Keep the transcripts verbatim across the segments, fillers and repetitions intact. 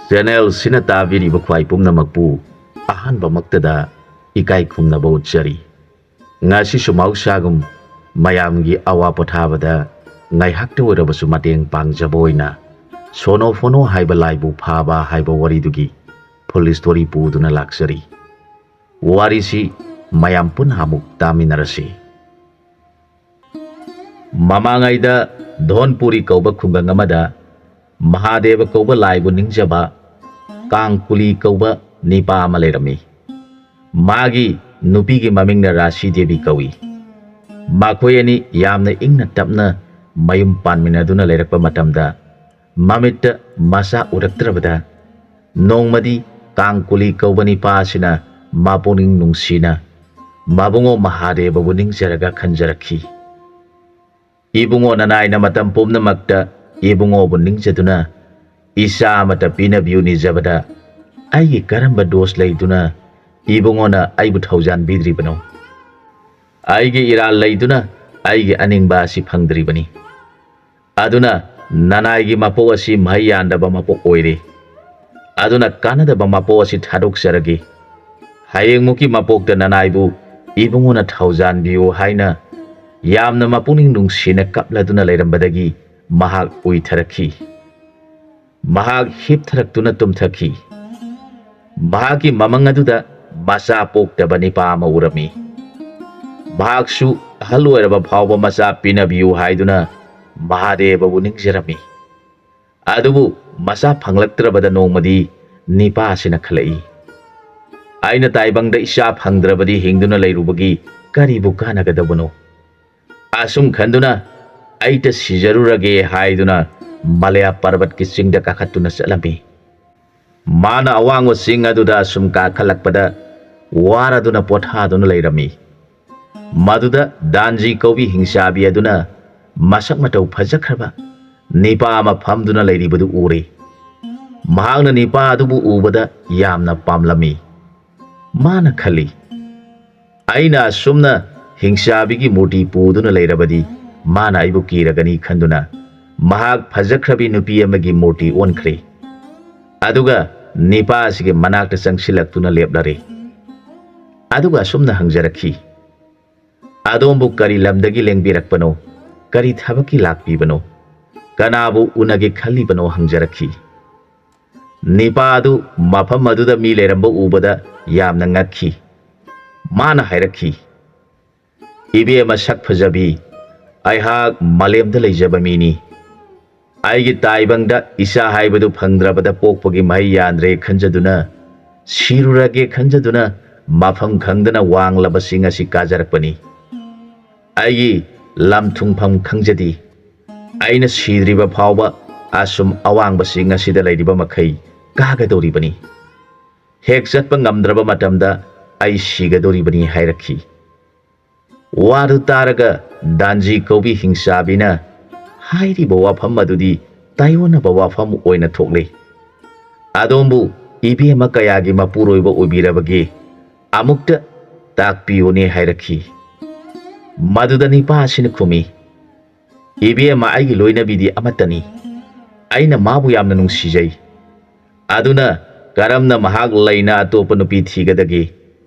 ꯆꯦꯅꯦꯜꯁꯤꯅ ꯇꯥꯕꯤꯔꯤꯕ ꯈ꯭ꯋꯥꯏ ꯄꯨꯝꯅꯃꯛꯄꯨ ꯑꯍꯥꯟꯕꯃꯛꯇꯗ ꯏꯀꯥꯏ ꯈꯨꯝꯅꯕ ꯎꯠꯆꯔꯤ꯫ ꯉꯁꯤꯁꯨ ꯃꯍꯧꯁꯥꯒꯨꯝ ꯃꯌꯥꯝꯒꯤ ꯑꯋꯥ ꯄꯣꯊꯥꯕꯗ ꯉꯥꯏꯍꯥꯛꯇ ꯑꯣꯏꯔꯕꯁꯨ ꯃꯇꯦꯡ ꯄꯥꯡꯖꯕ ꯑꯣꯏꯅ ꯁꯣꯅꯣ ꯐꯣꯅꯣ ꯍꯥꯏꯕ ꯂꯥꯏꯕꯨ ꯐꯥꯕ ꯍꯥꯏꯕ ꯋꯥꯔꯤꯗꯨꯒꯤ full story ꯄꯨꯗꯨꯅ ꯂꯥꯛꯆꯔꯤ꯫ ꯋꯥꯔꯤꯁꯤ ꯃꯌꯥꯝ ꯄꯨꯟꯅ ꯑꯃꯨꯛ ꯇꯥꯃꯤꯟꯅꯔꯁꯤ꯫ ꯃꯃꯥꯡꯉꯩꯗ ꯙꯣꯟꯄꯨꯔꯤ ꯀꯧꯕ ꯈꯨꯡꯒꯪ ꯑꯃꯗ ꯃꯍꯥꯗꯦꯕ ꯀꯧꯕ ꯂꯥꯏꯕꯨ ꯅꯤꯡꯖꯕ ꯀꯥꯡꯀꯨꯂꯤ ꯀꯧꯕ ꯅꯤꯄꯥ ꯑꯃ ꯂꯩꯔꯝꯃꯤ꯫ ꯃꯥꯒꯤ ꯅꯨꯄꯤꯒꯤ ꯃꯃꯤꯡꯅ ꯔꯥꯁꯤ ꯗꯦꯕꯤ ꯀꯧꯏ꯫ ꯃꯈꯣꯏ ꯑꯅꯤ ꯌꯥꯝꯅ ꯏꯪꯅ ꯇꯞꯅ ꯃꯌꯨꯝ ꯄꯥꯟꯃꯤꯟꯅꯗꯨꯅ ꯂꯩꯔꯛꯄ ꯃꯇꯝꯗ ꯃꯃꯤꯠꯇ ꯃꯆꯥ ꯎꯔꯛꯇ꯭ꯔꯕꯗ ꯅꯣꯡꯃꯗꯤ ꯀꯥꯡꯀꯨꯂꯤ ꯀꯧꯕ ꯅꯤꯄꯥ ꯑꯁꯤꯅ ꯃꯄꯨꯛꯅꯤꯡ ꯅꯨꯡꯁꯤꯅ ꯃꯕꯨꯡꯉꯣ ꯃꯍꯥꯗꯦꯕꯕꯨ ꯅꯤꯡꯖꯔꯒ ꯈꯟꯖꯔꯛꯈꯤ꯫ "ꯏꯕꯨꯡꯉꯣ ꯅꯅꯥꯏꯅ ꯃꯇꯝ ꯄꯨꯝꯅꯃꯛꯇ ꯏꯕꯨꯡꯉꯣꯕꯨ ꯅꯤꯡꯖꯗꯨꯅ ꯏꯆꯥ ꯑꯃꯠꯇ ꯄꯤꯅꯕꯤꯌꯨ ꯅꯤꯖꯕꯗ ꯑꯩꯒꯤ ꯀꯔꯝꯕ ꯗꯣꯁ ꯂꯩꯗꯨꯅ ꯏꯕꯨꯡꯉꯣꯅ ꯑꯩꯕꯨ ꯊꯧꯖꯥꯟꯕꯤꯗ꯭ꯔꯤꯕꯅꯣ? ꯑꯩꯒꯤ ꯏꯔꯥꯜ ꯂꯩꯗꯨꯅ ꯑꯩꯒꯤ ꯑꯅꯤꯡꯕ ꯑꯁꯤ ꯐꯪꯗ꯭ꯔꯤꯕꯅꯤ꯫ ꯑꯗꯨꯅ ꯅꯅꯥꯏꯒꯤ ꯃꯄꯣꯛ ꯑꯁꯤ ꯃꯍꯩ ꯌꯥꯟꯗꯕ ꯃꯄꯣꯛ ꯑꯣꯏꯔꯦ꯫ ꯑꯗꯨꯅ ꯀꯥꯟꯅꯗꯕ ꯃꯄꯣꯛ ꯑꯁꯤ ꯊꯥꯗꯣꯛꯆꯔꯒꯦ꯫ ꯍꯌꯦꯡꯃꯨꯛꯀꯤ ꯃꯄꯣꯛꯇ ꯅꯅꯥꯏꯕꯨ ꯏꯕꯨꯡꯉꯣꯅ ꯊꯧꯖꯥꯟꯕꯤꯌꯨ" ꯍꯥꯏꯅ ꯌꯥꯝꯅ ꯃꯄꯨꯛꯅꯤꯡ ꯅꯨꯡꯁꯤꯅ ꯀꯞꯂꯗꯨꯅ ꯂꯩꯔꯝꯕꯗꯒꯤ ꯃꯍꯥꯛ ꯎꯏꯊꯔꯛꯈꯤ꯫ ꯃꯍꯥꯛ ꯍꯤꯞꯊꯔꯛꯇꯨꯅ ꯇꯨꯝꯊꯈꯤ꯫ ꯃꯍꯥꯛꯀꯤ ꯃꯃꯪ ꯑꯗꯨꯗ ꯃꯆꯥ ꯄꯣꯛꯇꯕ ꯅꯤꯄꯥ ꯑꯃ ꯎꯔꯝꯃꯤ꯫ ꯃꯍꯥꯛꯁꯨ ꯑꯍꯜ ꯑꯣꯏꯔꯕ ꯐꯥꯎꯕ ꯃꯆꯥ ꯄꯤꯅꯕꯤꯌꯨ ꯍꯥꯏꯗꯨꯅ ꯃꯍꯥꯗꯦꯕꯕꯨ ꯅꯤꯡꯖꯔꯝꯃꯤ꯫ ꯑꯗꯨꯕꯨ ꯃꯆꯥ ꯐꯪꯂꯛꯇ꯭ꯔꯕꯗ ꯅꯣꯡꯃꯗꯤ ꯅꯤꯄꯥ ꯑꯁꯤꯅ ꯈꯜꯂꯛꯏ, "ꯑꯩꯅ ꯇꯥꯏꯕꯪꯗ ꯏꯆꯥ ꯐꯪꯗ꯭ꯔꯕꯗꯤ ꯍꯤꯡꯗꯨꯅ ꯂꯩꯔꯨꯕꯒꯤ ꯀꯔꯤꯕꯨ ꯀꯥꯟꯅꯒꯗꯕꯅꯣ?" ꯑꯁꯨꯝ ꯈꯟꯗꯨꯅ "ꯑꯩꯇ ꯁꯤꯖꯔꯨꯔꯒꯦ" ꯍꯥꯏꯗꯨꯅ ꯃꯂꯌꯥ ꯄꯔꯕꯠꯀꯤ ꯆꯤꯡꯗ ꯀꯥꯈꯠꯇꯨꯅ ꯆꯠꯂꯝꯃꯤ꯫ ꯃꯥꯅ ꯑꯋꯥꯡꯕ ꯆꯤꯡ ꯑꯗꯨꯗ ꯑꯁꯨꯝ ꯀꯥꯈꯠꯂꯛꯄꯗ ꯋꯥꯔꯗꯨꯅ ꯄꯣꯊꯥꯗꯨꯅ ꯂꯩꯔꯝꯃꯤ꯫ ꯃꯗꯨꯗ ꯗꯥꯟꯖꯤ ꯀꯧꯕꯤ ꯍꯤꯡꯆꯥꯕꯤ ꯑꯗꯨꯅ ꯃꯁꯛ ꯃꯇꯧ ꯐꯖꯈ꯭ꯔꯕ ꯅꯤꯄꯥ ꯑꯃ ꯐꯝꯗꯨꯅ ꯂꯩꯔꯤꯕꯗꯨ ꯎꯔꯦ꯫ ꯃꯍꯥꯛꯅ ꯅꯤꯄꯥ ꯑꯗꯨꯕꯨ ꯎꯕꯗ ꯌꯥꯝꯅ ꯄꯥꯝꯂꯝꯃꯤ꯫ ꯃꯥꯅ ꯈꯜꯂꯤ, "ꯑꯩꯅ ꯑꯁꯨꯝꯅ ꯍꯤꯡꯆꯥꯕꯤꯒꯤ ꯃꯨꯔꯇꯤ ꯄꯨꯗꯨꯅ ꯂꯩꯔꯕꯗꯤ ꯃꯥꯅ ꯑꯩꯕꯨ ꯀꯤꯔꯒꯅꯤ" ꯈꯟꯗꯨꯅ ꯃꯍꯥꯛ ꯐꯖꯈ꯭ꯔꯕꯤ ꯅꯨꯄꯤ ꯑꯃꯒꯤ ꯃꯨꯔꯇꯤ ꯑꯣꯟꯈ꯭ꯔꯦ꯫ ꯑꯗꯨꯒ ꯅꯤꯄꯥ ꯑꯁꯤꯒꯤ ꯃꯅꯥꯛꯇ ꯆꯪꯁꯤꯜꯂꯛꯇꯨꯅ ꯂꯦꯞꯂꯔꯦ꯫ ꯑꯗꯨꯒ ꯑꯁꯨꯝꯅ ꯍꯪꯖꯔꯛꯈꯤ, "ꯑꯗꯣꯝꯕꯨ ꯀꯔꯤ ꯂꯝꯗꯒꯤ ꯂꯦꯡꯕꯤꯔꯛꯄꯅꯣ? ꯀꯔꯤ ꯊꯕꯛꯀꯤ ꯂꯥꯛꯄꯤꯕꯅꯣ? ꯀꯅꯥꯕꯨ ꯎꯅꯒꯦ ꯈꯜꯂꯤꯕꯅꯣ?" ꯍꯪꯖꯔꯛꯈꯤ꯫ ꯅꯤꯄꯥ ꯑꯗꯨ ꯃꯐꯝ ꯑꯗꯨꯗ ꯃꯤ ꯂꯩꯔꯝꯕ ꯎꯕꯗ ꯌꯥꯝꯅ ꯉꯛꯈꯤ꯫ ꯃꯥꯅ ꯍꯥꯏꯔꯛꯈꯤ, "ꯏꯕꯦꯝꯃ ꯁꯛ ꯐꯖꯕꯤ, ꯑꯩꯍꯥꯛ ꯃꯥꯂꯦꯝꯗ ꯂꯩꯖꯕ ꯃꯤꯅꯤ꯫ ꯑꯩꯒꯤ ꯇꯥꯏꯕꯪꯗ ꯏꯆꯥ ꯍꯥꯏꯕꯗꯨ ꯐꯪꯗ꯭ꯔꯕꯗ ꯄꯣꯛꯄꯒꯤ ꯃꯍꯩ ꯌꯥꯟꯗ꯭ꯔꯦ ꯈꯟꯖꯗꯨꯅ, ꯁꯤꯔꯨꯔꯒꯦ ꯈꯟꯖꯗꯨꯅ ꯃꯐꯝ ꯈꯪꯗꯅ ꯋꯥꯡꯂꯕ ꯆꯤꯡ ꯑꯁꯤ ꯀꯥꯖꯔꯛꯄꯅꯤ꯫ ꯑꯩꯒꯤ ꯂꯝ ꯊꯨꯡꯐꯝ ꯈꯪꯖꯗꯦ꯫ ꯑꯩꯅ ꯁꯤꯗ꯭ꯔꯤꯕ ꯐꯥꯎꯕ ꯑꯁꯨꯝ ꯑꯋꯥꯡꯕ ꯆꯤꯡ ꯑꯁꯤꯗ ꯂꯩꯔꯤꯕ ꯃꯈꯩ ꯀꯥꯒꯗꯧꯔꯤꯕꯅꯤ꯫ ꯍꯦꯛ ꯆꯠꯄ ꯉꯝꯗ꯭ꯔꯕ ꯃꯇꯝꯗ ꯑꯩ ꯁꯤꯒꯗꯧꯔꯤꯕꯅꯤ" ꯍꯥꯏꯔꯛꯈꯤ꯫ ꯋꯥꯗꯨ ꯇꯥꯔꯒ ꯗꯥꯟꯖꯤ ꯀꯧꯕꯤ ꯍꯤꯡꯆꯥꯕꯤꯅ ꯍꯥꯏꯔꯤꯕ ꯋꯥꯐꯝ ꯑꯗꯨꯗꯤ ꯇꯥꯏꯑꯣꯟꯅꯕ ꯋꯥꯐꯝ ꯑꯣꯏꯅ ꯊꯣꯛꯂꯦ꯫ "ꯑꯗꯣꯝꯕꯨ ꯏꯕꯦꯝꯃ ꯀꯌꯥꯒꯤ ꯃꯄꯨꯔꯣꯏꯕ ꯑꯣꯏꯕꯤꯔꯕꯒꯦ? ꯑꯃꯨꯛꯇ ꯇꯥꯛꯄꯤꯌꯨꯅꯦ" ꯍꯥꯏꯔꯛꯈꯤ꯫ ꯃꯗꯨꯗ ꯅꯤꯄꯥ ꯑꯁꯤꯅ ꯈꯨꯝꯃꯤ, "ꯏꯕꯦꯝꯃ ꯑꯩꯒꯤ ꯂꯣꯏꯅꯕꯤꯗꯤ ꯑꯃꯠꯇꯅꯤ꯫ ꯑꯩꯅ ꯃꯥꯕꯨ ꯌꯥꯝꯅ ꯅꯨꯡꯁꯤꯖꯩ꯫ ꯑꯗꯨꯅ ꯀꯔꯝꯅ ꯃꯍꯥꯛ ꯂꯩꯅ ꯑꯇꯣꯞꯄ ꯅꯨꯄꯤ ꯊꯤꯒꯗꯒꯦ?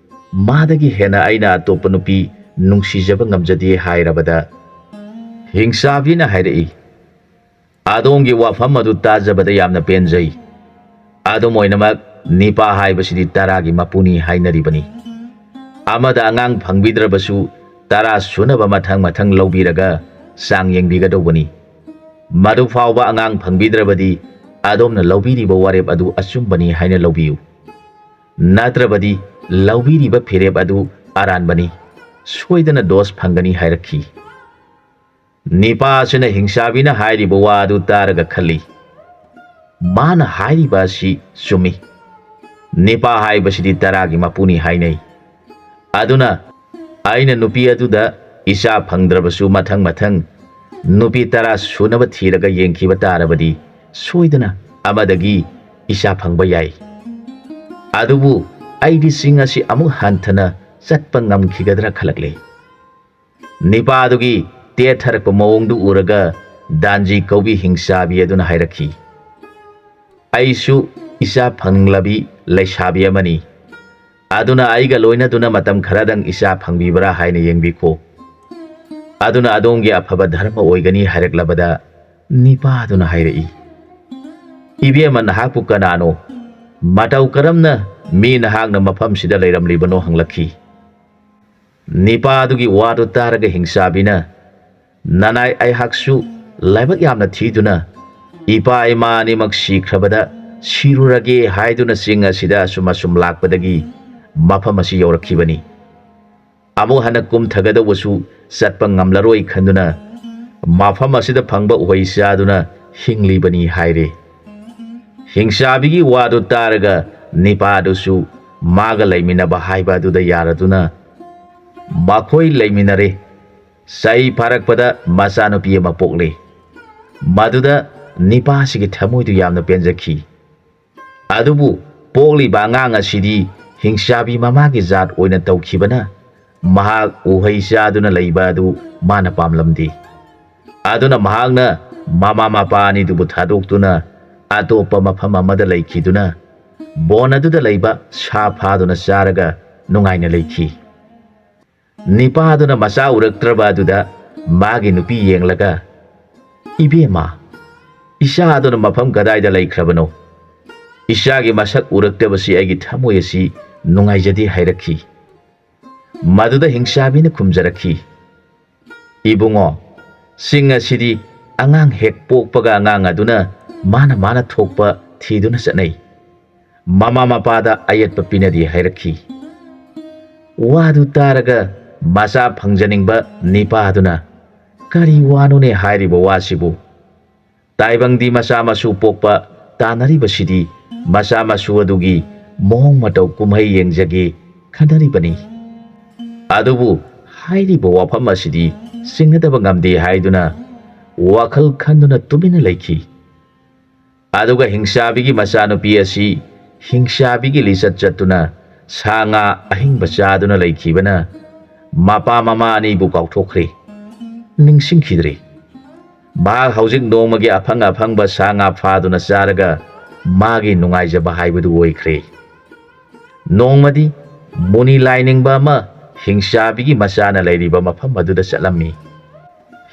ꯃꯥꯗꯒꯤ ꯍꯦꯟꯅ ꯑꯩꯅ ꯑꯇꯣꯞꯄ ꯅꯨꯄꯤ ꯅꯨꯡꯁꯤꯖꯕ ꯉꯝꯖꯗꯦ" ꯍꯥꯏꯔꯕꯗ ꯍꯤꯡꯆꯥꯕꯤꯅ ꯍꯥꯏꯔꯛꯏ, "ꯑꯗꯣꯝꯒꯤ ꯋꯥꯐꯝ ꯑꯗꯨ ꯇꯥꯖꯕꯗ ꯌꯥꯝꯅ ꯄꯦꯟꯖꯩ꯫ ꯑꯗꯨꯝ ꯑꯣꯏꯅꯃꯛ, ꯅꯤꯄꯥ ꯍꯥꯏꯕꯁꯤꯗꯤ ꯇꯔꯥꯒꯤ ꯃꯄꯨꯅꯤ ꯍꯥꯏꯅꯔꯤꯕꯅꯤ꯫ ꯑꯃꯗ ꯑꯉꯥꯡ ꯐꯪꯕꯤꯗ꯭ꯔꯕꯁꯨ ꯇꯔꯥ ꯁꯨꯅꯕ ꯃꯊꯪ ꯃꯊꯪ ꯂꯧꯕꯤꯔꯒ ꯆꯥꯡ ꯌꯦꯡꯕꯤꯒꯗꯧꯕꯅꯤ꯫ ꯃꯗꯨ ꯐꯥꯎꯕ ꯑꯉꯥꯡ ꯐꯪꯕꯤꯗ꯭ꯔꯕꯗꯤ ꯑꯗꯣꯝꯅ ꯂꯧꯕꯤꯔꯤꯕ ꯋꯥꯔꯦꯞ ꯑꯗꯨ ꯑꯆꯨꯝꯕꯅꯤ ꯍꯥꯏꯅ ꯂꯧꯕꯤꯌꯨ꯫ ꯅꯠꯇ꯭ꯔꯕꯗꯤ ꯂꯧꯕꯤꯔꯤꯕ ꯐꯤꯔꯦꯞ ꯑꯗꯨ ꯑꯔꯥꯟꯕꯅꯤ꯫ ꯁꯣꯏꯗꯅ ꯗꯣꯁ ꯐꯪꯒꯅꯤ" ꯍꯥꯏꯔꯛꯈꯤ꯫ ꯅꯤꯄꯥ ꯑꯁꯤꯅ ꯍꯤꯡꯆꯥꯕꯤꯅ ꯍꯥꯏꯔꯤꯕ ꯋꯥ ꯑꯗꯨ ꯇꯥꯔꯒ ꯈꯜꯂꯤ, "ꯃꯥꯅ ꯍꯥꯏꯔꯤꯕ ꯑꯁꯤ ꯆꯨꯝꯃꯤ꯫ ꯅꯤꯄꯥ ꯍꯥꯏꯕꯁꯤꯗꯤ ꯇꯔꯥꯒꯤ ꯃꯄꯨꯅꯤ ꯍꯥꯏꯅꯩ꯫ ꯑꯗꯨꯅ ꯑꯩꯅ ꯅꯨꯄꯤ ꯑꯗꯨꯗ ꯏꯆꯥ ꯐꯪꯗ꯭ꯔꯕꯁꯨ ꯃꯊꯪ ꯃꯊꯪ ꯅꯨꯄꯤ ꯇꯔꯥ ꯁꯨꯅꯕ ꯊꯤꯔꯒ ꯌꯦꯡꯈꯤꯕ ꯇꯥꯔꯕꯗꯤ ꯁꯣꯏꯗꯅ ꯑꯃꯗꯒꯤ ꯏꯆꯥ ꯐꯪꯕ ꯌꯥꯏ꯫ ꯑꯗꯨꯕꯨ ꯑꯩꯗꯤ ꯆꯤꯡ ꯑꯁꯤ ꯑꯃꯨꯛ ꯍꯟꯊꯅ ꯆꯠꯄ ꯉꯝꯈꯤꯒꯗ꯭ꯔꯥ ꯈꯜꯂꯛꯂꯦ"꯫ ꯅꯤꯄꯥꯗꯨꯒꯤ ꯇꯦꯠꯊꯔꯛꯄ ꯃꯑꯣꯡꯗꯨ ꯎꯔꯒ ꯗꯥꯟꯖꯤ ꯀꯧꯕꯤ ꯍꯤꯡꯆꯥꯕꯤ ꯑꯗꯨꯅ ꯍꯥꯏꯔꯛꯈꯤ, ꯑꯩꯁꯨ ꯏꯆꯥ ꯐꯪꯂꯕꯤ ꯂꯩꯁꯥꯕꯤ ꯑꯃꯅꯤ꯫ ꯑꯗꯨꯅ ꯑꯩꯒ ꯂꯣꯏꯅꯗꯨꯅ ꯃꯇꯝ ꯈꯔꯗꯪ ꯏꯆꯥ ꯐꯪꯕꯤꯕ꯭ꯔꯥ ꯍꯥꯏꯅ ꯌꯦꯡꯕꯤꯈꯣ꯫ ꯑꯗꯨꯅ ꯑꯗꯣꯝꯒꯤ ꯑꯐꯕ ꯙꯔꯃ ꯑꯣꯏꯒꯅꯤ ꯍꯥꯏꯔꯛꯂꯕꯗ ꯅꯤꯄꯥꯗꯨꯅ ꯍꯥꯏꯔꯛꯏ, "ꯏꯕꯦꯝꯃ, ꯅꯍꯥꯛꯄꯨ ꯀꯅꯥꯅꯣ? ꯃꯇꯧ ꯀꯔꯝꯅ ꯃꯤ ꯅꯍꯥꯛꯅ ꯃꯐꯝꯁꯤꯗ ꯂꯩꯔꯝꯂꯤꯕꯅꯣ?" ꯍꯪꯂꯛꯈꯤ꯫ ꯅꯤꯄꯥꯗꯨꯒꯤ ꯋꯥꯗꯨ ꯇꯥꯔꯒ ꯍꯤꯡꯆꯥꯕꯤꯅ, "ꯅꯅꯥꯏ, ꯑꯩꯍꯥꯛꯁꯨ ꯂꯥꯏꯕꯛ ꯌꯥꯝꯅ ꯊꯤꯗꯨꯅ ꯏꯄꯥ ꯏꯃꯥ ꯑꯅꯤꯃꯛ ꯁꯤꯈ꯭ꯔꯕꯗ ꯁꯤꯔꯨꯔꯒꯦ ꯍꯥꯏꯗꯨꯅ ꯆꯤꯡ ꯑꯁꯤꯗ ꯑꯁꯨꯝ ꯑꯁꯨꯝ ꯂꯥꯛꯄꯗꯒꯤ ꯃꯐꯝ ꯑꯁꯤ ꯌꯧꯔꯛꯈꯤꯕꯅꯤ꯫ ꯑꯃꯨꯛ ꯍꯟꯅ ꯀꯨꯝꯊꯒꯗꯧꯕꯁꯨ ꯆꯠꯄ ꯉꯝꯂꯔꯣꯏ ꯈꯟꯗꯨꯅ ꯃꯐꯝ ꯑꯁꯤꯗ ꯐꯪꯕ ꯎꯍꯩ ꯆꯥꯗꯨꯅ ꯍꯤꯡꯂꯤꯕꯅꯤ" ꯍꯥꯏꯔꯦ꯫ ꯍꯤꯡꯆꯥꯕꯤꯒꯤ ꯋꯥꯗꯨ ꯇꯥꯔꯒ ꯅꯤꯄꯥꯗꯨꯁꯨ ꯃꯥꯒ ꯂꯩꯃꯤꯟꯅꯕ ꯍꯥꯏꯕ ꯑꯗꯨꯗ ꯌꯥꯔꯗꯨꯅ ꯃꯈꯣꯏ ꯂꯩꯃꯤꯟꯅꯔꯦ꯫ ꯆꯍꯤ ꯐꯥꯔꯛꯄꯗ ꯃꯆꯥꯅꯨꯄꯤ ꯑꯃ ꯄꯣꯛꯂꯦ꯫ ꯃꯗꯨꯗ ꯅꯤꯄꯥꯁꯤꯒꯤ ꯊꯃꯣꯏꯗꯨ ꯌꯥꯝꯅ ꯄꯦꯟꯖꯈꯤ꯫ ꯑꯗꯨꯕꯨ ꯄꯣꯛꯂꯤꯕ ꯑꯉꯥꯡ ꯑꯁꯤꯗꯤ ꯍꯤꯡꯆꯥꯕꯤ ꯃꯃꯥꯒꯤ ꯖꯥꯠ ꯑꯣꯏꯅ ꯇꯧꯈꯤꯕꯅ ꯃꯍꯥꯛ ꯎꯍꯩ ꯆꯥꯗꯨꯅ ꯂꯩꯕ ꯑꯗꯨ ꯃꯥꯅ ꯄꯥꯝꯂꯝꯗꯦ꯫ ꯑꯗꯨꯅ ꯃꯍꯥꯛꯅ ꯃꯃꯥ ꯃꯄꯥ ꯑꯅꯤꯗꯨꯕꯨ ꯊꯥꯗꯣꯛꯇꯨꯅ ꯑꯇꯣꯞꯄ ꯃꯐꯝ ꯑꯃꯗ ꯂꯩꯈꯤꯗꯨꯅ ꯕꯣꯟ ꯑꯗꯨꯗ ꯂꯩꯕ ꯁꯥ ꯐꯥꯗꯨꯅ ꯆꯥꯔꯒ ꯅꯨꯡꯉꯥꯏꯅ ꯂꯩꯈꯤ꯫ ꯅꯤꯄꯥꯗꯨꯅ ꯃꯆꯥ ꯎꯔꯛꯇ꯭ꯔꯕ ꯑꯗꯨꯗ ꯃꯥꯒꯤ ꯅꯨꯄꯤ ꯌꯦꯡꯂꯒ, "ꯏꯕꯦꯝꯃ, ꯏꯆꯥ ꯑꯗꯨꯅ ꯃꯐꯝ ꯀꯗꯥꯏꯗ ꯂꯩꯈ꯭ꯔꯕꯅꯣ? ꯏꯆꯥꯒꯤ ꯃꯁꯛ ꯎꯔꯛꯇꯕꯁꯤ ꯑꯩꯒꯤ ꯊꯃꯣꯏ ꯑꯁꯤ ꯅꯨꯡꯉꯥꯏꯖꯗꯦ" ꯍꯥꯏꯔꯛꯈꯤ꯫ ꯃꯗꯨꯗ ꯍꯤꯡꯆꯥꯕꯤꯅ ꯈꯨꯝꯖꯔꯛꯈꯤ, "ꯏꯕꯨꯡꯉꯣ, ꯆꯤꯡ ꯑꯁꯤꯗꯤ ꯑꯉꯥꯡ ꯍꯦꯛ ꯄꯣꯛꯄꯒ ꯑꯉꯥꯡ ꯑꯗꯨꯅ ꯃꯥꯅ ꯃꯥꯅ ꯊꯣꯛꯄ ꯊꯤꯗꯨꯅ ꯆꯠꯅꯩ꯫ ꯃꯃꯥ ꯃꯄꯥꯗ ꯑꯌꯦꯠꯄ ꯄꯤꯅꯗꯦ" ꯍꯥꯏꯔꯛꯈꯤ꯫ ꯋꯥꯗꯨ ꯇꯥꯔꯒ ꯃꯆꯥ ꯐꯪꯖꯅꯤꯡꯕ ꯅꯤꯄꯥꯗꯨꯅ, "ꯀꯔꯤ ꯋꯥꯅꯣꯅꯦ ꯍꯥꯏꯔꯤꯕ ꯋꯥꯁꯤꯕꯨ? ꯇꯥꯏꯕꯪꯗꯤ ꯃꯆꯥ ꯃꯁꯨ ꯄꯣꯛꯄ ꯇꯥꯟꯅꯔꯤꯕꯁꯤꯗꯤ ꯃꯆꯥ ꯃꯁꯨ ꯑꯗꯨꯒꯤ ꯃꯑꯣꯡ ꯃꯇꯧ ꯀꯨꯝꯍꯩ ꯌꯦꯡꯖꯒꯦ ꯈꯟꯅꯔꯤꯕꯅꯤ꯫ ꯑꯗꯨꯕꯨ ꯍꯥꯏꯔꯤꯕ ꯋꯥꯐꯝ ꯑꯁꯤꯗꯤ ꯆꯤꯡꯅꯗꯕ ꯉꯝꯗꯦ" ꯍꯥꯏꯗꯨꯅ ꯋꯥꯈꯜ ꯈꯟꯗꯨꯅ ꯇꯨꯃꯤꯟꯅ ꯂꯩꯈꯤ꯫ ꯑꯗꯨꯒ ꯍꯤꯡꯆꯥꯕꯤꯒꯤ ꯃꯆꯥꯅꯨꯄꯤ ꯑꯁꯤ ꯍꯤꯡꯆꯥꯕꯤꯒꯤ ꯂꯤꯆꯠ ꯆꯠꯇꯨꯅ ꯁꯥ ꯉꯥ ꯑꯍꯤꯡꯕ ꯆꯥꯗꯨꯅ ꯂꯩꯈꯤꯕꯅ ꯃꯄꯥ ꯃꯃꯥ ꯑꯅꯤꯕꯨ ꯀꯥꯎꯊꯣꯛꯈ꯭ꯔꯦ, ꯅꯤꯡꯁꯤꯡꯈꯤꯗ꯭ꯔꯦ꯫ ꯃꯍꯥꯛ ꯍꯧꯖꯤꯛ ꯅꯣꯡꯃꯒꯤ ꯑꯐꯪ ꯑꯐꯪꯕ ꯁꯥ ꯉꯥ ꯐꯥꯗꯨꯅ ꯆꯥꯔꯒ ꯃꯥꯒꯤ ꯅꯨꯡꯉꯥꯏꯖꯕ ꯍꯥꯏꯕꯗꯨ ꯑꯣꯏꯈ꯭ꯔꯦ꯫ ꯅꯣꯡꯃꯗꯤ ꯃꯨꯅꯤ ꯂꯥꯏꯅꯤꯡꯕ ꯑꯃ ꯍꯤꯡꯆꯥꯕꯤꯒꯤ ꯃꯆꯥꯅ ꯂꯩꯔꯤꯕ ꯃꯐꯝ ꯑꯗꯨꯗ ꯆꯠꯂꯝꯃꯤ꯫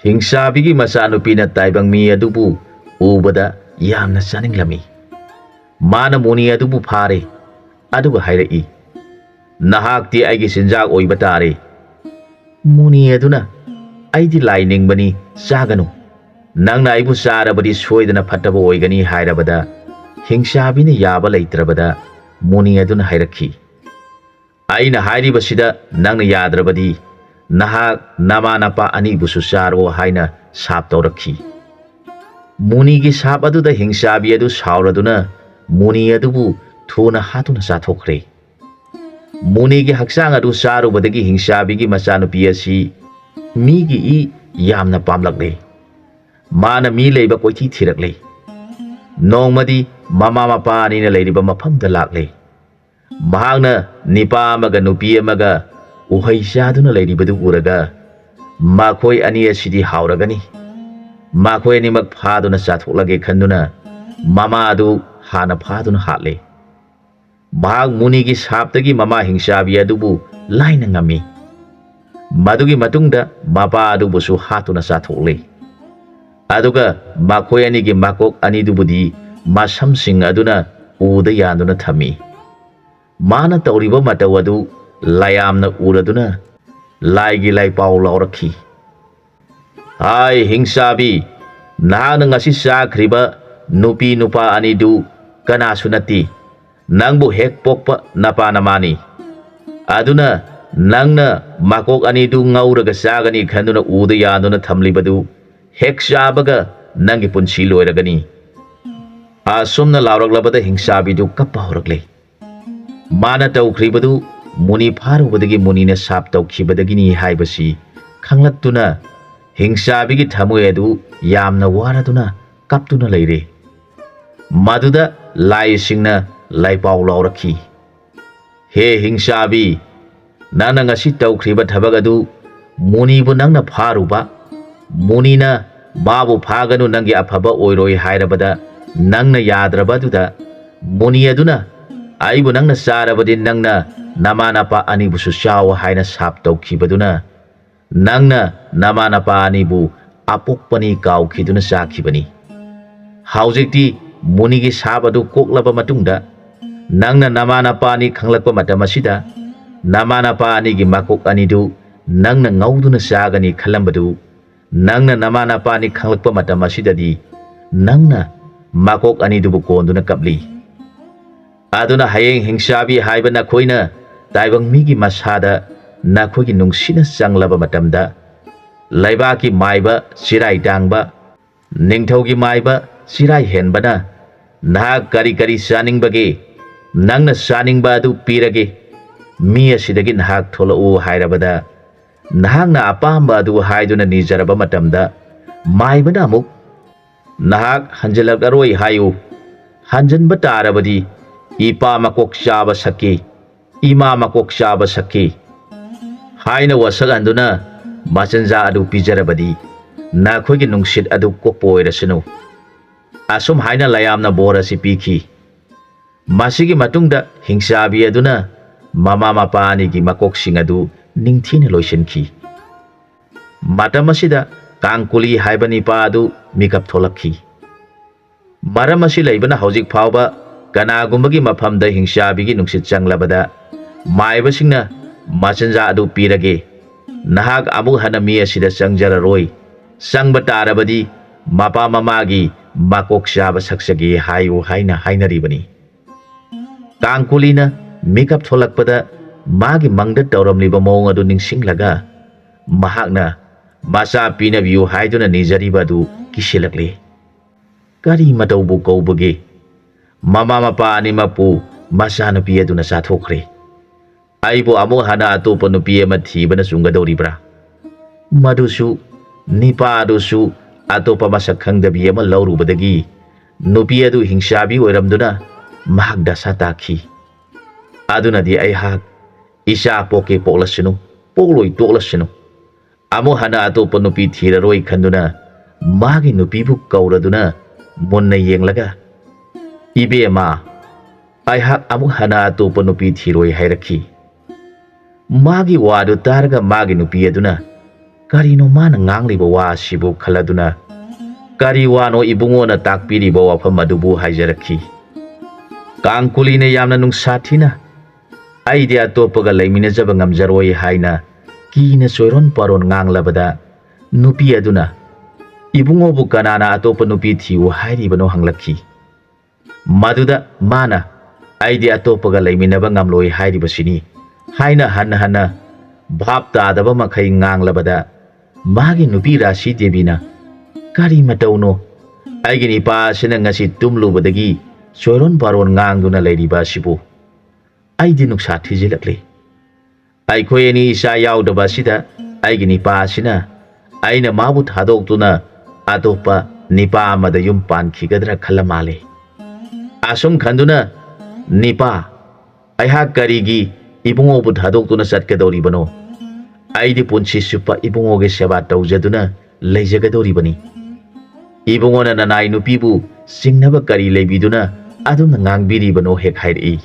ꯍꯤꯡꯆꯥꯕꯤꯒꯤ ꯃꯆꯥꯅꯨꯄꯤꯅ ꯇꯥꯏꯕꯪ ꯃꯤ ꯑꯗꯨꯕꯨ ꯎꯕꯗ ꯌꯥꯝꯅ ꯆꯥꯅꯤꯡꯂꯝꯃꯤ꯫ ꯃꯥꯅ ꯃꯨꯅꯤ ꯑꯗꯨꯕꯨ ꯐꯥꯔꯦ, ꯑꯗꯨꯒ ꯍꯥꯏꯔꯛꯏ, "ꯅꯍꯥꯛꯇꯤ ꯑꯩꯒꯤ ꯆꯤꯟꯖꯥꯛ ꯑꯣꯏꯕ ꯇꯥꯔꯦ꯫" ꯃꯨꯅꯤ ꯑꯗꯨꯅ, "ꯑꯩꯗꯤ ꯂꯥꯏ ꯅꯤꯡꯕꯅꯤ, ꯆꯥꯒꯅꯨ꯫ ꯅꯪꯅ ꯑꯩꯕꯨ ꯆꯥꯔꯕꯗꯤ ꯁꯣꯏꯗꯅ ꯐꯠꯇꯕ ꯑꯣꯏꯒꯅꯤ" ꯍꯥꯏꯔꯕꯗ, ꯍꯤꯡꯆꯥꯕꯤꯅ ꯌꯥꯕ ꯂꯩꯇ꯭ꯔꯕꯗ ꯃꯨꯅꯤ ꯑꯗꯨꯅ ꯍꯥꯏꯔꯛꯈꯤ, "ꯑꯩꯅ ꯍꯥꯏꯔꯤꯕꯁꯤꯗ ꯅꯪꯅ ꯌꯥꯗ꯭ꯔꯕꯗꯤ ꯅꯍꯥꯛ ꯅꯃꯥ ꯅꯄꯥ ꯑꯅꯤꯕꯨꯁꯨ ꯆꯥꯔꯣ" ꯍꯥꯏꯅ ꯁꯥꯞ ꯇꯧꯔꯛꯈꯤ꯫ ꯃꯨꯅꯤꯒꯤ ꯁꯥꯞ ꯑꯗꯨꯗ ꯍꯤꯡꯆꯥꯕꯤ ꯑꯗꯨ ꯁꯥꯎꯔꯗꯨꯅ ꯃꯨꯅꯤ ꯑꯗꯨꯕꯨ ꯊꯨꯅ ꯍꯥꯠꯇꯨꯅ ꯆꯥꯊꯣꯛꯈ꯭ꯔꯦ꯫ ꯃꯨꯅꯤꯒꯤ ꯍꯛꯆꯥꯡ ꯑꯗꯨ ꯆꯥꯔꯨꯕꯗꯒꯤ ꯍꯤꯡꯆꯥꯕꯤꯒꯤ ꯃꯆꯥꯅꯨꯄꯤ ꯑꯁꯤ ꯃꯤꯒꯤ ꯏ ꯌꯥꯝꯅ ꯄꯥꯝꯂꯛꯂꯦ꯫ ꯃꯥꯅ ꯃꯤ ꯂꯩꯕ ꯀꯣꯏꯊꯤ ꯊꯤꯔꯛꯂꯦ꯫ ꯅꯣꯡꯃꯗꯤ ꯃꯃꯥ ꯃꯄꯥ ꯑꯅꯤꯅ ꯂꯩꯔꯤꯕ ꯃꯐꯝꯗ ꯂꯥꯛꯂꯦ꯫ ꯃꯍꯥꯛꯅ ꯅꯤꯄꯥ ꯑꯃꯒ ꯅꯨꯄꯤ ꯑꯃꯒ ꯎꯍꯩ ꯆꯥꯗꯨꯅ ꯂꯩꯔꯤꯕꯗꯨ ꯎꯔꯒ, "ꯃꯈꯣꯏ ꯑꯅꯤ ꯑꯁꯤꯗꯤ ꯍꯥꯎꯔꯒꯅꯤ꯫ ꯃꯈꯣꯏ ꯑꯅꯤꯃꯛ ꯐꯥꯗꯨꯅ ꯆꯥꯊꯣꯛꯂꯒꯦ" ꯈꯟꯗꯨꯅ ꯃꯃꯥ ꯑꯗꯨ ꯍꯥꯟꯅ ꯐꯥꯗꯨꯅ ꯍꯥꯠꯂꯦ꯫ ꯃꯍꯥꯛ ꯃꯨꯅꯤꯒꯤ ꯁꯥꯞꯇꯒꯤ ꯃꯃꯥ ꯍꯤꯡꯆꯥꯕꯤ ꯑꯗꯨꯕꯨ ꯂꯥꯏꯅ ꯉꯝꯃꯤ꯫ ꯃꯗꯨꯒꯤ ꯃꯇꯨꯡꯗ ꯃꯄꯥ ꯑꯗꯨꯕꯨꯁꯨ ꯍꯥꯠꯇꯨꯅ ꯆꯥꯊꯣꯛꯂꯦ꯫ ꯑꯗꯨꯒ ꯃꯈꯣꯏ ꯑꯅꯤꯒꯤ ꯃꯀꯣꯛ ꯑꯅꯤꯗꯨꯕꯨꯗꯤ ꯃꯁꯝꯁꯤꯡ ꯑꯗꯨꯅ ꯎꯗ ꯌꯥꯟꯗꯨꯅ ꯊꯝꯃꯤ꯫ ꯃꯥꯅ ꯇꯧꯔꯤꯕ ꯃꯇꯧ ꯑꯗꯨ ꯂꯌꯥꯝꯅ ꯎꯔꯗꯨꯅ ꯂꯥꯏꯒꯤ ꯂꯥꯏꯄꯥꯎ ꯂꯥꯎꯔꯛꯈꯤ꯫ "ꯍꯥꯏ ꯍꯤꯡꯆꯥꯕꯤ, ꯅꯍꯥꯛꯅ ꯉꯁꯤ ꯆꯥꯈ꯭ꯔꯤꯕ ꯅꯨꯄꯤ ꯅꯨꯄꯥ ꯑꯅꯤꯗꯨ ꯀꯅꯥꯁꯨ ꯅꯠꯇꯦ, ꯅꯪꯕꯨ ꯍꯦꯛ ꯄꯣꯛꯄ ꯅꯄꯥ ꯅꯃꯥꯅꯤ꯫ ꯑꯗꯨꯅ ꯅꯪꯅ ꯃꯀꯣꯛ ꯑꯅꯤꯗꯨ ꯉꯧꯔꯒ ꯆꯥꯒꯅꯤ ꯈꯟꯗꯨꯅ ꯎꯗ ꯌꯥꯟꯗꯨꯅ ꯊꯝꯂꯤꯕꯗꯨ ꯍꯦꯛ ꯆꯥꯕꯒ ꯅꯪꯒꯤ ꯄꯨꯟꯁꯤ ꯂꯣꯏꯔꯒꯅꯤ꯫" ꯑꯁꯨꯝꯅ ꯂꯥꯎꯔꯛꯂꯕꯗ ꯍꯤꯡꯆꯥꯕꯤꯗꯨ ꯀꯞꯄ ꯍꯧꯔꯛꯂꯦ꯫ ꯃꯥꯅ ꯇꯧꯈ꯭ꯔꯤꯕꯗꯨ ꯃꯨꯅꯤ ꯐꯥꯔꯨꯕꯗꯒꯤ ꯃꯨꯅꯤꯅ ꯁꯥꯞ ꯇꯧꯈꯤꯕꯗꯒꯤꯅꯤ ꯍꯥꯏꯕꯁꯤ ꯈꯪꯂꯛꯇꯨꯅ ꯍꯤꯡꯆꯥꯕꯤꯒꯤ ꯊꯃꯣꯏ ꯑꯗꯨ ꯌꯥꯝꯅ ꯋꯥꯔꯗꯨꯅ ꯀꯞꯇꯨꯅ ꯂꯩꯔꯦ꯫ ꯃꯗꯨꯗ ꯂꯥꯏꯁꯤꯡꯅ ꯂꯥꯏꯄꯥꯎ ꯂꯥꯎꯔꯛꯈꯤ, "ꯍꯦ ꯍꯤꯡꯆꯥꯕꯤ, ꯅꯪꯅ ꯉꯁꯤ ꯇꯧꯈ꯭ꯔꯤꯕ ꯊꯕꯛ ꯑꯗꯨ ꯃꯨꯅꯤꯕꯨ ꯅꯪꯅ ꯐꯥꯔꯨꯕ, ꯃꯨꯅꯤꯅ ꯃꯥꯕꯨ ꯐꯥꯒꯅꯨ, ꯅꯪꯒꯤ ꯑꯐꯕ ꯑꯣꯏꯔꯣꯏ ꯍꯥꯏꯔꯕꯗ ꯅꯪꯅ ꯌꯥꯗ꯭ꯔꯕ ꯑꯗꯨꯗ ꯃꯨꯅꯤ ꯑꯗꯨꯅ, "ꯑꯩꯕꯨ ꯅꯪꯅ ꯆꯥꯔꯕꯗꯤ ꯅꯪꯅ ꯅꯃꯥ ꯅꯄꯥ ꯑꯅꯤꯕꯨꯁꯨ ꯆꯥꯎ" ꯍꯥꯏꯅ ꯁꯥꯞ ꯇꯧꯈꯤꯕꯗꯨꯅ, ꯅꯪꯅ ꯅꯃꯥ ꯅꯄꯥ ꯑꯅꯤꯕꯨ ꯑꯄꯣꯛꯄꯅꯤ ꯀꯥꯎꯈꯤꯗꯨꯅ ꯆꯥꯈꯤꯕꯅꯤ꯫ ꯍꯧꯖꯤꯛꯇꯤ ꯃꯨꯅꯤꯒꯤ ꯁꯥꯞ ꯑꯗꯨ ꯀꯣꯛꯂꯕ ꯃꯇꯨꯡꯗ, ꯅꯪꯅ ꯅꯃꯥ ꯅꯄꯥ ꯑꯅꯤ ꯈꯪꯂꯛꯄ ꯃꯇꯝ ꯑꯁꯤꯗ, ꯅꯃꯥ ꯅꯄꯥ ꯑꯅꯤꯒꯤ ꯃꯀꯣꯛ ꯑꯅꯤꯗꯨ ꯅꯪꯅ ꯉꯧꯗꯨꯅ ꯆꯥꯒꯅꯤ ꯈꯜꯂꯝꯕꯗꯨ, ꯅꯪꯅ ꯅꯃꯥ ꯅꯄꯥ ꯑꯅꯤ ꯈꯪꯂꯛꯄ ꯃꯇꯝ ꯑꯁꯤꯗꯗꯤ, ꯅꯪꯅ ꯃꯀꯣꯛ ꯑꯅꯤꯗꯨꯕꯨ ꯀꯣꯟꯗꯨꯅ ꯀꯞꯂꯤ꯫ ꯑꯗꯨꯅ ꯍꯌꯦꯡ ꯍꯤꯡꯆꯥꯕꯤ ꯍꯥꯏꯕ ꯅꯈꯣꯏꯅ ꯇꯥꯏꯕꯪ ꯃꯤꯒꯤ ꯃꯁꯥꯗ ꯅꯈꯣꯏꯒꯤ ꯅꯨꯡꯁꯤꯠꯅ ꯆꯪꯂꯕ ꯃꯇꯝꯗ, ꯂꯩꯕꯥꯛꯀꯤ ꯃꯥꯏꯕ ꯆꯤꯔꯥꯏ ꯇꯥꯡꯕ, ꯅꯤꯡꯊꯧꯒꯤ ꯃꯥꯏꯕ ꯆꯤꯔꯥꯏ ꯍꯦꯟꯕꯅ, "ꯅꯍꯥꯛ ꯀꯔꯤ ꯀꯔꯤ ꯆꯥꯅꯤꯡꯕꯒꯦ? ꯅꯪꯅ ꯆꯥꯅꯤꯡꯕ ꯑꯗꯨ ꯄꯤꯔꯒꯦ꯫ ꯃꯤ ꯑꯁꯤꯗꯒꯤ ꯅꯍꯥꯛ ꯊꯣꯛꯂꯛꯎ" ꯍꯥꯏꯔꯕꯗ, ꯅꯍꯥꯛꯅ ꯑꯄꯥꯝꯕ ꯑꯗꯨ ꯍꯥꯏꯗꯨꯅ ꯅꯤꯖꯔꯕ ꯃꯇꯝꯗ, ꯃꯥꯏꯕꯅ ꯑꯃꯨꯛ, "ꯅꯍꯥꯛ ꯍꯟꯖꯤꯜꯂꯛꯂꯔꯣꯏ ꯍꯥꯏꯌꯨ꯫ ꯍꯟꯖꯤꯟꯕ ꯇꯥꯔꯕꯗꯤ ꯏꯄꯥ ꯃꯀꯣꯛ ꯆꯥꯕ ꯁꯛꯀꯤ, ꯏꯃꯥ ꯃꯀꯣꯛ ꯆꯥꯕ ꯁꯛꯀꯤ" ꯍꯥꯏꯅ ꯋꯥꯁꯛꯍꯟꯗꯨꯅ ꯃꯆꯤꯟꯖꯥꯛ ꯑꯗꯨ ꯄꯤꯖꯔꯕꯗꯤ, ꯅꯈꯣꯏꯒꯤ ꯅꯨꯡꯁꯤꯠ ꯑꯗꯨ ꯀꯣꯛꯄ ꯑꯣꯏꯔꯁꯅꯨ꯫ ꯑꯁꯨꯝ ꯍꯥꯏꯅ ꯂꯌꯥꯝꯅ ꯕꯣꯔ ꯑꯁꯤ ꯄꯤꯈꯤ꯫ ꯃꯁꯤꯒꯤ ꯃꯇꯨꯡꯗ ꯍꯤꯡꯆꯥꯕꯤ ꯑꯗꯨꯅ ꯃꯃꯥ ꯃꯄꯥ ꯑꯅꯤꯒꯤ ꯃꯀꯣꯛꯁꯤꯡ ꯑꯗꯨ ꯅꯤꯡꯊꯤꯅ ꯂꯣꯏꯁꯤꯟꯈꯤ꯫ ꯃꯇꯝ ꯑꯁꯤꯗ ꯀꯥꯡꯀꯨꯂꯤ ꯍꯥꯏꯕ ꯅꯤꯄꯥ ꯑꯗꯨ ꯃꯤꯀꯞ ꯊꯣꯛꯂꯛꯈꯤ꯫ ꯃꯔꯝ ꯑꯁꯤ ꯂꯩꯕꯅ ꯍꯧꯖꯤꯛ ꯐꯥꯎꯕ ꯀꯅꯥꯒꯨꯝꯕꯒꯤ ꯃꯐꯝꯗ ꯍꯤꯡꯆꯥꯕꯤꯒꯤ ꯅꯨꯡꯁꯤꯠ ꯆꯪꯂꯕꯗ, ꯃꯥꯏꯕꯁꯤꯡꯅ ꯃꯆꯤꯟꯖꯥꯛ ꯑꯗꯨ ꯄꯤꯔꯒꯦ, ꯅꯍꯥꯛ ꯑꯃꯨꯛ ꯍꯟꯅ ꯃꯤ ꯑꯁꯤꯗ ꯆꯪꯖꯔꯔꯣꯏ, ꯆꯪꯕ ꯇꯥꯔꯕꯗꯤ ꯃꯄꯥ ꯃꯃꯥꯒꯤ ꯃꯀꯣꯛ ꯆꯥꯕ ꯁꯛꯆꯒꯦ ꯍꯥꯏꯌꯨ ꯍꯥꯏꯅ ꯍꯥꯏꯅꯔꯤꯕꯅꯤ꯫ ꯀꯥꯡꯀꯨꯂꯤꯅ ꯃꯤꯀꯞ ꯊꯣꯛꯂꯛꯄꯗ ꯃꯥꯒꯤ ꯃꯪꯗ ꯇꯧꯔꯝꯂꯤꯕ ꯃꯑꯣꯡ ꯑꯗꯨ ꯅꯤꯡꯁꯤꯡꯂꯒ ꯃꯍꯥꯛꯅ ꯃꯆꯥ ꯄꯤꯅꯕꯤꯌꯨ ꯍꯥꯏꯗꯨꯅ ꯅꯤꯖꯔꯤꯕ ꯑꯗꯨ ꯀꯤꯁꯤꯜꯂꯛꯂꯦ꯫ ꯀꯔꯤ ꯃꯇꯧꯕꯨ ꯀꯧꯕꯒꯦ? ꯃꯃꯥ ꯃꯄꯥ ꯑꯅꯤꯃꯛꯄꯨ ꯃꯆꯥꯅꯨꯄꯤ ꯑꯗꯨꯅ ꯆꯥꯊꯣꯛꯈ꯭ꯔꯦ꯫ ꯑꯩꯕꯨ ꯑꯃꯨꯛ ꯍꯟꯅ ꯑꯇꯣꯞꯄ ꯅꯨꯄꯤ ꯑꯃ ꯊꯤꯕꯅ ꯆꯨꯝꯒꯗꯧꯔꯤꯕ꯭ꯔꯥ? ꯃꯗꯨꯁꯨ ꯅꯤꯄꯥ ꯑꯗꯨꯁꯨ ꯑꯇꯣꯞꯄ ꯃꯁꯛ ꯈꯪꯗꯕꯤ ꯑꯃ ꯂꯧꯔꯨꯕꯗꯒꯤ ꯅꯨꯄꯤ ꯑꯗꯨ ꯍꯤꯡꯆꯥꯕꯤ ꯑꯣꯏꯔꯝꯗꯨꯅ ꯃꯍꯥꯛ ꯗꯁꯥ ꯇꯥꯈꯤ꯫ ꯑꯗꯨꯅꯗꯤ ꯑꯩꯍꯥꯛ ꯏꯆꯥ ꯄꯣꯛꯀꯦ ꯄꯣꯛꯂꯁꯅꯨ, ꯄꯣꯛꯂꯣꯏ ꯇꯣꯛꯂꯁꯅꯨ, ꯑꯃꯨꯛ ꯍꯟꯅ ꯑꯇꯣꯞꯄ ꯅꯨꯄꯤ ꯊꯤꯔꯔꯣꯏ ꯈꯟꯗꯨꯅ ꯃꯥꯒꯤ ꯅꯨꯄꯤꯕꯨ ꯀꯧꯔꯗꯨꯅ ꯃꯨꯟꯅ ꯌꯦꯡꯂꯒ, "ꯏꯕꯦꯝꯃ, ꯑꯩꯍꯥꯛ ꯑꯃꯨꯛ ꯍꯟꯅ ꯑꯇꯣꯞꯄ ꯅꯨꯄꯤ ꯊꯤꯔꯣꯏ" ꯍꯥꯏꯔꯛꯈꯤ꯫ ꯃꯥꯒꯤ ꯋꯥꯗꯨ ꯇꯥꯔꯒ ꯃꯥꯒꯤ ꯅꯨꯄꯤ ꯑꯗꯨꯅ, "ꯀꯔꯤꯅꯣ ꯃꯥꯅ ꯉꯥꯡꯂꯤꯕ ꯋꯥ ꯑꯁꯤꯕꯨ?" ꯈꯜꯂꯗꯨꯅ, "ꯀꯔꯤ ꯋꯥꯅꯣ ꯏꯕꯨꯡꯉꯣꯅ ꯇꯥꯛꯄꯤꯔꯤꯕ ꯋꯥꯐꯝ ꯑꯗꯨꯕꯨ?" ꯍꯥꯏꯖꯔꯛꯈꯤ꯫ ꯀꯥꯡꯀꯨꯂꯤꯅ ꯌꯥꯝꯅ ꯅꯨꯡꯁꯥ ꯊꯤꯅ, "ꯑꯩꯗꯤ ꯑꯇꯣꯞꯄꯒ ꯂꯩꯃꯤꯟꯅꯖꯕ ꯉꯝꯖꯔꯣꯏ" ꯍꯥꯏꯅ ꯀꯤꯅ ꯆꯣꯏꯔꯣꯟ ꯄꯥꯔꯣꯟ ꯉꯥꯡꯂꯕꯗ, ꯅꯨꯄꯤ ꯑꯗꯨꯅ, "ꯏꯕꯨꯡꯉꯣꯕꯨ ꯀꯅꯥꯅ ꯑꯇꯣꯞꯄ ꯅꯨꯄꯤ ꯊꯤꯌꯨ ꯍꯥꯏꯔꯤꯕꯅꯣ?" ꯍꯪꯂꯛꯈꯤ꯫ ꯃꯗꯨꯗ ꯃꯥꯅ, "ꯑꯩꯗꯤ ꯑꯇꯣꯞꯄꯒ ꯂꯩꯃꯤꯟꯅꯕ ꯉꯝꯂꯣꯏ ꯍꯥꯏꯔꯤꯕꯁꯤꯅꯤ" ꯍꯥꯏꯅ ꯍꯟꯅ ꯍꯟꯅ ꯚꯥꯞ ꯇꯥꯗꯕ ꯃꯈꯩ ꯉꯥꯡꯂꯕꯗ, ꯃꯥꯒꯤ ꯅꯨꯄꯤ ꯔꯥꯁꯤ ꯗꯦꯕꯤꯅ, "ꯀꯔꯤ ꯃꯇꯧꯅꯣ? ꯑꯩꯒꯤ ꯅꯤꯄꯥ ꯑꯁꯤꯅ ꯉꯁꯤ ꯇꯨꯝꯂꯨꯕꯗꯒꯤ ꯆꯣꯏꯔꯣꯟ ꯄꯥꯔꯣꯟ ꯉꯥꯡꯗꯨꯅ ꯂꯩꯔꯤꯕ ꯑꯁꯤꯕꯨ? ꯑꯩꯗꯤ ꯅꯨꯡꯁꯥ ꯊꯤꯖꯤꯜꯂꯛꯂꯤ꯫ ꯑꯩꯈꯣꯏ ꯑꯅꯤ ꯏꯆꯥ ꯌꯥꯎꯗꯕ ꯑꯁꯤꯗ ꯑꯩꯒꯤ ꯅꯤꯄꯥ ꯑꯁꯤꯅ ꯑꯩꯅ ꯃꯥꯕꯨ ꯊꯥꯗꯣꯛꯇꯨꯅ ꯑꯇꯣꯞꯄ ꯅꯤꯄꯥ ꯑꯃꯗ ꯌꯨꯝ ꯄꯥꯟꯈꯤꯒꯗ꯭ꯔꯥ ꯈꯜꯂ ꯃꯥꯜꯂꯦ꯫ ꯑꯁꯨꯝ ꯈꯟꯗꯨꯅ, ꯅꯤꯄꯥ, ꯑꯩꯍꯥꯛ ꯀꯔꯤꯒꯤ ꯏꯕꯨꯡꯉꯣꯕꯨ ꯊꯥꯗꯣꯛꯇꯨꯅ ꯆꯠꯀꯗꯧꯔꯤꯕꯅꯣ? ꯑꯩꯗꯤ ꯄꯨꯟꯁꯤ ꯆꯨꯞꯄ ꯏꯕꯨꯡꯉꯣꯒꯤ ꯁꯦꯕꯥ ꯇꯧꯖꯗꯨꯅ ꯂꯩꯖꯒꯗꯧꯔꯤꯕꯅꯤ꯫ ꯏꯕꯨꯡꯉꯣꯅ ꯅꯅꯥꯏ ꯅꯨꯄꯤꯕꯨ ꯆꯤꯡꯅꯕ ꯀꯔꯤ ꯂꯩꯕꯤꯗꯨꯅ ꯑꯗꯨꯝꯅ ꯉꯥꯡꯕꯤꯔꯤꯕꯅꯣ?" ꯍꯦꯛ ꯍꯥꯏꯔꯛꯏ꯫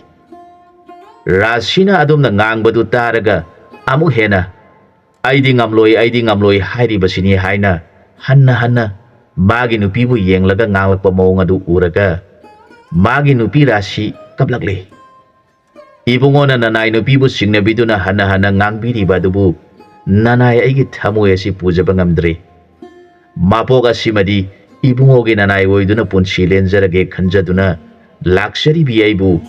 ꯔꯥꯁꯤꯅ ꯑꯗꯨꯝꯅ ꯉꯥꯡꯕꯗꯨ ꯇꯥꯔꯒ ꯑꯃꯨꯛ ꯍꯦꯟꯅ, "ꯑꯩꯗꯤ ꯉꯝꯂꯣꯏ, ꯑꯩꯗꯤ ꯉꯝꯂꯣꯏ" ꯍꯥꯏꯔꯤꯕꯁꯤꯅꯤ ꯍꯥꯏꯅ ꯍꯟꯅ ꯍꯟꯅ ꯃꯥꯒꯤ ꯅꯨꯄꯤꯕꯨ ꯌꯦꯡꯂꯒ ꯉꯥꯡꯂꯛꯄ ꯃꯑꯣꯡ ꯑꯗꯨ ꯎꯔꯒ ꯃꯥꯒꯤ ꯅꯨꯄꯤ ꯔꯥꯁꯤ ꯀꯞꯂꯛꯂꯦ꯫ "ꯏꯕꯨꯡꯉꯣꯅ ꯅꯅꯥꯏ ꯅꯨꯄꯤꯕꯨ ꯆꯤꯡꯅꯕꯤꯗꯨꯅ ꯍꯟꯅ ꯍꯟꯅ ꯉꯥꯡꯕꯤꯔꯤꯕ ꯑꯗꯨꯕꯨ ꯅꯅꯥꯏ ꯑꯩꯒꯤ ꯊꯃꯣꯏ ꯑꯁꯤ ꯄꯨꯖꯕ ꯉꯝꯗ꯭ꯔꯦ꯫ ꯃꯄꯣꯛ ꯑꯁꯤꯃꯗꯤ ꯏꯕꯨꯡꯉꯣꯒꯤ ꯅꯅꯥꯏ ꯑꯣꯏꯗꯨꯅ ꯄꯨꯟꯁꯤ ꯂꯦꯟꯖꯔꯒꯦ ꯈꯟꯖꯗꯨꯅ ꯂꯥꯛꯆꯔꯤꯕꯤ ꯑꯩꯕꯨ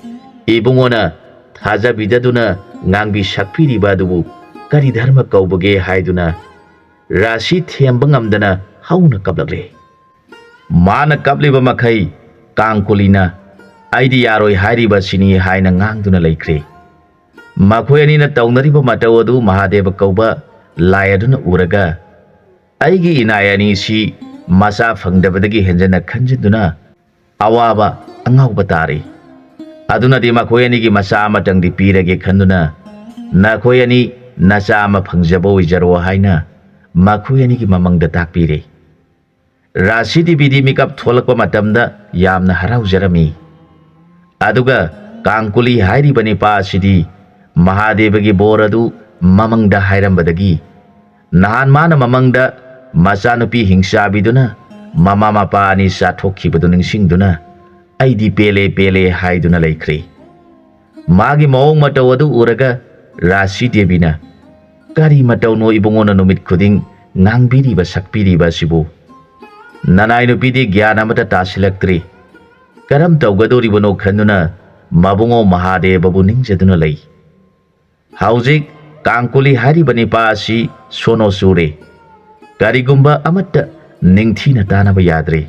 ꯏꯕꯨꯡꯉꯣꯅ ꯊꯥꯖꯕꯤꯗꯗꯨꯅ ꯉꯥꯡꯕꯤ ꯁꯛꯄꯤꯔꯤꯕ ꯑꯗꯨꯕꯨ ꯀꯔꯤ ꯙꯔꯃ ꯀꯧꯕꯒꯦ?" ꯍꯥꯏꯗꯨꯅ ꯔꯥꯁꯤ ꯊꯦꯝꯕ ꯉꯝꯗꯅ ꯍꯧꯅ ꯀꯞꯂꯛꯂꯦ꯫ ꯃꯥꯅ ꯀꯞꯂꯤꯕ ꯃꯈꯩ ꯀꯥꯡꯀꯨꯂꯤꯅ, "ꯑꯩꯗꯤ ꯌꯥꯔꯣꯏ" ꯍꯥꯏꯔꯤꯕꯁꯤꯅꯤ ꯍꯥꯏꯅ ꯉꯥꯡꯗꯨꯅ ꯂꯩꯈ꯭ꯔꯦ꯫ ꯃꯈꯣꯏ ꯑꯅꯤꯅ ꯇꯧꯅꯔꯤꯕ ꯃꯇꯧ ꯑꯗꯨ ꯃꯍꯥꯗꯦꯕ ꯀꯧꯕ ꯂꯥꯏ ꯑꯗꯨꯅ ꯎꯔꯒ, "ꯑꯩꯒꯤ ꯏꯅꯥꯏ ꯑꯅꯤꯁꯤ ꯃꯆꯥ ꯐꯪꯗꯕꯗꯒꯤ ꯍꯦꯟꯖꯟꯅ ꯈꯟꯖꯤꯟꯗꯨꯅ ꯑꯋꯥꯕ ꯑꯉꯥꯎꯕ ꯇꯥꯔꯤ꯫ ꯑꯗꯨꯅꯗꯤ ꯃꯈꯣꯏ ꯑꯅꯤꯒꯤ ꯃꯆꯥ ꯑꯃꯇꯪꯗꯤ ꯄꯤꯔꯒꯦ ꯈꯟꯗꯨꯅ ꯅꯈꯣꯏ ꯑꯅꯤ ꯅꯆꯥ ꯑꯃ ꯐꯪꯖꯕ ꯑꯣꯏꯖꯔꯣ" ꯍꯥꯏꯅ ꯃꯈꯣꯏ ꯑꯅꯤꯒꯤ ꯃꯃꯪꯗ ꯇꯥꯛꯄꯤꯔꯦ꯫ ꯔꯥꯁꯤ ꯗꯦꯕꯤꯗꯤ ꯃꯤꯀꯞ ꯊꯣꯛꯂꯛꯄ ꯃꯇꯝꯗ ꯌꯥꯝꯅ ꯍꯔꯥꯎꯖꯔꯝꯃꯤ꯫ ꯑꯗꯨꯒ ꯀꯥꯡꯀꯨꯂꯤ ꯍꯥꯏꯔꯤꯕ ꯅꯤꯄꯥ ꯑꯁꯤꯗꯤ ꯃꯍꯥꯗꯦꯕꯒꯤ ꯕꯣꯔ ꯑꯗꯨ ꯃꯃꯪꯗ ꯍꯥꯏꯔꯝꯕꯗꯒꯤ, ꯅꯍꯥꯟ ꯃꯥꯅ ꯃꯃꯪꯗ ꯃꯆꯥꯅꯨꯄꯤ ꯍꯤꯡꯆꯥꯕꯤꯗꯨꯅ ꯃꯃꯥ ꯃꯄꯥ ꯑꯅꯤ ꯆꯥꯊꯣꯛꯈꯤꯕꯗꯨ ꯅꯤꯡꯁꯤꯡꯗꯨꯅ, "ꯑꯩꯗꯤ ꯄꯦꯜꯂꯦ, ꯄꯦꯜꯂꯦ" ꯍꯥꯏꯗꯨꯅ ꯂꯩꯈ꯭ꯔꯦ꯫ ꯃꯥꯒꯤ ꯃꯑꯣꯡ ꯃꯇꯧ ꯑꯗꯨ ꯎꯔꯒ ꯔꯥꯁꯤ ꯗꯦꯕꯤꯅ, "ꯀꯔꯤ ꯃꯇꯧꯅꯣ ꯏꯕꯨꯡꯉꯣꯅ ꯅꯨꯃꯤꯠ ꯈꯨꯗꯤꯡ ꯉꯥꯡꯕꯤꯔꯤꯕ ꯁꯛꯄꯤꯔꯤꯕ ꯑꯁꯤꯕꯨ? ꯅꯅꯥꯏ ꯅꯨꯄꯤꯗꯤ ꯒ꯭ꯌꯥꯟ ꯑꯃꯠꯇ ꯇꯥꯁꯤꯜꯂꯛꯇ꯭ꯔꯤ꯫ ꯀꯔꯝ ꯇꯧꯒꯗꯧꯔꯤꯕꯅꯣ?" ꯈꯟꯗꯨꯅ ꯃꯕꯨꯡꯉꯣ ꯃꯍꯥꯗꯦꯕꯕꯨ ꯅꯤꯡꯖꯗꯨꯅ ꯂꯩ꯫ ꯍꯧꯖꯤꯛ ꯀꯥꯡꯀꯨꯂꯤ ꯍꯥꯏꯔꯤꯕ ꯅꯤꯄꯥ ꯑꯁꯤ ꯁꯣꯅꯣ ꯆꯨꯔꯦ꯫ ꯀꯔꯤꯒꯨꯝꯕ ꯑꯃꯠꯇ ꯅꯤꯡꯊꯤꯅ ꯇꯥꯅꯕ ꯌꯥꯗ꯭ꯔꯦ꯫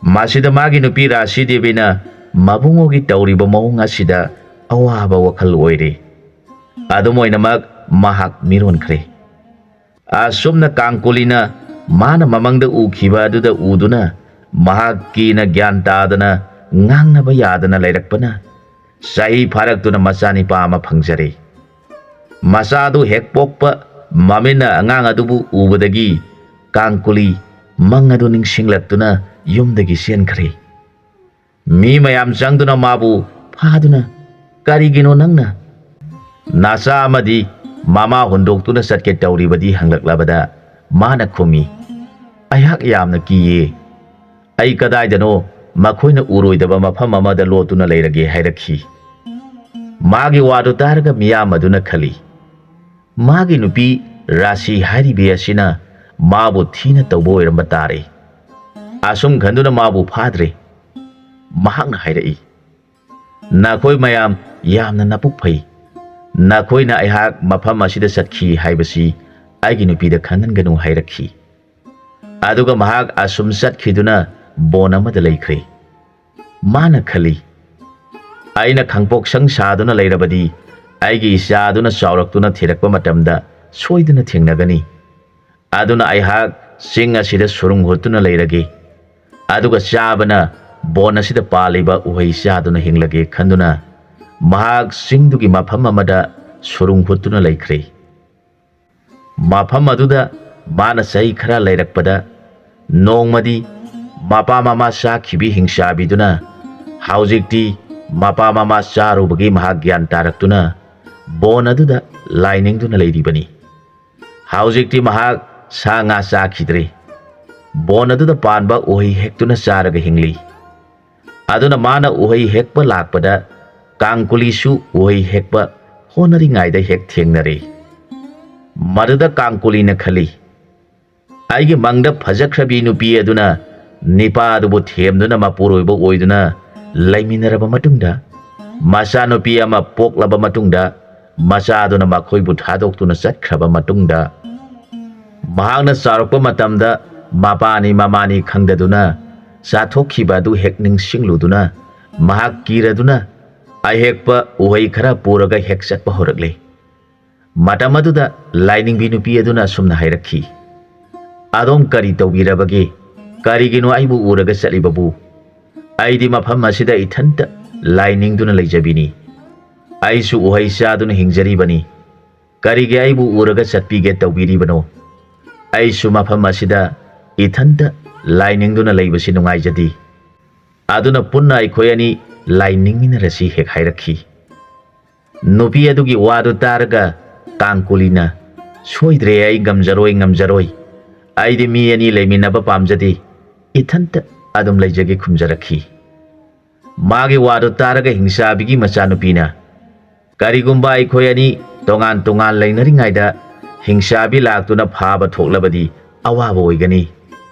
ꯃꯁꯤꯗ ꯃꯥꯒꯤ ꯅꯨꯄꯤ ꯔꯥꯁꯤ ꯗꯦꯕꯤꯅ ꯃꯕꯨꯡꯉꯣꯒꯤ ꯇꯧꯔꯤꯕ ꯃꯑꯣꯡ ꯑꯁꯤꯗ ꯑꯋꯥꯕ ꯋꯥꯈꯜ ꯑꯣꯏꯔꯦ꯫ ꯑꯗꯨꯝ ꯑꯣꯏꯅꯃꯛ ꯃꯍꯥꯛ ꯃꯤꯔꯣꯟꯈ꯭ꯔꯦ꯫ ꯑꯁꯨꯝꯅ ꯀꯥꯡꯀꯨꯂꯤꯅ ꯃꯥꯅ ꯃꯃꯪꯗ ꯎꯈꯤꯕ ꯑꯗꯨꯗ ꯎꯗꯨꯅ ꯃꯍꯥꯛ ꯀꯤꯅ ꯒ꯭ꯌꯥꯟ ꯇꯥꯗꯅ ꯉꯥꯡꯅꯕ ꯌꯥꯗꯅ ꯂꯩꯔꯛꯄꯅ ꯆꯍꯤ ꯐꯥꯔꯛꯇꯨꯅ ꯃꯆꯥꯅꯤꯄꯥ ꯑꯃ ꯐꯪꯖꯔꯦ꯫ ꯃꯆꯥꯗꯨ ꯍꯦꯛ ꯄꯣꯛꯄ ꯃꯃꯤꯠꯅ ꯑꯉꯥꯡ ꯑꯗꯨꯕꯨ ꯎꯕꯗꯒꯤ ꯀꯥꯡꯀꯨꯂꯤ ꯃꯪ ꯑꯗꯨ ꯅꯤꯡꯁꯤꯡꯂꯛꯇꯨꯅ ꯌꯨꯝꯗꯒꯤ ꯆꯦꯟꯈ꯭ꯔꯦ꯫ ꯃꯤ ꯃꯌꯥꯝ ꯆꯪꯗꯨꯅ ꯃꯥꯕꯨ ꯐꯥꯗꯨꯅ, "ꯀꯔꯤꯒꯤꯅꯣ ꯅꯪꯅ ꯅꯆꯥ ꯑꯃꯗꯤ ꯃꯃꯥ ꯍꯨꯟꯗꯣꯛꯇꯨꯅ ꯆꯠꯀꯦ ꯇꯧꯔꯤꯕꯗꯤ?" ꯍꯪꯂꯛꯂꯕꯗ ꯃꯥꯅ ꯈꯨꯝꯃꯤ, "ꯑꯩꯍꯥꯛ ꯌꯥꯝꯅ ꯀꯤꯌꯦ꯫ ꯑꯩ ꯀꯗꯥꯏꯗꯅꯣ ꯃꯈꯣꯏꯅ ꯎꯔꯣꯏꯗꯕ ꯃꯐꯝ ꯑꯃꯗ ꯂꯣꯠꯇꯨꯅ ꯂꯩꯔꯒꯦ" ꯍꯥꯏꯔꯛꯈꯤ꯫ ꯃꯥꯒꯤ ꯋꯥꯗꯨ ꯇꯥꯔꯒ ꯃꯤꯌꯥꯝ ꯑꯗꯨꯅ ꯈꯜꯂꯤ, "ꯃꯥꯒꯤ ꯅꯨꯄꯤ ꯔꯥꯁꯤ ꯍꯥꯏꯔꯤꯕꯤ ꯑꯁꯤꯅ ꯃꯥꯕꯨ ꯊꯤꯅ ꯇꯧꯕ ꯑꯣꯏꯔꯝꯕ ꯇꯥꯔꯦ"꯫ ꯑꯁꯨꯝ ꯈꯟꯗꯨꯅ ꯃꯥꯕꯨ ꯐꯥꯗ꯭ꯔꯦ꯫ ꯃꯍꯥꯛꯅ ꯍꯥꯏꯔꯛꯏ, "ꯅꯈꯣꯏ ꯃꯌꯥꯝ ꯌꯥꯝꯅ ꯅꯄꯨꯛ ꯐꯩ꯫ ꯅꯈꯣꯏꯅ ꯑꯩꯍꯥꯛ ꯃꯐꯝ ꯑꯁꯤꯗ ꯆꯠꯈꯤ ꯍꯥꯏꯕꯁꯤ ꯑꯩꯒꯤ ꯅꯨꯄꯤꯗ ꯈꯪꯍꯟꯒꯅꯨ" ꯍꯥꯏꯔꯛꯈꯤ꯫ ꯑꯗꯨꯒ ꯃꯍꯥꯛ ꯑꯁꯨꯝ ꯆꯠꯈꯤꯗꯨꯅ ꯕꯣꯟ ꯑꯃꯗ ꯂꯩꯈ꯭ꯔꯦ꯫ ꯃꯥꯅ ꯈꯜꯂꯤ, "ꯑꯩꯅ ꯈꯪꯄꯣꯛꯁꯪ ꯁꯥꯗꯨꯅ ꯂꯩꯔꯕꯗꯤ ꯑꯩꯒꯤ ꯏꯆꯥꯗꯨꯅ ꯆꯥꯎꯔꯛꯇꯨꯅ ꯊꯤꯔꯛꯄ ꯃꯇꯝꯗ ꯁꯣꯏꯗꯅ ꯊꯦꯡꯅꯒꯅꯤ꯫ ꯑꯗꯨꯅ ꯑꯩꯍꯥꯛ ꯆꯤꯡ ꯑꯁꯤꯗ ꯁꯨꯔꯨꯡ ꯍꯨꯠꯇꯨꯅ ꯂꯩꯔꯒꯦ꯫ ꯑꯗꯨꯒ ꯆꯥꯕꯅ ꯕꯣꯟ ꯑꯁꯤꯗ ꯄꯥꯜꯂꯤꯕ ꯎꯍꯩ ꯆꯥꯗꯨꯅ ꯍꯤꯡꯂꯒꯦ" ꯈꯟꯗꯨꯅ ꯃꯍꯥꯛ ꯆꯤꯡꯗꯨꯒꯤ ꯃꯐꯝ ꯑꯃꯗ ꯁꯨꯔꯨꯡ ꯍꯨꯠꯇꯨꯅ ꯂꯩꯈ꯭ꯔꯦ꯫ ꯃꯐꯝ ꯑꯗꯨꯗ ꯃꯥꯅ ꯆꯍꯤ ꯈꯔ ꯂꯩꯔꯛꯄꯗ ꯅꯣꯡꯃꯗꯤ ꯃꯄꯥ ꯃꯃꯥ ꯆꯥꯈꯤꯕꯤ ꯍꯤꯡꯆꯥꯕꯤꯗꯨꯅ ꯍꯧꯖꯤꯛꯇꯤ ꯃꯄꯥ ꯃꯃꯥ ꯆꯥꯔꯨꯕꯒꯤ ꯃꯍꯥꯛ ꯒ꯭ꯌꯥꯟ ꯇꯥꯔꯛꯇꯨꯅ ꯕꯣꯟ ꯑꯗꯨꯗ ꯂꯥꯏ ꯅꯤꯡꯗꯨꯅ ꯂꯩꯔꯤꯕꯅꯤ꯫ ꯍꯧꯖꯤꯛꯇꯤ ꯃꯍꯥꯛ ꯁꯥ ꯉꯥ ꯆꯥꯈꯤꯗ꯭ꯔꯦ꯫ ꯕꯣꯟ ꯑꯗꯨꯗ ꯄꯥꯟꯕ ꯎꯍꯩ ꯍꯦꯛꯇꯨꯅ ꯆꯥꯔꯒ ꯍꯤꯡꯂꯤ꯫ ꯑꯗꯨꯅ ꯃꯥꯅ ꯎꯍꯩ ꯍꯦꯛꯄ ꯂꯥꯛꯄꯗ ꯀꯥꯡꯀꯨꯂꯤꯁꯨ ꯎꯍꯩ ꯍꯦꯛꯄ ꯍꯣꯠꯅꯔꯤꯉꯩꯗ ꯍꯦꯛ ꯊꯦꯡꯅꯔꯦ꯫ ꯃꯗꯨꯗ ꯀꯥꯡꯀꯨꯂꯤꯅ ꯈꯜꯂꯤ, "ꯑꯩꯒꯤ ꯃꯪꯗ ꯐꯖꯈ꯭ꯔꯕꯤ ꯅꯨꯄꯤ ꯑꯗꯨꯅ ꯅꯤꯄꯥ ꯑꯗꯨꯕꯨ ꯊꯦꯝꯗꯨꯅ ꯃꯄꯨꯔꯣꯏꯕ ꯑꯣꯏꯗꯨꯅ ꯂꯩꯃꯤꯟꯅꯔꯕ ꯃꯇꯨꯡꯗ, ꯃꯆꯥꯅꯨꯄꯤ ꯑꯃ ꯄꯣꯛꯂꯕ ꯃꯇꯨꯡꯗ, ꯃꯆꯥꯗꯨꯅ ꯃꯈꯣꯏꯕꯨ ꯊꯥꯗꯣꯛꯇꯨꯅ ꯆꯠꯈ꯭ꯔꯕ ꯃꯇꯨꯡꯗ, ꯃꯍꯥꯛꯅ ꯆꯥꯎꯔꯛꯄ ꯃꯇꯝꯗ ꯃꯄꯥꯅꯤ ꯃꯃꯥꯅꯤ ꯈꯪꯗꯗꯨꯅ ꯆꯥꯊꯣꯛꯈꯤꯕ ꯑꯗꯨ ꯍꯦꯛ ꯅꯤꯡꯁꯤꯡꯂꯨꯗꯨꯅ ꯃꯍꯥꯛ ꯀꯤꯔꯗꯨꯅ ꯑꯍꯦꯛꯄ ꯎꯍꯩ ꯈꯔ ꯄꯨꯔꯒ ꯍꯦꯛ ꯆꯠꯄ ꯍꯧꯔꯛꯂꯦ꯫" ꯃꯇꯝ ꯑꯗꯨꯗ ꯂꯥꯏꯅꯤꯡꯕꯤ ꯅꯨꯄꯤ ꯑꯗꯨꯅ ꯑꯁꯨꯝꯅ ꯍꯥꯏꯔꯛꯈꯤ, "ꯑꯗꯣꯝ ꯀꯔꯤ ꯇꯧꯕꯤꯔꯕꯒꯦ? ꯀꯔꯤꯒꯤꯅꯣ ꯑꯩꯕꯨ ꯎꯔꯒ ꯆꯠꯂꯤꯕꯕꯨ? ꯑꯩꯗꯤ ꯃꯐꯝ ꯑꯁꯤꯗ ꯏꯊꯟꯇ ꯂꯥꯏ ꯅꯤꯡꯗꯨꯅ ꯂꯩꯖꯕꯤꯅꯤ꯫ ꯑꯩꯁꯨ ꯎꯍꯩ ꯆꯥꯗꯨꯅ ꯍꯤꯡꯖꯔꯤꯕꯅꯤ꯫ ꯀꯔꯤꯒꯤ ꯑꯩꯕꯨ ꯎꯔꯒ ꯆꯠꯄꯤꯒꯦ ꯇꯧꯕꯤꯔꯤꯕꯅꯣ? ꯑꯩꯁꯨ ꯃꯐꯝ ꯑꯁꯤꯗ ꯏꯊꯟꯇ ꯂꯥꯏ ꯅꯤꯡꯗꯨꯅ ꯂꯩꯕꯁꯤ ꯅꯨꯡꯉꯥꯏꯖꯗꯦ꯫ ꯑꯗꯨꯅ ꯄꯨꯟꯅ ꯑꯩꯈꯣꯏ ꯑꯅꯤ ꯂꯥꯏ ꯅꯤꯡꯃꯤꯟꯅꯔꯁꯤ" ꯍꯦꯛ ꯍꯥꯏꯔꯛꯈꯤ꯫ ꯅꯨꯄꯤ ꯑꯗꯨꯒꯤ ꯋꯥꯗꯨ ꯇꯥꯔꯒ ꯀꯥꯡꯀꯨꯂꯤꯅ, "ꯁꯣꯏꯗ꯭ꯔꯦ, ꯑꯩ ꯉꯝꯖꯔꯣꯏ, ꯉꯝꯖꯔꯣꯏ꯫ ꯑꯩꯗꯤ ꯃꯤ ꯑꯅꯤ ꯂꯩꯃꯤꯟꯅꯕ ꯄꯥꯝꯖꯗꯦ, ꯏꯊꯟꯇ ꯑꯗꯨꯝ ꯂꯩꯖꯒꯦ" ꯈꯨꯝꯖꯔꯛꯈꯤ꯫ ꯃꯥꯒꯤ ꯋꯥꯗꯨ ꯇꯥꯔꯒ ꯍꯤꯡꯆꯥꯕꯤꯒꯤ ꯃꯆꯥꯅꯨꯄꯤꯅ, "ꯀꯔꯤꯒꯨꯝꯕ ꯑꯩꯈꯣꯏ ꯑꯅꯤ ꯇꯣꯉꯥꯟ ꯇꯣꯉꯥꯟ ꯂꯩꯅꯔꯤꯉꯩꯗ ꯍꯤꯡꯆꯥꯕꯤ ꯂꯥꯛꯇꯨꯅ ꯐꯥꯕ ꯊꯣꯛꯂꯕꯗꯤ ꯑꯋꯥꯕ ꯑꯣꯏꯒꯅꯤ꯫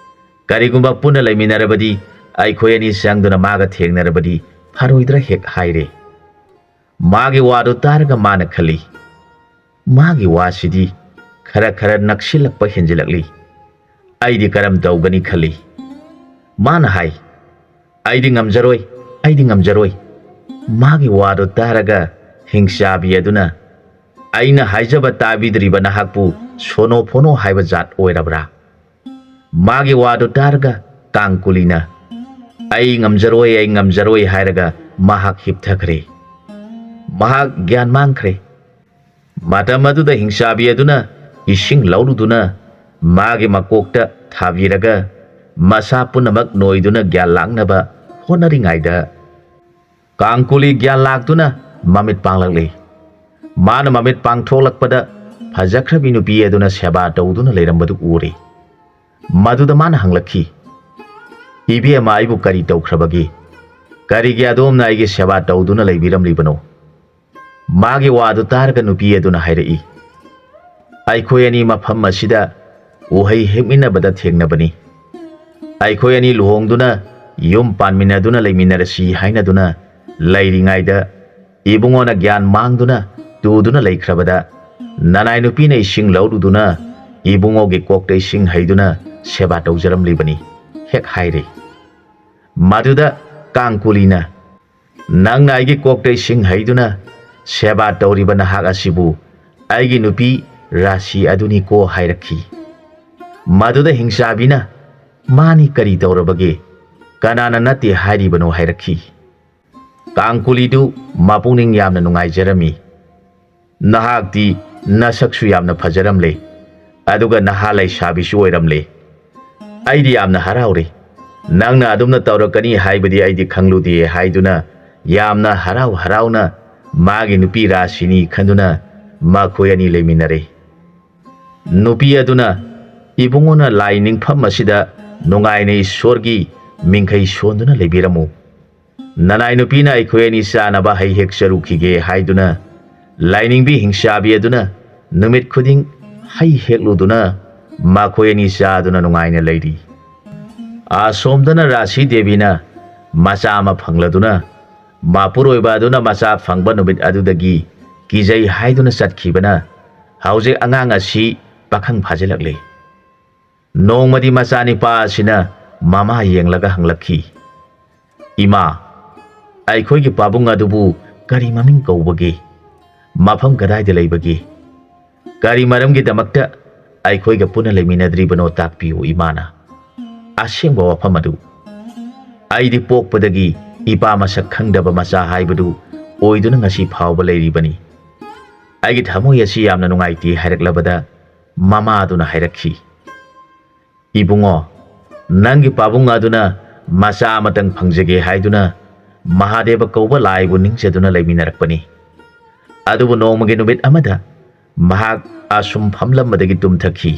ꯀꯔꯤꯒꯨꯝꯕ ꯄꯨꯟꯅ ꯂꯩꯃꯤꯟꯅꯔꯕꯗꯤ ꯑꯩꯈꯣꯏ ꯑꯅꯤ ꯆꯪꯗꯨꯅ ꯃꯥꯒ ꯊꯦꯡꯅꯔꯕꯗꯤ ꯐꯔꯣꯏꯗ꯭ꯔꯥ" ꯍꯦꯛ ꯍꯥꯏꯔꯦ꯫ ꯃꯥꯒꯤ ꯋꯥꯗꯨ ꯇꯥꯔꯒ ꯃꯥꯅ ꯈꯜꯂꯤ, "ꯃꯥꯒꯤ ꯋꯥꯁꯤꯗꯤ ꯈꯔ ꯈꯔ ꯅꯛꯁꯤꯜꯂꯛꯄ ꯍꯦꯟꯖꯤꯜꯂꯛꯂꯤ꯫ ꯑꯩꯗꯤ ꯀꯔꯝ ꯇꯧꯒꯅꯤ?" ꯈꯜꯂꯤ꯫ ꯃꯥꯅ ꯍꯥꯏ, "ꯑꯩꯗꯤ ꯉꯝꯖꯔꯣꯏ, ꯑꯩꯗꯤ ꯉꯝꯖꯔꯣꯏ꯫" ꯃꯥꯒꯤ ꯋꯥꯗꯨ ꯇꯥꯔꯒ ꯍꯤꯡꯆꯥꯕꯤ ꯑꯗꯨꯅ, "ꯑꯩꯅ ꯍꯥꯏꯖꯕ ꯇꯥꯕꯤꯗ꯭ꯔꯤꯕ ꯅꯍꯥꯛꯄꯨ ꯁꯣꯅꯣ ꯐꯣꯅꯣ ꯍꯥꯏꯕ ꯖꯥꯠ ꯑꯣꯏꯔꯕ꯭ꯔꯥ?" ꯃꯥꯒꯤ ꯋꯥꯗꯨ ꯇꯥꯔꯒ ꯀꯥꯡꯀꯨꯂꯤꯅ, "ꯑꯩ ꯉꯝꯖꯔꯣꯏ, ꯑꯩ ꯉꯝꯖꯔꯣꯏ" ꯍꯥꯏꯔꯒ ꯃꯍꯥꯛ ꯍꯤꯞꯊꯈ꯭ꯔꯦ꯫ ꯃꯍꯥꯛ ꯒ꯭ꯌꯥꯟ ꯃꯥꯡꯈ꯭ꯔꯦ꯫ ꯃꯇꯝ ꯑꯗꯨꯗ ꯍꯤꯡꯆꯥꯕꯤ ꯑꯗꯨꯅ ꯏꯁꯤꯡ ꯂꯧꯔꯨꯗꯨꯅ ꯃꯥꯒꯤ ꯃꯀꯣꯛꯇ ꯊꯥꯕꯤꯔꯒ ꯃꯁꯥ ꯄꯨꯝꯅꯃꯛ ꯅꯣꯏꯗꯨꯅ ꯒ꯭ꯌꯥꯟ ꯂꯥꯛꯅꯕ ꯍꯣꯠꯅꯔꯤꯉꯩꯗ, ꯀꯥꯡꯀꯨꯂꯤ ꯒ꯭ꯌꯥꯟ ꯂꯥꯛꯇꯨꯅ ꯃꯃꯤꯠ ꯄꯥꯡꯂꯛꯂꯤ꯫ ꯃꯥꯅ ꯃꯃꯤꯠ ꯄꯥꯡꯊꯣꯛꯂꯛꯄꯗ ꯐꯖꯈ꯭ꯔꯕꯤ ꯅꯨꯄꯤ ꯑꯗꯨꯅ ꯁꯦꯕꯥ ꯇꯧꯗꯨꯅ ꯂꯩꯔꯝꯕꯗꯨ ꯎꯔꯦ꯫ ꯃꯗꯨꯗ ꯃꯥꯅ ꯍꯪꯂꯛꯈꯤ, "ꯏꯕꯦꯝꯃ, ꯑꯩꯕꯨ ꯀꯔꯤ ꯇꯧꯈ꯭ꯔꯕꯒꯦ? ꯀꯔꯤꯒꯤ ꯑꯗꯣꯝꯅ ꯑꯩꯒꯤ ꯁꯦꯕꯥ ꯇꯧꯗꯨꯅ ꯂꯩꯕꯤꯔꯝꯂꯤꯕꯅꯣ?" ꯃꯥꯒꯤ ꯋꯥꯗꯨ ꯇꯥꯔꯒ ꯅꯨꯄꯤ ꯑꯗꯨꯅ ꯍꯥꯏꯔꯛꯏ, "ꯑꯩꯈꯣꯏ ꯑꯅꯤ ꯃꯐꯝ ꯑꯁꯤꯗ ꯎꯍꯩ ꯍꯦꯛꯃꯤꯟꯅꯕꯗ ꯊꯦꯡꯅꯕꯅꯤ꯫ ꯑꯩꯈꯣꯏ ꯑꯅꯤ ꯂꯨꯍꯣꯡꯗꯨꯅ ꯌꯨꯝ ꯄꯥꯟꯃꯤꯟꯅꯗꯨꯅ ꯂꯩꯃꯤꯟꯅꯔꯁꯤ ꯍꯥꯏꯅꯗꯨꯅ ꯂꯩꯔꯤꯉꯩꯗ, ꯏꯕꯨꯡꯉꯣꯅ ꯒ꯭ꯌꯥꯟ ꯃꯥꯡꯗꯨꯅ ꯇꯨꯗꯨꯅ ꯂꯩꯈ꯭ꯔꯕꯗ, ꯅꯅꯥꯏ ꯅꯨꯄꯤꯅ ꯏꯁꯤꯡ ꯂꯧꯔꯨꯗꯨꯅ ꯏꯕꯨꯡꯉꯣꯒꯤ ꯀꯣꯛꯇ ꯏꯁꯤꯡ ꯍꯩꯗꯨꯅ ꯁꯦꯕꯥ ꯇꯧꯖꯔꯝꯂꯤꯕꯅꯤ" ꯍꯦꯛ ꯍꯥꯏꯔꯦ꯫ ꯃꯗꯨꯗ ꯀꯥꯡꯀꯨꯂꯤꯅ, "ꯅꯪꯅ ꯑꯩꯒꯤ ꯀꯣꯛꯇ ꯏꯁꯤꯡ ꯍꯩꯗꯨꯅ ꯁꯦꯕꯥ ꯇꯧꯔꯤꯕ ꯅꯍꯥꯛ ꯑꯁꯤꯕꯨ ꯑꯩꯒꯤ ꯅꯨꯄꯤ ꯔꯥꯁꯤ ꯑꯗꯨꯅꯤꯀꯣ" ꯍꯥꯏꯔꯛꯈꯤ꯫ ꯃꯗꯨꯗ ꯍꯤꯡꯆꯥꯕꯤꯅ, "ꯃꯥꯅꯤ, ꯀꯔꯤ ꯇꯧꯔꯕꯒꯦ? ꯀꯅꯥꯅ ꯅꯠꯇꯦ ꯍꯥꯏꯔꯤꯕꯅꯣ?" ꯍꯥꯏꯔꯛꯈꯤ꯫ ꯀꯥꯡꯀꯨꯂꯤꯗꯨ ꯃꯄꯨꯛꯅꯤꯡ ꯌꯥꯝꯅ ꯅꯨꯡꯉꯥꯏꯖꯔꯝꯃꯤ꯫ "ꯅꯍꯥꯛꯇꯤ ꯅꯁꯛꯁꯨ ꯌꯥꯝꯅ ꯐꯖꯔꯝꯂꯦ, ꯑꯗꯨꯒ ꯅꯍꯥ ꯂꯩꯁꯥꯕꯤꯁꯨ ꯑꯣꯏꯔꯝꯂꯦ꯫ ꯑꯩꯗꯤ ꯌꯥꯝꯅ ꯍꯔꯥꯎꯔꯦ꯫ ꯅꯪꯅ ꯑꯗꯨꯝꯅ ꯇꯧꯔꯛꯀꯅꯤ ꯍꯥꯏꯕꯗꯤ ꯑꯩꯗꯤ ꯈꯪꯂꯨꯗꯦ" ꯍꯥꯏꯗꯨꯅ ꯌꯥꯝꯅ ꯍꯔꯥꯎ ꯍꯔꯥꯎꯅ ꯃꯥꯒꯤ ꯅꯨꯄꯤ ꯔꯥꯁꯤꯅꯤ ꯈꯟꯗꯨꯅ ꯃꯈꯣꯏ ꯑꯅꯤ ꯂꯩꯃꯤꯟꯅꯔꯦ꯫ ꯅꯨꯄꯤ ꯑꯗꯨꯅ, "ꯏꯕꯨꯡꯉꯣꯅ ꯂꯥꯏ ꯅꯤꯡꯐꯝ ꯑꯁꯤꯗ ꯅꯨꯡꯉꯥꯏꯅ ꯏꯁꯣꯔꯒꯤ ꯃꯤꯡꯈꯩ ꯁꯣꯟꯗꯨꯅ ꯂꯩꯕꯤꯔꯝꯃꯨ꯫ ꯅꯅꯥꯏ ꯅꯨꯄꯤꯅ ꯑꯩꯈꯣꯏ ꯑꯅꯤ ꯆꯥꯅꯕ ꯍꯩ ꯍꯦꯛꯆꯔꯨꯈꯤꯒꯦ" ꯍꯥꯏꯗꯨꯅ ꯂꯥꯏꯅꯤꯡꯕꯤ ꯍꯤꯡꯆꯥꯕꯤ ꯑꯗꯨꯅ ꯅꯨꯃꯤꯠ ꯈꯨꯗꯤꯡ ꯍꯩ ꯍꯦꯛꯂꯨꯗꯨꯅ ꯃꯈꯣꯏ ꯑꯅꯤ ꯆꯥꯗꯨꯅ ꯅꯨꯡꯉꯥꯏꯅ ꯂꯩꯔꯤ꯫ ꯑꯁꯣꯝꯗꯅ ꯔꯥꯁꯤ ꯗꯦꯕꯤꯅ ꯃꯆꯥ ꯑꯃ ꯐꯪꯂꯗꯨꯅ ꯃꯄꯨꯔꯣꯏꯕ ꯑꯗꯨꯅ ꯃꯆꯥ ꯐꯪꯕ ꯅꯨꯃꯤꯠ ꯑꯗꯨꯗꯒꯤ ꯀꯤꯖꯩ ꯍꯥꯏꯗꯨꯅ ꯆꯠꯈꯤꯕꯅ ꯍꯧꯖꯤꯛ ꯑꯉꯥꯡ ꯑꯁꯤ ꯄꯥꯈꯪ ꯐꯥꯖꯤꯜꯂꯛꯂꯦ꯫ ꯅꯣꯡꯃꯗꯤ ꯃꯆꯥꯅꯤꯄꯥ ꯑꯁꯤꯅ ꯃꯃꯥ ꯌꯦꯡꯂꯒ ꯍꯪꯂꯛꯈꯤ, "ꯏꯃꯥ, ꯑꯩꯈꯣꯏꯒꯤ ꯄꯥꯕꯨꯡ ꯑꯗꯨꯕꯨ ꯀꯔꯤ ꯃꯃꯤꯡ ꯀꯧꯕꯒꯦ? ꯃꯐꯝ ꯀꯗꯥꯏꯗ ꯂꯩꯕꯒꯦ? ꯀꯔꯤ ꯃꯔꯝꯒꯤꯗꯃꯛꯇ ꯑꯩꯈꯣꯏꯒ ꯄꯨꯟꯅ ꯂꯩꯃꯤꯟꯅꯗ꯭ꯔꯤꯕꯅꯣ ꯇꯥꯛꯄꯤꯌꯨ ꯏꯃꯥꯅ꯫ ꯑꯁꯦꯡꯕ ꯋꯥꯐꯝ ꯑꯗꯨ, ꯑꯩꯗꯤ ꯄꯣꯛꯄꯗꯒꯤ ꯏꯄꯥ ꯃꯁꯛ ꯈꯪꯗꯕ ꯃꯆꯥ ꯍꯥꯏꯕꯗꯨ ꯑꯣꯏꯗꯨꯅ ꯉꯁꯤ ꯐꯥꯎꯕ ꯂꯩꯔꯤꯕꯅꯤ꯫ ꯑꯩꯒꯤ ꯊꯃꯣꯏ ꯑꯁꯤ ꯌꯥꯝꯅ ꯅꯨꯡꯉꯥꯏꯇꯦ" ꯍꯥꯏꯔꯛꯂꯕꯗ ꯃꯃꯥꯗꯨꯅ ꯍꯥꯏꯔꯛꯈꯤ, "ꯏꯕꯨꯡꯉꯣ, ꯅꯪꯒꯤ ꯄꯥꯕꯨꯡ ꯑꯗꯨꯅ ꯃꯆꯥ ꯑꯃꯇꯪ ꯐꯪꯖꯒꯦ ꯍꯥꯏꯗꯨꯅ ꯃꯍꯥꯗꯦꯕ ꯀꯧꯕ ꯂꯥꯏꯕꯨ ꯅꯤꯡꯖꯗꯨꯅ ꯂꯩꯃꯤꯟꯅꯔꯛꯄꯅꯤ꯫ ꯑꯗꯨꯕꯨ ꯅꯣꯡꯃꯒꯤ ꯅꯨꯃꯤꯠ ꯑꯃꯗ ꯃꯍꯥꯛ ꯑꯁꯨꯝ ꯐꯝꯂꯝꯕꯗꯒꯤ ꯇꯨꯝꯊꯈꯤ꯫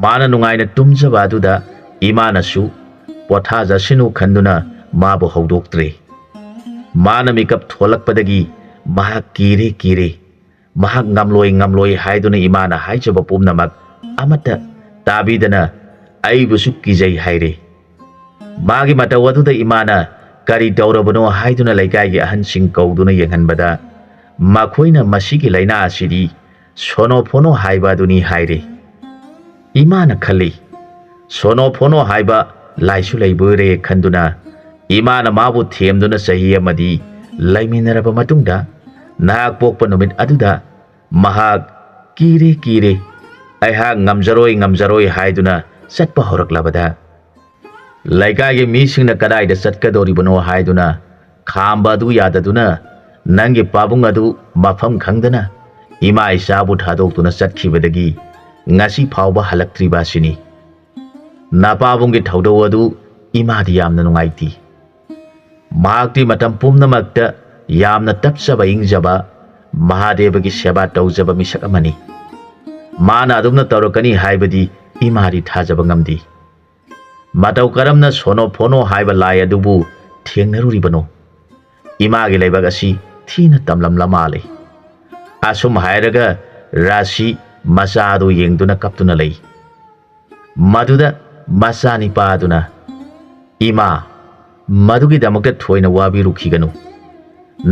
ꯃꯥꯅ ꯅꯨꯡꯉꯥꯏꯅ ꯇꯨꯝꯖꯕ ꯑꯗꯨꯗ ꯏꯃꯥꯅꯁꯨ ꯄꯣꯊꯥꯖꯁꯤꯅꯨ ꯈꯟꯗꯨꯅ ꯃꯥꯕꯨ ꯍꯧꯗꯣꯛꯇ꯭ꯔꯦ꯫ ꯃꯥꯅ ꯃꯤꯀꯞ ꯊꯣꯛꯂꯛꯄꯗꯒꯤ ꯃꯍꯥꯛ ꯀꯤꯔꯦ ꯀꯤꯔꯦ꯫ ꯃꯍꯥꯛ ꯉꯝꯂꯣꯏ ꯉꯝꯂꯣꯏ ꯍꯥꯏꯗꯨꯅ ꯏꯃꯥꯅ ꯍꯥꯏꯖꯕ ꯄꯨꯝꯅꯃꯛ ꯑꯃꯠꯇ ꯇꯥꯕꯤꯗꯅ ꯑꯩꯕꯨꯁꯨ ꯀꯤꯖꯩ ꯍꯥꯏꯔꯦ꯫ ꯃꯥꯒꯤ ꯃꯇꯧ ꯑꯗꯨꯗ ꯏꯃꯥꯅ ꯀꯔꯤ ꯇꯧꯔꯕꯅꯣ ꯍꯥꯏꯗꯨꯅ ꯂꯩꯀꯥꯏꯒꯤ ꯑꯍꯟꯁꯤꯡ ꯀꯧꯗꯨꯅ ꯌꯦꯡꯍꯟꯕꯗ ꯃꯈꯣꯏꯅ ꯃꯁꯤꯒꯤ ꯂꯥꯏꯅꯥ ꯑꯁꯤꯗꯤ ꯁꯣꯅꯣ ꯐꯣꯅꯣ ꯍꯥꯏꯕ ꯑꯗꯨꯅꯤ ꯍꯥꯏꯔꯦ꯫ ꯏꯃꯥꯅ ꯈꯜꯂꯤ, ꯁꯣꯅꯣ ꯐꯣꯅꯣ ꯍꯥꯏꯕ ꯂꯥꯏꯁꯨ ꯂꯩꯕꯣꯏꯔꯦ ꯈꯟꯗꯨꯅ ꯏꯃꯥꯅ ꯃꯥꯕꯨ ꯊꯦꯝꯗꯨꯅ ꯆꯍꯤ ꯑꯃꯗꯤ ꯂꯩꯃꯤꯟꯅꯔꯕ ꯃꯇꯨꯡꯗ ꯅꯍꯥꯛ ꯄꯣꯛꯄ ꯅꯨꯃꯤꯠ ꯑꯗꯨꯗ ꯃꯍꯥꯛ ꯀꯤꯔꯦ ꯀꯤꯔꯦ, ꯑꯩꯍꯥꯛ ꯉꯝꯖꯔꯣꯏ ꯉꯝꯖꯔꯣꯏ ꯍꯥꯏꯗꯨꯅ ꯆꯠꯄ ꯍꯧꯔꯛꯂꯕꯗ ꯂꯩꯀꯥꯏꯒꯤ ꯃꯤꯁꯤꯡꯅ ꯀꯗꯥꯏꯗ ꯆꯠꯀꯗꯧꯔꯤꯕꯅꯣ ꯍꯥꯏꯗꯨꯅ ꯈꯥꯝꯕ ꯑꯗꯨ ꯌꯥꯗꯗꯨꯅ ꯅꯪꯒꯤ ꯄꯥꯕꯨꯡ ꯑꯗꯨ ꯃꯐꯝ ꯈꯪꯗꯅ ꯏꯃꯥ ꯏꯆꯥꯕꯨ ꯊꯥꯗꯣꯛꯇꯨꯅ ꯆꯠꯈꯤꯕꯗꯒꯤ ꯉꯁꯤ ꯐꯥꯎꯕ ꯍꯜꯂꯛꯇ꯭ꯔꯤꯕ ꯑꯁꯤꯅꯤ꯫ ꯅꯄꯥꯕꯨꯡꯒꯤ ꯊꯧꯗꯧ ꯑꯗꯨ ꯏꯃꯥꯗꯤ ꯌꯥꯝꯅ ꯅꯨꯡꯉꯥꯏꯇꯦ꯫ ꯃꯍꯥꯛꯇꯤ ꯃꯇꯝ ꯄꯨꯝꯅꯃꯛꯇ ꯌꯥꯝꯅ ꯇꯞꯆꯕ ꯏꯪꯖꯕ ꯃꯍꯥꯗꯦꯕꯒꯤ ꯁꯦꯕꯥ ꯇꯧꯖꯕ ꯃꯤꯁꯛ ꯑꯃꯅꯤ꯫ ꯃꯥꯅ ꯑꯗꯨꯝꯅ ꯇꯧꯔꯛꯀꯅꯤ ꯍꯥꯏꯕꯗꯤ ꯏꯃꯥꯗꯤ ꯊꯥꯖꯕ ꯉꯝꯗꯦ꯫ ꯃꯇꯧ ꯀꯔꯝꯅ ꯁꯣꯅꯣ ꯐꯣꯅꯣ ꯍꯥꯏꯕ ꯂꯥꯏ ꯑꯗꯨꯕꯨ ꯊꯦꯡꯅꯔꯨꯔꯤꯕꯅꯣ? ꯏꯃꯥꯒꯤ ꯂꯩꯕꯥꯛ ꯑꯁꯤ ꯊꯤꯅ ꯇꯝꯂꯝꯂ ꯃꯥꯜꯂꯦ꯫ ꯑꯁꯨꯝ ꯍꯥꯏꯔꯒ ꯔꯥꯁꯤ ꯃꯆꯥ ꯑꯗꯨ ꯌꯦꯡꯗꯨꯅ ꯀꯞꯇꯨꯅ ꯂꯩ꯫ ꯃꯗꯨꯗ ꯃꯆꯥꯅꯤꯄꯥ ꯑꯗꯨꯅ, "ꯏꯃꯥ, ꯃꯗꯨꯒꯤꯗꯃꯛꯇ ꯊꯣꯏꯅ ꯋꯥꯕꯤꯔꯨꯈꯤꯒꯅꯨ꯫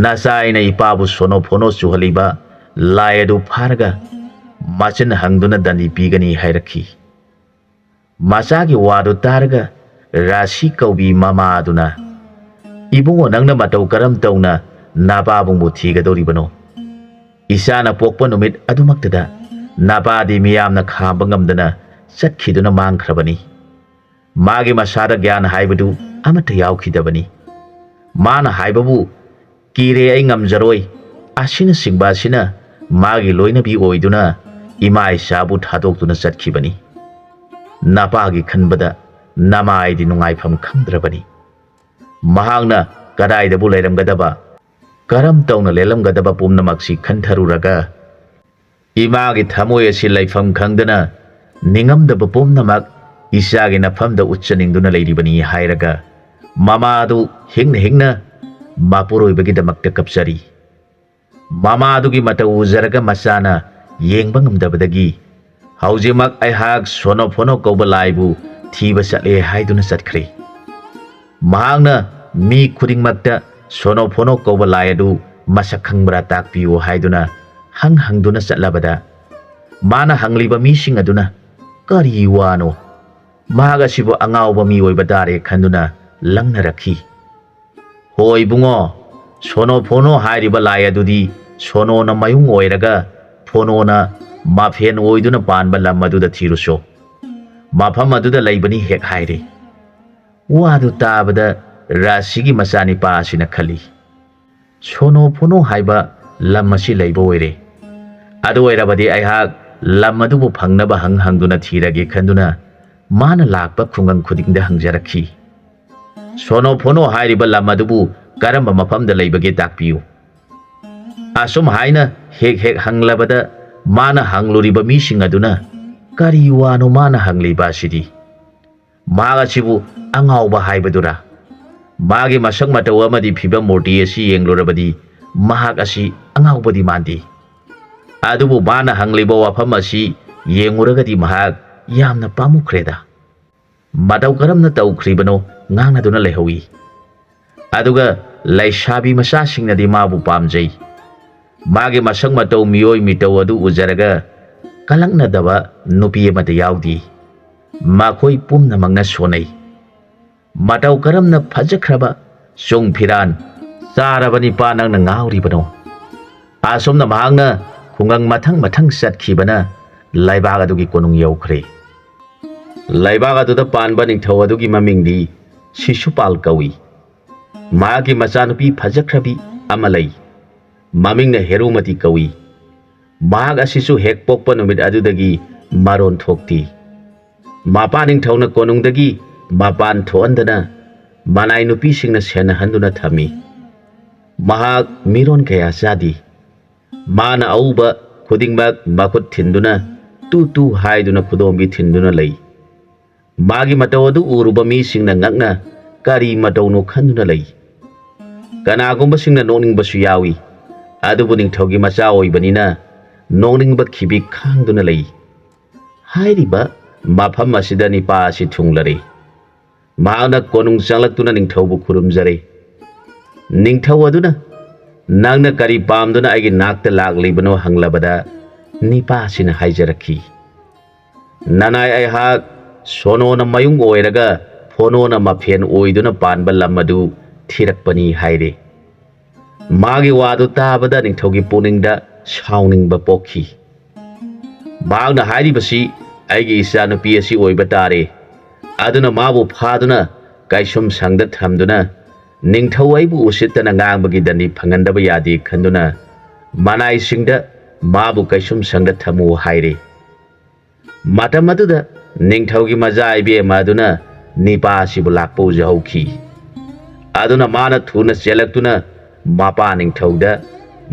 ꯅꯆꯥ ꯑꯩꯅ ꯏꯄꯥꯕꯨ ꯁꯣꯅꯣ ꯐꯣꯅꯣ ꯆꯨꯍꯜꯂꯤꯕ ꯂꯥꯏ ꯑꯗꯨ ꯐꯥꯔꯒ ꯃꯆꯤꯟ ꯍꯪꯗꯨꯅ ꯗꯟꯗꯤ ꯄꯤꯒꯅꯤ" ꯍꯥꯏꯔꯛꯈꯤ꯫ ꯃꯆꯥꯒꯤ ꯋꯥꯗꯨ ꯇꯥꯔꯒ ꯔꯥꯁꯤ ꯀꯧꯕꯤ ꯃꯃꯥ ꯑꯗꯨꯅ, "ꯏꯕꯨꯡꯉꯣ, ꯅꯪꯅ ꯃꯇꯧ ꯀꯔꯝ ꯇꯧꯅ ꯅꯄꯥꯕꯨꯡꯕꯨ ꯊꯤꯒꯗꯧꯔꯤꯕꯅꯣ? ꯏꯆꯥꯅ ꯄꯣꯛꯄ ꯅꯨꯃꯤꯠ ꯑꯗꯨꯃꯛꯇꯗ ꯅꯄꯥꯗꯤ ꯃꯤꯌꯥꯝꯅ ꯈꯥꯝꯕ ꯉꯝꯗꯅ ꯆꯠꯈꯤꯗꯨꯅ ꯃꯥꯡꯈ꯭ꯔꯕꯅꯤ꯫ ꯃꯥꯒꯤ ꯃꯁꯥꯗ ꯒ꯭ꯌꯥꯟ ꯍꯥꯏꯕꯗꯨ ꯑꯃꯠꯇ ꯌꯥꯎꯈꯤꯗꯕꯅꯤ꯫ ꯃꯥꯅ ꯍꯥꯏꯕꯕꯨ 'ꯀꯤꯔꯦ, ꯑꯩ ꯉꯝꯖꯔꯣꯏ' ꯑꯁꯤꯅꯆꯤꯡꯕ ꯑꯁꯤꯅ ꯃꯥꯒꯤ ꯂꯣꯏꯅꯕꯤ ꯑꯣꯏꯗꯨꯅ ꯏꯃꯥ ꯏꯆꯥꯕꯨ ꯊꯥꯗꯣꯛꯇꯨꯅ ꯆꯠꯈꯤꯕꯅꯤ"꯫ ꯅꯄꯥꯒꯤ ꯈꯟꯕꯗ ꯅꯃꯥꯏꯗꯤ ꯅꯨꯡꯉꯥꯏꯐꯝ ꯈꯪꯗ꯭ꯔꯕꯅꯤ꯫ ꯃꯍꯥꯛꯅ ꯀꯗꯥꯏꯗꯕꯨ ꯂꯩꯔꯝꯒꯗꯕ, ꯀꯔꯝ ꯇꯧꯅ ꯂꯦꯜꯂꯝꯒꯗꯕ ꯄꯨꯝꯅꯃꯛꯁꯤ ꯈꯟꯊꯔꯨꯔꯒ, ꯏꯃꯥꯒꯤ ꯊꯃꯣꯏ ꯑꯁꯤ ꯂꯩꯐꯝ ꯈꯪꯗꯅ ꯅꯤꯡꯉꯝꯗꯕ ꯄꯨꯝꯅꯃꯛ ꯏꯆꯥꯒꯤ ꯅꯐꯝꯗ ꯎꯠꯆꯅꯤꯡꯗꯨꯅ ꯂꯩꯔꯤꯕꯅꯤ ꯍꯥꯏꯔꯒ, ꯃꯃꯥꯗꯨ ꯍꯤꯡꯅ ꯍꯤꯡꯅ ꯃꯄꯨꯔꯣꯏꯕꯒꯤꯗꯃꯛꯇ ꯀꯞꯆꯔꯤ꯫ ꯃꯃꯥꯗꯨꯒꯤ ꯃꯇꯧ ꯎꯖꯔꯒ ꯃꯆꯥꯅ ꯌꯦꯡꯕ ꯉꯝꯗꯕꯗꯒꯤ, "ꯍꯧꯖꯤꯛꯃꯛ ꯑꯩꯍꯥꯛ ꯁꯣꯅꯣ ꯐꯣꯅꯣ ꯀꯧꯕ ꯂꯥꯏꯕꯨ ꯊꯤꯕ ꯆꯠꯂꯦ" ꯍꯥꯏꯗꯨꯅ ꯆꯠꯈ꯭ꯔꯦ꯫ ꯃꯍꯥꯛꯅ ꯃꯤ ꯈꯨꯗꯤꯡꯃꯛꯇ "ꯁꯣꯅꯣ ꯐꯣꯅꯣ ꯀꯧꯕ ꯂꯥꯏ ꯑꯗꯨ ꯃꯁꯛ ꯈꯪꯕ꯭ꯔꯥ ꯇꯥꯛꯄꯤꯌꯨ" ꯍꯥꯏꯗꯨꯅ ꯍꯪ ꯍꯪꯗꯨꯅ ꯆꯠꯂꯕꯗ, ꯃꯥꯅ ꯍꯪꯂꯤꯕ ꯃꯤꯁꯤꯡ ꯑꯗꯨꯅ "ꯀꯔꯤ ꯋꯥꯅꯣ? ꯃꯍꯥꯛ ꯑꯁꯤꯕꯨ ꯑꯉꯥꯎꯕ ꯃꯤ ꯑꯣꯏꯕ ꯇꯥꯔꯦ" ꯈꯟꯗꯨꯅ ꯂꯪꯅꯔꯛꯈꯤ꯫ "ꯍꯣꯏ ꯏꯕꯨꯡꯉꯣ, ꯁꯣꯅꯣ ꯐꯣꯅꯣ ꯍꯥꯏꯔꯤꯕ ꯂꯥꯏ ꯑꯗꯨꯗꯤ ꯁꯣꯅꯣꯅ ꯃꯌꯨꯡ ꯑꯣꯏꯔꯒ ꯐꯣꯅꯣꯅ ꯃꯐꯦꯟ ꯑꯣꯏꯗꯨꯅ ꯄꯥꯟꯕ ꯂꯝ ꯑꯗꯨꯗ ꯊꯤꯔꯨꯁꯣ꯫ ꯃꯐꯝ ꯑꯗꯨꯗ ꯂꯩꯕꯅꯤ" ꯍꯦꯛ ꯍꯥꯏꯔꯦ꯫ ꯋꯥꯗꯨ ꯇꯥꯕꯗ ꯔꯥꯁꯤꯒꯤ ꯃꯆꯥꯅꯤꯄꯥ ꯑꯁꯤꯅ ꯈꯜꯂꯤ, "ꯁꯣꯅꯣ ꯐꯣꯅꯣ ꯍꯥꯏꯕ ꯂꯝ ꯑꯁꯤ ꯂꯩꯕ ꯑꯣꯏꯔꯦ꯫ ꯑꯗꯨ ꯑꯣꯏꯔꯕꯗꯤ ꯑꯩꯍꯥꯛ ꯂꯝ ꯑꯗꯨꯕꯨ ꯐꯪꯅꯕ ꯍꯪ ꯍꯪꯗꯨꯅ ꯊꯤꯔꯒꯦ" ꯈꯟꯗꯨꯅ ꯃꯥꯅ ꯂꯥꯛꯄ ꯈꯨꯡꯒꯪ ꯈꯨꯗꯤꯡꯗ ꯍꯪꯖꯔꯛꯈꯤ꯫ "ꯁꯣꯅꯣ ꯐꯣꯅꯣ ꯍꯥꯏꯔꯤꯕ ꯂꯝ ꯑꯗꯨꯕꯨ ꯀꯔꯝꯕ ꯃꯐꯝꯗ ꯂꯩꯕꯒꯦ ꯇꯥꯛꯄꯤꯌꯨ" ꯑꯁꯨꯝ ꯍꯥꯏꯅ ꯍꯦꯛ ꯍꯦꯛ ꯍꯪꯂꯕꯗ, ꯃꯥꯅ ꯍꯪꯂꯨꯔꯤꯕ ꯃꯤꯁꯤꯡ ꯑꯗꯨꯅ "ꯀꯔꯤ ꯋꯥꯅꯣ ꯃꯥꯅ ꯍꯪꯂꯤꯕ ꯑꯁꯤꯗꯤ? ꯃꯍꯥꯛ ꯑꯁꯤꯕꯨ ꯑꯉꯥꯎꯕ ꯍꯥꯏꯕꯗꯨꯔꯥ? ꯃꯥꯒꯤ ꯃꯁꯛ ꯃꯇꯧ ꯑꯃꯗꯤ ꯐꯤꯕꯝ ꯃꯨꯔꯇꯤ ꯑꯁꯤ ꯌꯦꯡꯂꯨꯔꯕꯗꯤ ꯃꯍꯥꯛ ꯑꯁꯤ ꯑꯉꯥꯎꯕꯗꯤ ꯃꯥꯟꯗꯦ꯫ ꯑꯗꯨꯕꯨ ꯃꯥꯅ ꯍꯪꯂꯤꯕ ꯋꯥꯐꯝ ꯑꯁꯤ ꯌꯦꯡꯉꯨꯔꯒꯗꯤ ꯃꯍꯥꯛ ꯌꯥꯝꯅ ꯄꯥꯝꯃꯨꯈ꯭ꯔꯦꯗ꯫ ꯃꯇꯧ ꯀꯔꯝꯅ ꯇꯧꯈ꯭ꯔꯤꯕꯅꯣ ꯉꯥꯡꯅꯗꯨꯅ ꯂꯩꯍꯧꯏ꯫ ꯑꯗꯨꯒ ꯂꯩꯁꯥꯕꯤ ꯃꯆꯥꯁꯤꯡꯅꯗꯤ ꯃꯥꯕꯨ ꯄꯥꯝꯖꯩ꯫ ꯃꯥꯒꯤ ꯃꯁꯛ ꯃꯇꯧ, ꯃꯤꯑꯣꯏ ꯃꯤꯇꯧ ꯑꯗꯨ ꯎꯖꯔꯒ ꯀꯂꯛꯅꯗꯕ ꯅꯨꯄꯤ ꯑꯃꯠꯇ ꯌꯥꯎꯗꯦ꯫ ꯃꯈꯣꯏ ꯄꯨꯝꯅꯃꯛꯅ ꯁꯣꯟꯅꯩ꯫ ꯃꯇꯧ ꯀꯔꯝꯅ ꯐꯖꯈ꯭ꯔꯕ ꯆꯨꯡ ꯐꯤꯔꯥꯟ ꯆꯥꯔꯕ ꯅꯤꯄꯥ ꯅꯪꯅ ꯉꯥꯎꯔꯤꯕꯅꯣ?" ꯑꯁꯨꯝꯅ ꯃꯍꯥꯛꯅ ꯈꯨꯡꯒꯪ ꯃꯊꯪ ꯃꯊꯪ ꯆꯠꯈꯤꯕꯅ ꯂꯩꯕꯥꯛ ꯑꯗꯨꯒꯤ ꯀꯣꯅꯨꯡ ꯌꯧꯈ꯭ꯔꯦ꯫ ꯂꯩꯕꯥꯛ ꯑꯗꯨꯗ ꯄꯥꯟꯕ ꯅꯤꯡꯊꯧ ꯑꯗꯨꯒꯤ ꯃꯃꯤꯡꯗꯤ ꯁꯤꯁꯨꯄꯥꯜ ꯀꯧꯏ꯫ ꯃꯍꯥꯛꯀꯤ ꯃꯆꯥꯅꯨꯄꯤ ꯐꯖꯈ꯭ꯔꯕꯤ ꯑꯃ ꯂꯩ꯫ ꯃꯃꯤꯡꯅ ꯍꯦꯔꯨꯃꯇꯤ ꯀꯧꯏ꯫ ꯃꯍꯥꯛ ꯑꯁꯤꯁꯨ ꯍꯦꯛ ꯄꯣꯛꯄ ꯅꯨꯃꯤꯠ ꯑꯗꯨꯗꯒꯤ ꯃꯔꯣꯟ ꯊꯣꯛꯇꯦ꯫ ꯃꯄꯥ ꯅꯤꯡꯊꯧꯅ ꯀꯣꯅꯨꯡꯗꯒꯤ ꯃꯄꯥꯟ ꯊꯣꯛꯍꯟꯗꯅ ꯃꯅꯥꯏ ꯅꯨꯄꯤꯁꯤꯡꯅ ꯁꯦꯟꯅꯍꯟꯗꯨꯅ ꯊꯝꯃꯤ꯫ ꯃꯍꯥꯛ ꯃꯤꯔꯣꯟ ꯀꯌꯥ ꯆꯥꯗꯦ꯫ ꯃꯥꯅ ꯑꯎꯕ ꯈꯨꯗꯤꯡꯃꯛ ꯃꯈꯨꯠ ꯊꯤꯟꯗꯨꯅ ꯇꯨ ꯇꯨ ꯍꯥꯏꯗꯨꯅ ꯈꯨꯗꯣꯝꯕꯤ ꯊꯤꯟꯗꯨꯅ ꯂꯩ꯫ ꯃꯥꯒꯤ ꯃꯇꯧ ꯑꯗꯨ ꯎꯔꯨꯕ ꯃꯤꯁꯤꯡꯅ ꯉꯛꯅ ꯀꯔꯤ ꯃꯇꯧꯅꯣ ꯈꯟꯗꯨꯅ ꯂꯩ꯫ ꯀꯅꯥꯒꯨꯝꯕꯁꯤꯡꯅ ꯅꯣꯛꯅꯤꯡꯕꯁꯨ ꯌꯥꯎꯏ꯫ ꯑꯗꯨꯕꯨ ꯅꯤꯡꯊꯧꯒꯤ ꯃꯆꯥ ꯑꯣꯏꯕꯅꯤꯅ ꯅꯣꯛꯅꯤꯡꯕ ꯈꯤꯕꯤ ꯈꯥꯡꯗꯨꯅ ꯂꯩ꯫ ꯍꯥꯏꯔꯤꯕ ꯃꯐꯝ ꯑꯁꯤꯗ ꯅꯤꯄꯥ ꯑꯁꯤ ꯊꯨꯡꯂꯔꯦ꯫ ꯃꯍꯥꯛꯅ ꯀꯣꯅꯨꯡ ꯆꯪꯂꯛꯇꯨꯅ ꯅꯤꯡꯊꯧꯕꯨ ꯈꯨꯔꯨꯝꯖꯔꯦ꯫ ꯅꯤꯡꯊꯧ ꯑꯗꯨꯅ, "ꯅꯪꯅ ꯀꯔꯤ ꯄꯥꯝꯗꯨꯅ ꯑꯩꯒꯤ ꯅꯥꯛꯇ ꯂꯥꯛꯂꯤꯕꯅꯣ?" ꯍꯪꯂꯕꯗ ꯅꯤꯄꯥ ꯑꯁꯤꯅ ꯍꯥꯏꯖꯔꯛꯈꯤ, "ꯅꯅꯥꯏ ꯑꯩꯍꯥꯛ ꯁꯣꯅꯣꯅ ꯃꯌꯨꯡ ꯑꯣꯏꯔꯒ ꯐꯣꯅꯣꯅ ꯃꯐꯦꯟ ꯑꯣꯏꯗꯨꯅ ꯄꯥꯟꯕ ꯂꯝ ꯑꯗꯨ ꯊꯤꯔꯛꯄꯅꯤ" ꯍꯥꯏꯔꯦ꯫ ꯃꯥꯒꯤ ꯋꯥꯗꯨ ꯇꯥꯕꯗ ꯅꯤꯡꯊꯧꯒꯤ ꯄꯨꯛꯅꯤꯡꯗ ꯁꯥꯎꯅꯤꯡꯕ ꯄꯣꯛꯈꯤ꯫ ꯃꯍꯥꯛꯅ ꯍꯥꯏꯔꯤꯕꯁꯤ ꯑꯩꯒꯤ ꯏꯆꯥꯅꯨꯄꯤ ꯑꯁꯤ ꯑꯣꯏꯕ ꯇꯥꯔꯦ꯫ ꯑꯗꯨꯅ ꯃꯥꯕꯨ ꯐꯥꯗꯨꯅ ꯀꯩꯁꯨꯝ ꯁꯪꯗ ꯊꯝꯗꯨꯅ ꯅꯤꯡꯊꯧ ꯑꯩꯕꯨ ꯎꯁꯤꯠꯇꯅ ꯉꯥꯡꯕꯒꯤ ꯗꯟꯗꯤ ꯐꯪꯍꯟꯗꯕ ꯌꯥꯗꯦ ꯈꯟꯗꯨꯅ ꯃꯅꯥꯏꯁꯤꯡꯗ ꯃꯥꯕꯨ ꯀꯩꯁꯨꯝ ꯁꯪꯗ ꯊꯝꯃꯨ ꯍꯥꯏꯔꯦ꯫ ꯃꯇꯝ ꯑꯗꯨꯗ ꯅꯤꯡꯊꯧꯒꯤ ꯃꯆꯥ ꯏꯕꯦꯝꯃ ꯑꯗꯨꯅ ꯅꯤꯄꯥ ꯑꯁꯤꯕꯨ ꯂꯥꯛꯄ ꯎꯖꯍꯧꯈꯤ꯫ ꯑꯗꯨꯅ ꯃꯥꯅ ꯊꯨꯅ ꯆꯦꯜꯂꯛꯇꯨꯅ ꯃꯄꯥ ꯅꯤꯡꯊꯧꯗ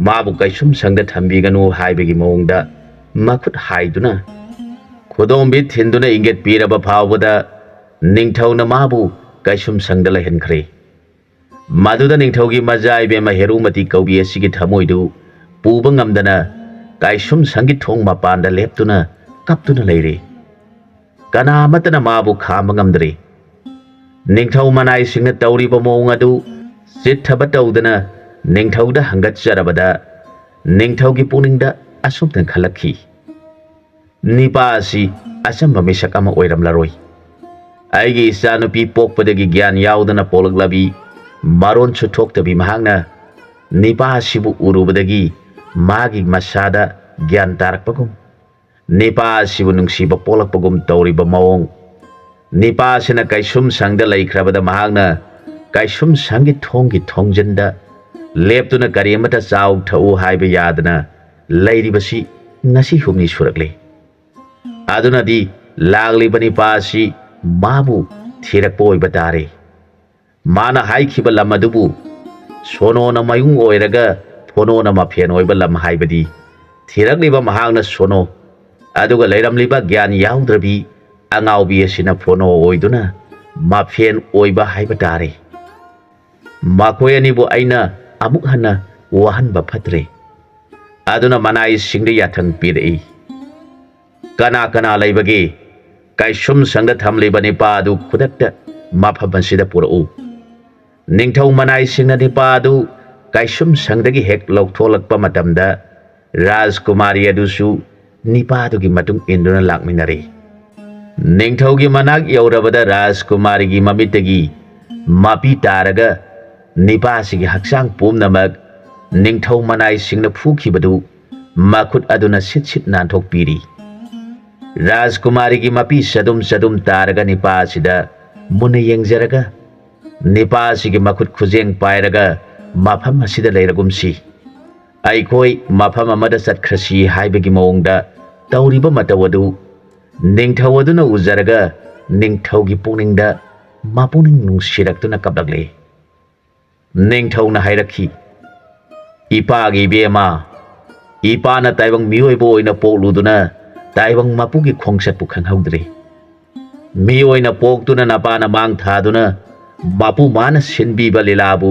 ꯃꯥꯕꯨ ꯀꯩꯁꯨꯝ ꯁꯪꯗ ꯊꯝꯕꯤꯒꯅꯨ ꯍꯥꯏꯕꯒꯤ ꯃꯑꯣꯡꯗ ꯃꯈꯨꯠ ꯍꯥꯏꯗꯨꯅ ꯈꯨꯗꯣꯝꯕꯤ ꯊꯤꯟꯗꯨꯅ ꯏꯪꯒꯤꯠ ꯄꯤꯔꯕ ꯐꯥꯎꯕꯗ ꯅꯤꯡꯊꯧꯅ ꯃꯥꯕꯨ ꯀꯩꯁꯨꯝ ꯁꯪꯗ ꯂꯩꯍꯟꯈ꯭ꯔꯦ꯫ ꯃꯗꯨꯗ ꯅꯤꯡꯊꯧꯒꯤ ꯃꯆꯥ ꯏꯕꯦꯝꯃ ꯍꯦꯔꯨꯃꯇꯤ ꯀꯧꯕꯤ ꯑꯁꯤꯒꯤ ꯊꯃꯣꯏꯗꯨ ꯄꯨꯕ ꯉꯝꯗꯅ ꯀꯥꯏꯁꯨꯝ ꯁꯪꯒꯤ ꯊꯣꯡ ꯃꯄꯥꯟꯗ ꯂꯦꯞꯇꯨꯅ ꯀꯞꯇꯨꯅ ꯂꯩꯔꯤ꯫ ꯀꯅꯥ ꯑꯃꯠꯇꯅ ꯃꯥꯕꯨ ꯈꯥꯝꯕ ꯉꯝꯗ꯭ꯔꯤ꯫ ꯅꯤꯡꯊꯧ ꯃꯅꯥꯏꯁꯤꯡꯅ ꯇꯧꯔꯤꯕ ꯃꯑꯣꯡ ꯑꯗꯨ ꯆꯤꯠꯊꯕ ꯇꯧꯗꯅ ꯅꯤꯡꯊꯧꯗ ꯍꯪꯒꯠꯆꯔꯕꯗ ꯅꯤꯡꯊꯧꯒꯤ ꯄꯨꯛꯅꯤꯡꯗ ꯑꯁꯨꯝꯅ ꯈꯜꯂꯛꯈꯤ, "ꯅꯤꯄꯥ ꯑꯁꯤ ꯑꯆꯝꯕ ꯃꯤꯁꯛ ꯑꯃ ꯑꯣꯏꯔꯝꯂꯔꯣꯏ꯫ ꯑꯩꯒꯤ ꯏꯆꯥꯅꯨꯄꯤ ꯄꯣꯛꯄꯗꯒꯤ ꯒ꯭ꯌꯥꯟ ꯌꯥꯎꯗꯅ ꯄꯣꯛꯂꯛꯂꯕꯤ, ꯃꯔꯣꯟꯁꯨ ꯊꯣꯛꯇꯕꯤ ꯃꯍꯥꯛꯅ ꯅꯤꯄꯥ ꯑꯁꯤꯕꯨ ꯎꯔꯨꯕꯗꯒꯤ ꯃꯥꯒꯤ ꯃꯁꯥꯗ ꯒ꯭ꯌꯥꯟ ꯇꯥꯔꯛꯄꯒꯨꯝ, ꯅꯤꯄꯥ ꯑꯁꯤꯕꯨ ꯅꯨꯡꯁꯤꯕ ꯄꯣꯛꯂꯛꯄꯒꯨꯝ ꯇꯧꯔꯤꯕ ꯃꯑꯣꯡ, ꯅꯤꯄꯥ ꯑꯁꯤꯅ ꯀꯩꯁꯨꯝ ꯁꯪꯗ ꯂꯩꯈ꯭ꯔꯕꯗ ꯃꯍꯥꯛꯅ ꯀꯩꯁꯨꯝ ꯁꯪꯒꯤ ꯊꯣꯡꯒꯤ ꯊꯣꯡꯖꯤꯟꯗ ꯂꯦꯞꯇꯨꯅ ꯀꯔꯤ ꯑꯃꯠꯇ ꯆꯥꯎ ꯊꯛꯎ ꯍꯥꯏꯕ ꯌꯥꯗꯅ ꯂꯩꯔꯤꯕꯁꯤ ꯉꯁꯤ ꯍꯨꯝꯅꯤ ꯁꯨꯔꯛꯂꯦ꯫ ꯑꯗꯨꯅꯗꯤ ꯂꯥꯛꯂꯤꯕ ꯅꯤꯄꯥ ꯑꯁꯤ ꯃꯥꯕꯨ ꯊꯤꯔꯛꯄ ꯑꯣꯏꯕ ꯇꯥꯔꯦ꯫ ꯃꯥꯅ ꯍꯥꯏꯈꯤꯕ ꯂꯝ ꯑꯗꯨꯕꯨ ꯁꯣꯅꯣꯅ ꯃꯌꯨꯡ ꯑꯣꯏꯔꯒ ꯐꯣꯅꯣꯅ ꯃꯐꯦꯟ ꯑꯣꯏꯕ ꯂꯝ ꯍꯥꯏꯕꯗꯤ ꯊꯤꯔꯛꯂꯤꯕ ꯃꯍꯥꯛꯅ ꯁꯣꯅꯣ, ꯑꯗꯨꯒ ꯂꯩꯔꯝꯂꯤꯕ ꯒ꯭ꯌꯥꯟ ꯌꯥꯎꯗ꯭ꯔꯕꯤ ꯑꯉꯥꯎꯕꯤ ꯑꯁꯤꯅ ꯐꯣꯅꯣ ꯑꯣꯏꯗꯨꯅ ꯃꯐꯦꯟ ꯑꯣꯏꯕ ꯍꯥꯏꯕ ꯇꯥꯔꯦ꯫ ꯃꯈꯣꯏ ꯑꯅꯤꯕꯨ ꯑꯩꯅ ꯑꯃꯨꯛ ꯍꯟꯅ ꯋꯥꯍꯟꯕ ꯐꯠꯇ꯭ꯔꯦ꯫ ꯑꯗꯨꯅ ꯃꯅꯥꯏꯁꯤꯡꯗ ꯌꯥꯊꯪ ꯄꯤꯔꯛꯏ꯫ ꯀꯅꯥ ꯀꯅꯥ ꯂꯩꯕꯒꯦ? ꯀꯥꯏꯁꯨꯝ ꯁꯪꯗ ꯊꯝꯂꯤꯕ ꯅꯤꯄꯥ ꯑꯗꯨ ꯈꯨꯗꯛꯇ ꯃꯐꯝ ꯑꯁꯤꯗ ꯄꯨꯔꯛꯎ꯫ ꯅꯤꯡꯊꯧ ꯃꯅꯥꯏꯁꯤꯡꯅ ꯅꯤꯄꯥ ꯑꯗꯨ ꯀꯥꯏꯁꯨꯝ ꯁꯪꯗꯒꯤ ꯍꯦꯛ ꯂꯧꯊꯣꯛꯂꯛꯄ ꯃꯇꯝꯗ ꯔꯥꯖꯀꯨꯃꯥꯔꯤ ꯑꯗꯨꯁꯨ ꯅꯤꯄꯥꯗꯨꯒꯤ ꯃꯇꯨꯡ ꯏꯟꯗꯨꯅ ꯂꯥꯛꯃꯤꯟꯅꯔꯦ꯫ ꯅꯤꯡꯊꯧꯒꯤ ꯃꯅꯥꯛ ꯌꯧꯔꯕꯗ ꯔꯥꯖꯀꯨꯃꯥꯔꯤꯒꯤ ꯃꯃꯤꯠꯇꯒꯤ ꯃꯄꯤ ꯇꯥꯔꯒ ꯅꯤꯄꯥꯁꯤꯒꯤ ꯍꯛꯆꯥꯡ ꯄꯨꯝꯅꯃꯛ ꯅꯤꯡꯊꯧ ꯃꯅꯥꯏꯁꯤꯡꯅ ꯐꯨꯈꯤꯕꯗꯨ ꯃꯈꯨꯠ ꯑꯗꯨꯅ ꯁꯤꯠ ꯁꯤꯠ ꯅꯥꯟꯊꯣꯛꯄꯤꯔꯤ꯫ ꯔꯥꯖꯀꯨꯃꯥꯔꯤꯒꯤ ꯃꯄꯤ ꯆꯗꯨꯝ ꯆꯗꯨꯝ ꯇꯥꯔꯒ ꯅꯤꯄꯥ ꯑꯁꯤꯗ ꯃꯨꯟꯅ ꯌꯦꯡꯖꯔꯒ, ꯅꯤꯄꯥ ꯑꯁꯤꯒꯤ ꯃꯈꯨꯠ ꯈꯨꯖꯦꯡ ꯄꯥꯏꯔꯒ ꯃꯐꯝ ꯑꯁꯤꯗ ꯂꯩꯔꯒꯨꯝꯁꯤ꯫ ꯑꯩꯈꯣꯏ ꯃꯐꯝ ꯑꯃꯗ ꯆꯠꯈ꯭ꯔꯁꯤ ꯍꯥꯏꯕꯒꯤ ꯃꯑꯣꯡꯗ ꯇꯧꯔꯤꯕ ꯃꯇꯧ ꯑꯗꯨ ꯅꯤꯡꯊꯧ ꯑꯗꯨꯅ ꯎꯖꯔꯒ ꯅꯤꯡꯊꯧꯒꯤ ꯄꯨꯛꯅꯤꯡꯗ ꯃꯄꯨꯛꯅꯤꯡ ꯅꯨꯡꯁꯤꯔꯛꯇꯨꯅ ꯀꯞꯂꯛꯂꯦ꯫ ꯅꯤꯡꯊꯧꯅ ꯍꯥꯏꯔꯛꯈꯤ, "ꯏꯄꯥꯒꯤ ꯏꯕꯦꯝꯃ, ꯏꯄꯥꯅ ꯇꯥꯏꯕꯪ ꯃꯤꯑꯣꯏꯕ ꯑꯣꯏꯅ ꯄꯣꯛꯂꯨꯗꯨꯅ ꯇꯥꯏꯕꯪ ꯃꯄꯨꯒꯤ ꯈꯣꯡꯆꯠꯄꯨ ꯈꯪꯍꯧꯗ꯭ꯔꯦ꯫ ꯃꯤ ꯑꯣꯏꯅ ꯄꯣꯛꯇꯨꯅ ꯅꯄꯥꯅ ꯃꯥꯡ ꯊꯥꯗꯨꯅ ꯃꯄꯨ ꯃꯥꯅ ꯁꯤꯟꯕꯤꯕ ꯂꯤꯂꯥꯕꯨ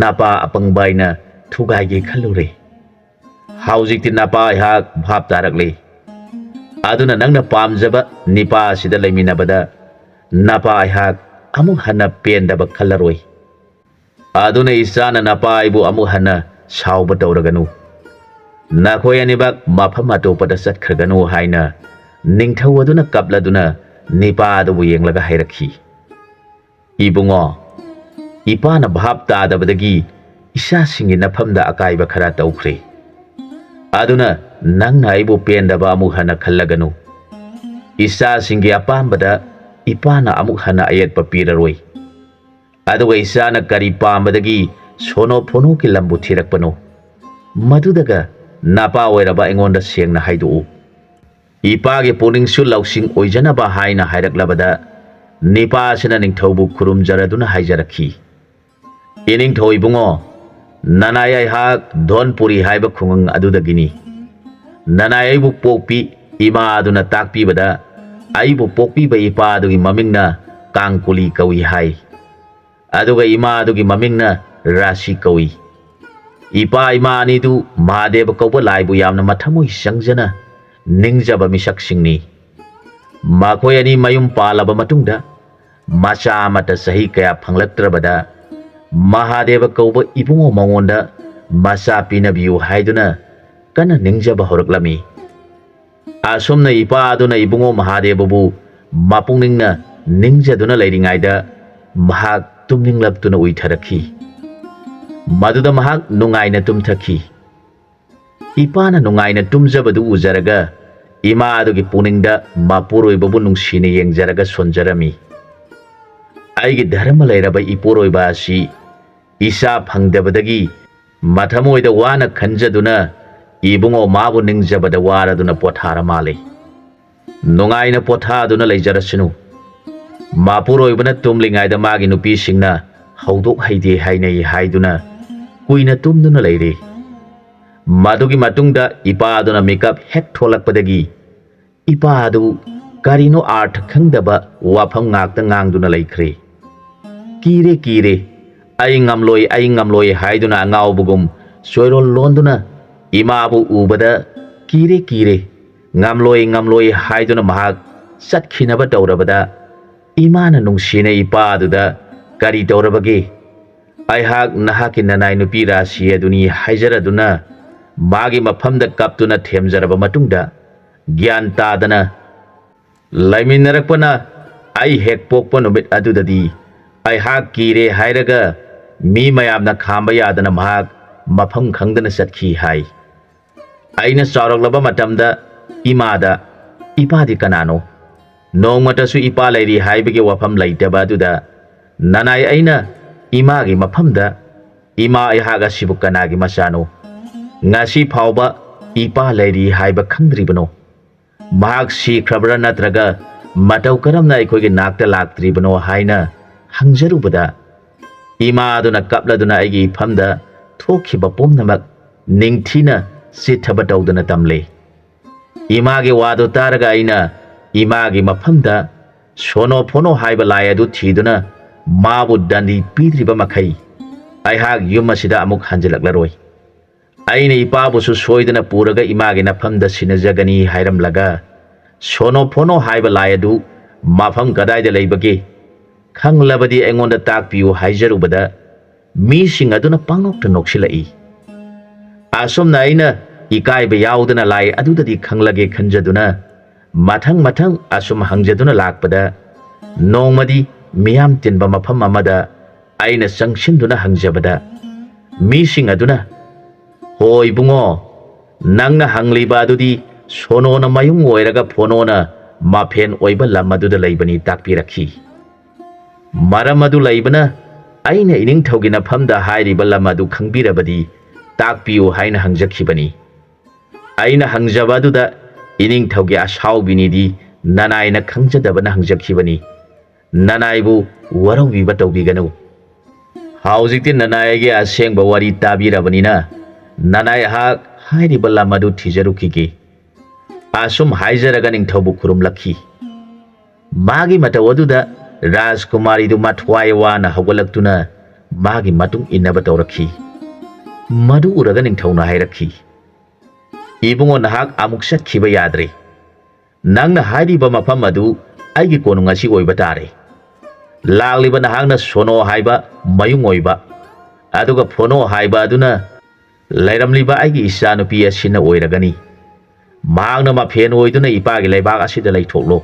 ꯅꯄꯥ ꯑꯄꯪꯕ ꯑꯩꯅ ꯊꯨꯒꯥꯏꯒꯦ ꯈꯜꯂꯨꯔꯦ꯫ ꯍꯧꯖꯤꯛꯇꯤ ꯅꯄꯥ ꯑꯩꯍꯥꯛ ꯚꯥꯞ ꯇꯥꯔꯛꯂꯦ꯫ ꯑꯗꯨꯅ ꯅꯪꯅ ꯄꯥꯝꯖꯕ ꯅꯤꯄꯥ ꯑꯁꯤꯗ ꯂꯩꯃꯤꯟꯅꯕꯗ ꯅꯄꯥ ꯑꯩꯍꯥꯛ ꯑꯃꯨꯛ ꯍꯟꯅ ꯄꯦꯟꯗꯕ ꯈꯜꯂꯔꯣꯏ꯫ ꯑꯗꯨꯅ ꯏꯆꯥꯅ ꯅꯄꯥ ꯑꯩꯕꯨ ꯑꯃꯨꯛ ꯍꯟꯅ ꯁꯥꯎꯕ ꯇꯧꯔꯒꯅꯨ꯫ ꯅꯈꯣꯏ ꯑꯅꯤꯃꯛ ꯃꯐꯝ ꯑꯇꯣꯞꯄꯗ ꯆꯠꯈ꯭ꯔꯒꯅꯨ" ꯍꯥꯏꯅ ꯅꯤꯡꯊꯧ ꯑꯗꯨꯅ ꯀꯞꯂꯗꯨꯅ ꯅꯤꯄꯥ ꯑꯗꯨꯕꯨ ꯌꯦꯡꯂꯒ ꯍꯥꯏꯔꯛꯈꯤ, "ꯏꯕꯨꯡꯉꯣ, ꯏꯄꯥꯅ ꯚꯥꯞ ꯇꯥꯗꯕꯗꯒꯤ ꯏꯆꯥꯁꯤꯡꯒꯤ ꯅꯐꯝꯗ ꯑꯀꯥꯏꯕ ꯈꯔ ꯇꯧꯈ꯭ꯔꯦ꯫ ꯑꯗꯨꯅ ꯅꯪꯅ ꯑꯩꯕꯨ ꯄꯦꯟꯗꯕ ꯑꯃꯨꯛ ꯍꯟꯅ ꯈꯜꯂꯒꯅꯨ꯫ ꯏꯆꯥꯁꯤꯡꯒꯤ ꯑꯄꯥꯝꯕꯗ ꯏꯄꯥꯅ ꯑꯃꯨꯛ ꯍꯟꯅ ꯑꯌꯦꯠꯄ ꯄꯤꯔꯔꯣꯏ꯫ ꯑꯗꯨꯒ ꯏꯆꯥꯅ ꯀꯔꯤ ꯄꯥꯝꯕꯗꯒꯤ ꯁꯣꯅꯣ ꯐꯣꯅꯣꯒꯤ ꯂꯝꯕꯨ ꯊꯤꯔꯛꯄꯅꯣ, ꯃꯗꯨꯗꯒ ꯅꯄꯥ ꯑꯣꯏꯔꯕ ꯑꯩꯉꯣꯟꯗ ꯁꯦꯡꯅ ꯍꯥꯏꯗꯣꯛꯎ꯫ ꯏꯄꯥꯒꯤ ꯄꯨꯛꯅꯤꯡꯁꯨ ꯂꯧꯁꯤꯡ ꯑꯣꯏꯖꯅꯕ ꯍꯥꯏꯅ ꯍꯥꯏꯔꯛꯂꯕꯗ, ꯅꯤꯄꯥꯁꯤꯅ ꯅꯤꯡꯊꯧꯕꯨ ꯈꯨꯔꯨꯝꯖꯔꯗꯨꯅ ꯍꯥꯏꯖꯔꯛꯈꯤ, "ꯏꯅꯤꯡꯊꯧ ꯏꯕꯨꯡꯉꯣ, ꯅꯅꯥꯏ ꯑꯩꯍꯥꯛ ꯙꯣꯟꯄꯨꯔꯤ ꯍꯥꯏꯕ ꯈꯨꯡꯒꯪ ꯑꯗꯨꯗꯒꯤꯅꯤ꯫ ꯅꯅꯥꯏ ꯑꯩꯕꯨ ꯄꯣꯛꯄꯤ ꯏꯃꯥ ꯑꯗꯨꯅ ꯇꯥꯛꯄꯤꯕꯗ, ꯑꯩꯕꯨ ꯄꯣꯛꯄꯤꯕ ꯏꯄꯥ ꯑꯗꯨꯒꯤ ꯃꯃꯤꯡꯅ ꯀꯥꯡꯀꯨꯂꯤ ꯀꯧꯏ ꯍꯥꯏ꯫ ꯑꯗꯨꯒ ꯏꯃꯥ ꯑꯗꯨꯒꯤ ꯃꯃꯤꯡꯅ ꯔꯥꯁꯤ ꯀꯧꯏ꯫ ꯏꯄꯥ ꯏꯃꯥ ꯑꯅꯤꯗꯨ ꯃꯍꯥꯗꯦꯕ ꯀꯧꯕ ꯂꯥꯏꯕꯨ ꯌꯥꯝꯅ ꯃꯊꯃꯣꯏ ꯆꯪꯖꯅ ꯅꯤꯡꯖꯕ ꯃꯤꯁꯛꯁꯤꯡꯅꯤ꯫ ꯃꯈꯣꯏ ꯑꯅꯤ ꯃꯌꯨꯝ ꯄꯥꯜꯂꯕ ꯃꯇꯨꯡꯗ ꯃꯆꯥ ꯑꯃꯠꯇ ꯆꯍꯤ ꯀꯌꯥ ꯐꯪꯂꯛꯇ꯭ꯔꯕꯗ, ꯃꯍꯥꯗꯦꯕ ꯀꯧꯕ ꯏꯕꯨꯡꯉꯣ ꯃꯉꯣꯟꯗ ꯃꯆꯥ ꯄꯤꯅꯕꯤꯌꯨ ꯍꯥꯏꯗꯨꯅ ꯀꯟꯅ ꯅꯤꯡꯖꯕ ꯍꯧꯔꯛꯂꯝꯃꯤ꯫ ꯑꯁꯨꯝꯅ ꯏꯄꯥ ꯑꯗꯨꯅ ꯏꯕꯨꯡꯉꯣ ꯃꯍꯥꯗꯦꯕꯕꯨ ꯃꯄꯨꯛꯅꯤꯡꯅ ꯅꯤꯡꯖꯗꯨꯅ ꯂꯩꯔꯤꯉꯩꯗ, ꯃꯍꯥꯛ ꯇꯨꯝꯅꯤꯡꯂꯛꯇꯨꯅ ꯎꯏꯊꯔꯛꯈꯤ꯫ ꯃꯗꯨꯗ ꯃꯍꯥꯛ ꯅꯨꯡꯉꯥꯏꯅ ꯇꯨꯝꯊꯈꯤ꯫ ꯏꯄꯥꯅ ꯅꯨꯡꯉꯥꯏꯅ ꯇꯨꯝꯖꯕꯗꯨ ꯎꯖꯔꯒ, ꯏꯃꯥ ꯑꯗꯨꯒꯤ ꯄꯨꯛꯅꯤꯡꯗ ꯃꯄꯨꯔꯣꯏꯕꯕꯨ ꯅꯨꯡꯁꯤꯅ ꯌꯦꯡꯖꯔꯒ ꯁꯣꯟꯖꯔꯝꯃꯤ꯫ "ꯑꯩꯒꯤ ꯙꯔꯃ ꯂꯩꯔꯕ ꯏꯄꯨꯔꯣꯏꯕ ꯑꯁꯤ ꯏꯆꯥ ꯐꯪꯗꯕꯗꯒꯤ ꯃꯊꯃꯣꯏꯗ ꯋꯥꯅ ꯈꯟꯖꯗꯨꯅ ꯏꯕꯨꯡꯉꯣ ꯃꯥꯕꯨ ꯅꯤꯡꯖꯕꯗ ꯋꯥꯔꯗꯨꯅ ꯄꯣꯊꯥꯔ ꯃꯥꯜꯂꯤ꯫ ꯅꯨꯡꯉꯥꯏꯅ ꯄꯣꯊꯥꯗꯨꯅ ꯂꯩꯖꯔꯁꯅꯨ꯫ ꯃꯄꯨꯔꯣꯏꯕꯅ ꯇꯨꯝꯂꯤꯉꯩꯗ ꯃꯥꯒꯤ ꯅꯨꯄꯤꯁꯤꯡꯅ ꯍꯧꯗꯣꯛ ꯍꯩꯗꯦ ꯍꯥꯏꯅꯩ" ꯍꯥꯏꯗꯨꯅ ꯀꯨꯏꯅ ꯇꯨꯝꯗꯨꯅ ꯂꯩꯔꯦ꯫ ꯃꯗꯨꯒꯤ ꯃꯇꯨꯡꯗ ꯏꯄꯥꯗꯨꯅ ꯃꯤꯀꯞ ꯍꯦꯛ ꯊꯣꯛꯂꯛꯄꯗꯒꯤ, ꯏꯄꯥ ꯑꯗꯨ ꯀꯔꯤꯅꯣ ꯑꯥꯔꯊ ꯈꯪꯗꯕ ꯋꯥꯐꯝ ꯉꯥꯛꯇ ꯉꯥꯡꯗꯨꯅ ꯂꯩꯈ꯭ꯔꯦ꯫ "ꯀꯤꯔꯦ, ꯀꯤꯔꯦ, ꯑꯩ ꯉꯝꯂꯣꯏ, ꯑꯩ ꯉꯝꯂꯣꯏ" ꯍꯥꯏꯗꯨꯅ ꯑꯉꯥꯎꯕꯒꯨꯝ ꯆꯣꯏꯔꯣꯜ ꯂꯣꯟꯗꯨꯅ ꯏꯃꯥꯕꯨ ꯎꯕꯗ, "ꯀꯤꯔꯦ, ꯀꯤꯔꯦ, ꯉꯝꯂꯣꯏ, ꯉꯝꯂꯣꯏ" ꯍꯥꯏꯗꯨꯅ ꯃꯍꯥꯛ ꯆꯠꯈꯤꯅꯕ ꯇꯧꯔꯕꯗ, ꯏꯃꯥꯅ ꯅꯨꯡꯁꯤꯅ ꯏꯄꯥ ꯑꯗꯨꯗ, "ꯀꯔꯤ ꯇꯧꯔꯕꯒꯦ? ꯑꯩꯍꯥꯛ ꯅꯍꯥꯛꯀꯤ ꯅꯅꯥꯏ ꯅꯨꯄꯤ ꯔꯥꯁꯤ ꯑꯗꯨꯅꯤ" ꯍꯥꯏꯖꯔꯗꯨꯅ ꯃꯥꯒꯤ ꯃꯐꯝꯗ ꯀꯞꯇꯨꯅ ꯊꯦꯝꯖꯔꯕ ꯃꯇꯨꯡꯗ, ꯒ꯭ꯌꯥꯟ ꯇꯥꯗꯅ ꯂꯩꯃꯤꯟꯅꯔꯛꯄꯅ ꯑꯩ ꯍꯦꯛ ꯄꯣꯛꯄ ꯅꯨꯃꯤꯠ ꯑꯗꯨꯗꯗꯤ ꯑꯩꯍꯥꯛ ꯀꯤꯔꯦ ꯍꯥꯏꯔꯒ ꯃꯤ ꯃꯌꯥꯝꯅ ꯈꯥꯝꯕ ꯌꯥꯗꯅ ꯃꯍꯥꯛ ꯃꯐꯝ ꯈꯪꯗꯅ ꯆꯠꯈꯤ ꯍꯥꯏ꯫ ꯑꯩꯅ ꯆꯥꯎꯔꯛꯂꯕ ꯃꯇꯝꯗ ꯏꯃꯥꯗ, "ꯏꯄꯥꯗꯤ ꯀꯅꯥꯅꯣ? ꯅꯣꯡꯃꯇꯁꯨ ꯏꯄꯥ ꯂꯩꯔꯤ ꯍꯥꯏꯕꯒꯤ ꯋꯥꯐꯝ ꯂꯩꯇꯕ ꯑꯗꯨꯗ ꯅꯅꯥꯏ ꯑꯩꯅ ꯏꯃꯥꯒꯤ ꯃꯐꯝꯗ, 'ꯏꯃꯥ ꯑꯩꯍꯥꯛ ꯑꯁꯤꯕꯨ ꯀꯅꯥꯒꯤ ꯃꯆꯥꯅꯣ? ꯉꯁꯤ ꯐꯥꯎꯕ ꯏꯄꯥ ꯂꯩꯔꯤ ꯍꯥꯏꯕ ꯈꯪꯗ꯭ꯔꯤꯕꯅꯣ?' ꯃꯍꯥꯛ ꯁꯤꯈ꯭ꯔꯕ꯭ꯔꯥ ꯅꯠꯇ꯭ꯔꯒ ꯃꯇꯧ ꯀꯔꯝꯅ ꯑꯩꯈꯣꯏꯒꯤ ꯅꯥꯛꯇ ꯂꯥꯛꯇ꯭ꯔꯤꯕꯅꯣ ꯍꯥꯏꯅ ꯍꯪꯖꯔꯨꯕꯗ, ꯏꯃꯥ ꯑꯗꯨꯅ ꯀꯞꯂꯗꯨꯅ ꯑꯩꯒꯤ ꯏꯐꯝꯗ ꯊꯣꯛꯈꯤꯕ ꯄꯨꯝꯅꯃꯛ ꯅꯤꯡꯊꯤꯅ ꯆꯤꯠꯊꯕ ꯇꯧꯗꯨꯅ ꯇꯝꯂꯦ꯫ ꯏꯃꯥꯒꯤ ꯋꯥꯗꯨ ꯇꯥꯔꯒ ꯑꯩꯅ ꯏꯃꯥꯒꯤ ꯃꯐꯝꯗ ꯁꯣꯅꯣ ꯐꯣꯅꯣ ꯍꯥꯏꯕ ꯂꯥꯏ ꯑꯗꯨ ꯊꯤꯗꯨꯅ ꯃꯥꯕꯨ ꯗꯟꯗꯤ ꯄꯤꯗ꯭ꯔꯤꯕ ꯃꯈꯩ ꯑꯩꯍꯥꯛ ꯌꯨꯝ ꯑꯁꯤꯗ ꯑꯃꯨꯛ ꯍꯟꯖꯤꯜꯂꯛꯂꯔꯣꯏ꯫ ꯑꯩꯅ ꯏꯄꯥꯕꯨꯁꯨ ꯁꯣꯏꯗꯅ ꯄꯨꯔꯒ ꯏꯃꯥꯒꯤ ꯅꯐꯝꯗ ꯁꯤꯟꯅꯖꯒꯅꯤ ꯍꯥꯏꯔꯝꯂꯒ, ꯁꯣꯅꯣ ꯐꯣꯅꯣ ꯍꯥꯏꯕ ꯂꯥꯏ ꯑꯗꯨ ꯃꯐꯝ ꯀꯗꯥꯏꯗ ꯂꯩꯕꯒꯦ? ꯈꯪꯂꯕꯗꯤ ꯑꯩꯉꯣꯟꯗ ꯇꯥꯛꯄꯤꯌꯨ ꯍꯥꯏꯖꯔꯨꯕꯗ, ꯃꯤꯁꯤꯡ ꯑꯗꯨꯅ ꯄꯪꯅꯣꯛꯇ ꯅꯣꯛꯁꯤꯜꯂꯛꯏ꯫ ꯑꯁꯨꯝꯅ ꯑꯩꯅ ꯏꯀꯥꯏꯕ ꯌꯥꯎꯗꯅ ꯂꯥꯏ ꯑꯗꯨꯗꯗꯤ ꯈꯪꯂꯒꯦ ꯈꯟꯖꯗꯨꯅ, ꯃꯊꯪ ꯃꯊꯪ ꯑꯁꯨꯝ ꯍꯪꯖꯗꯨꯅ ꯂꯥꯛꯄꯗ, ꯅꯣꯡꯃꯗꯤ ꯃꯤꯌꯥꯝ ꯇꯤꯟꯕ ꯃꯐꯝ ꯑꯃꯗ ꯑꯩꯅ ꯆꯪꯁꯤꯟꯗꯨꯅ ꯍꯪꯖꯕꯗ, ꯃꯤꯁꯤꯡ ꯑꯗꯨꯅ, "ꯍꯣ ꯏꯕꯨꯡꯉꯣ, ꯅꯪꯅ ꯍꯪꯂꯤꯕ ꯑꯗꯨꯗꯤ ꯁꯣꯅꯣꯅ ꯃꯌꯨꯡ ꯑꯣꯏꯔꯒ ꯐꯣꯅꯣꯅ ꯃꯐꯦꯟ ꯑꯣꯏꯕ ꯂꯝ ꯑꯗꯨꯗ ꯂꯩꯕꯅꯤ" ꯇꯥꯛꯄꯤꯔꯛꯈꯤ꯫ ꯃꯔꯝ ꯑꯗꯨ ꯂꯩꯕꯅ ꯑꯩꯅ ꯏꯅꯤꯡꯊꯧꯒꯤ ꯅꯐꯝꯗ ꯍꯥꯏꯔꯤꯕ ꯂꯝ ꯑꯗꯨ ꯈꯪꯕꯤꯔꯕꯗꯤ ꯇꯥꯛꯄꯤꯌꯨ ꯍꯥꯏꯅ ꯍꯪꯖꯈꯤꯕꯅꯤ꯫ ꯑꯩꯅ ꯍꯪꯖꯕ ꯑꯗꯨꯗ ꯏꯅꯤꯡꯊꯧꯒꯤ ꯑꯁꯥꯎꯕꯤꯅꯤꯗꯤ ꯅꯅꯥꯏꯅ ꯈꯪꯖꯗꯕꯅ ꯍꯪꯖꯈꯤꯕꯅꯤ꯫ ꯅꯅꯥꯏꯕꯨ ꯋꯥꯔꯧꯕꯤꯕ ꯇꯧꯕꯤꯒꯅꯨ꯫ ꯍꯧꯖꯤꯛꯇꯤ ꯅꯅꯥꯏ ꯑꯩꯒꯤ ꯑꯁꯦꯡꯕ ꯋꯥꯔꯤ ꯇꯥꯕꯤꯔꯕꯅꯤꯅ, ꯅꯅꯥꯏ ꯑꯩꯍꯥꯛ ꯍꯥꯏꯔꯤꯕ ꯂꯝ ꯑꯗꯨ ꯊꯤꯖꯔꯨꯈꯤꯒꯦ꯫ ꯑꯁꯨꯝ ꯍꯥꯏꯖꯔꯒ ꯅꯤꯡꯊꯧꯕꯨ ꯈꯨꯔꯨꯝꯂꯛꯈꯤ꯫ ꯃꯥꯒꯤ ꯃꯇꯧ ꯑꯗꯨꯗ ꯔꯥꯖꯀꯨꯃꯥꯔꯤꯗꯨ ꯃꯊ꯭ꯋꯥꯏ ꯋꯥꯅ ꯍꯧꯒꯠꯂꯛꯇꯨꯅ ꯃꯥꯒꯤ ꯃꯇꯨꯡ ꯏꯟꯅꯕ ꯇꯧꯔꯛꯈꯤ꯫ ꯃꯗꯨ ꯎꯔꯒ ꯅꯤꯡꯊꯧꯅ ꯍꯥꯏꯔꯛꯈꯤ, "ꯏꯕꯨꯡꯉꯣ, ꯅꯍꯥꯛ ꯑꯃꯨꯛ ꯆꯠꯈꯤꯕ ꯌꯥꯗ꯭ꯔꯦ꯫ ꯅꯪꯅ ꯍꯥꯏꯔꯤꯕ ꯃꯐꯝ ꯑꯗꯨ ꯑꯩꯒꯤ ꯀꯣꯅꯨꯡ ꯑꯁꯤ ꯑꯣꯏꯕ ꯇꯥꯔꯦ꯫ ꯂꯥꯛꯂꯤꯕ ꯅꯍꯥꯛꯅ ꯁꯣꯅꯣ ꯍꯥꯏꯕ ꯃꯌꯨꯡ ꯑꯣꯏꯕ, ꯑꯗꯨꯒ ꯐꯣꯅꯣ ꯍꯥꯏꯕ ꯑꯗꯨꯅ ꯂꯩꯔꯝꯂꯤꯕ ꯑꯩꯒꯤ ꯏꯆꯥꯅꯨꯄꯤ ꯑꯁꯤꯅ ꯑꯣꯏꯔꯒꯅꯤ꯫ ꯃꯍꯥꯛꯅ ꯃꯐꯦꯟ ꯑꯣꯏꯗꯨꯅ ꯏꯄꯥꯒꯤ ꯂꯩꯕꯥꯛ ꯑꯁꯤꯗ ꯂꯩꯊꯣꯛꯂꯣ꯫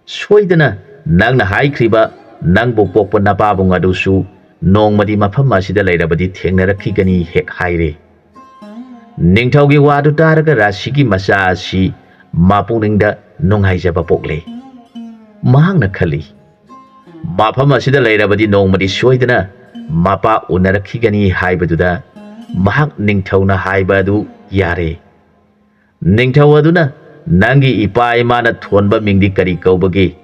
ꯁꯣꯏꯗꯅ ꯅꯪꯅ ꯍꯥꯏꯈ꯭ꯔꯤꯕ ꯅꯪꯕꯨ ꯄꯣꯛꯄ ꯅꯄꯥꯕꯨꯡ ꯑꯗꯨꯁꯨ ꯅꯣꯡꯃꯗꯤ ꯃꯐꯝ ꯑꯁꯤꯗ ꯂꯩꯔꯕꯗꯤ ꯊꯦꯡꯅꯔꯛꯈꯤꯒꯅꯤ" ꯍꯦꯛ ꯍꯥꯏꯔꯦ꯫ ꯅꯤꯡꯊꯧꯒꯤ ꯋꯥꯗꯨ ꯇꯥꯔꯒ ꯔꯥꯁꯤꯒꯤ ꯃꯆꯥ ꯑꯁꯤ ꯃꯄꯨꯛꯅꯤꯡꯗ ꯅꯨꯡꯉꯥꯏꯖꯕ ꯄꯣꯛꯂꯦ꯫ ꯃꯍꯥꯛꯅ ꯈꯜꯂꯤ, "ꯃꯐꯝ ꯑꯁꯤꯗ ꯂꯩꯔꯕꯗꯤ ꯅꯣꯡꯃꯗꯤ ꯁꯣꯏꯗꯅ ꯃꯄꯥ ꯎꯅꯔꯛꯈꯤꯒꯅꯤ" ꯍꯥꯏꯕꯗꯨꯗ ꯃꯍꯥꯛ ꯅꯤꯡꯊꯧꯅ ꯍꯥꯏꯕ ꯑꯗꯨ ꯌꯥꯔꯦ꯫ ꯅꯤꯡꯊꯧ ꯑꯗꯨꯅ "ꯅꯪꯒꯤ ꯏꯄꯥ ꯏꯃꯥꯅ ꯊꯣꯟꯕ ꯃꯤꯡꯗꯤ ꯀꯔꯤ ꯀꯧꯕꯒꯦ?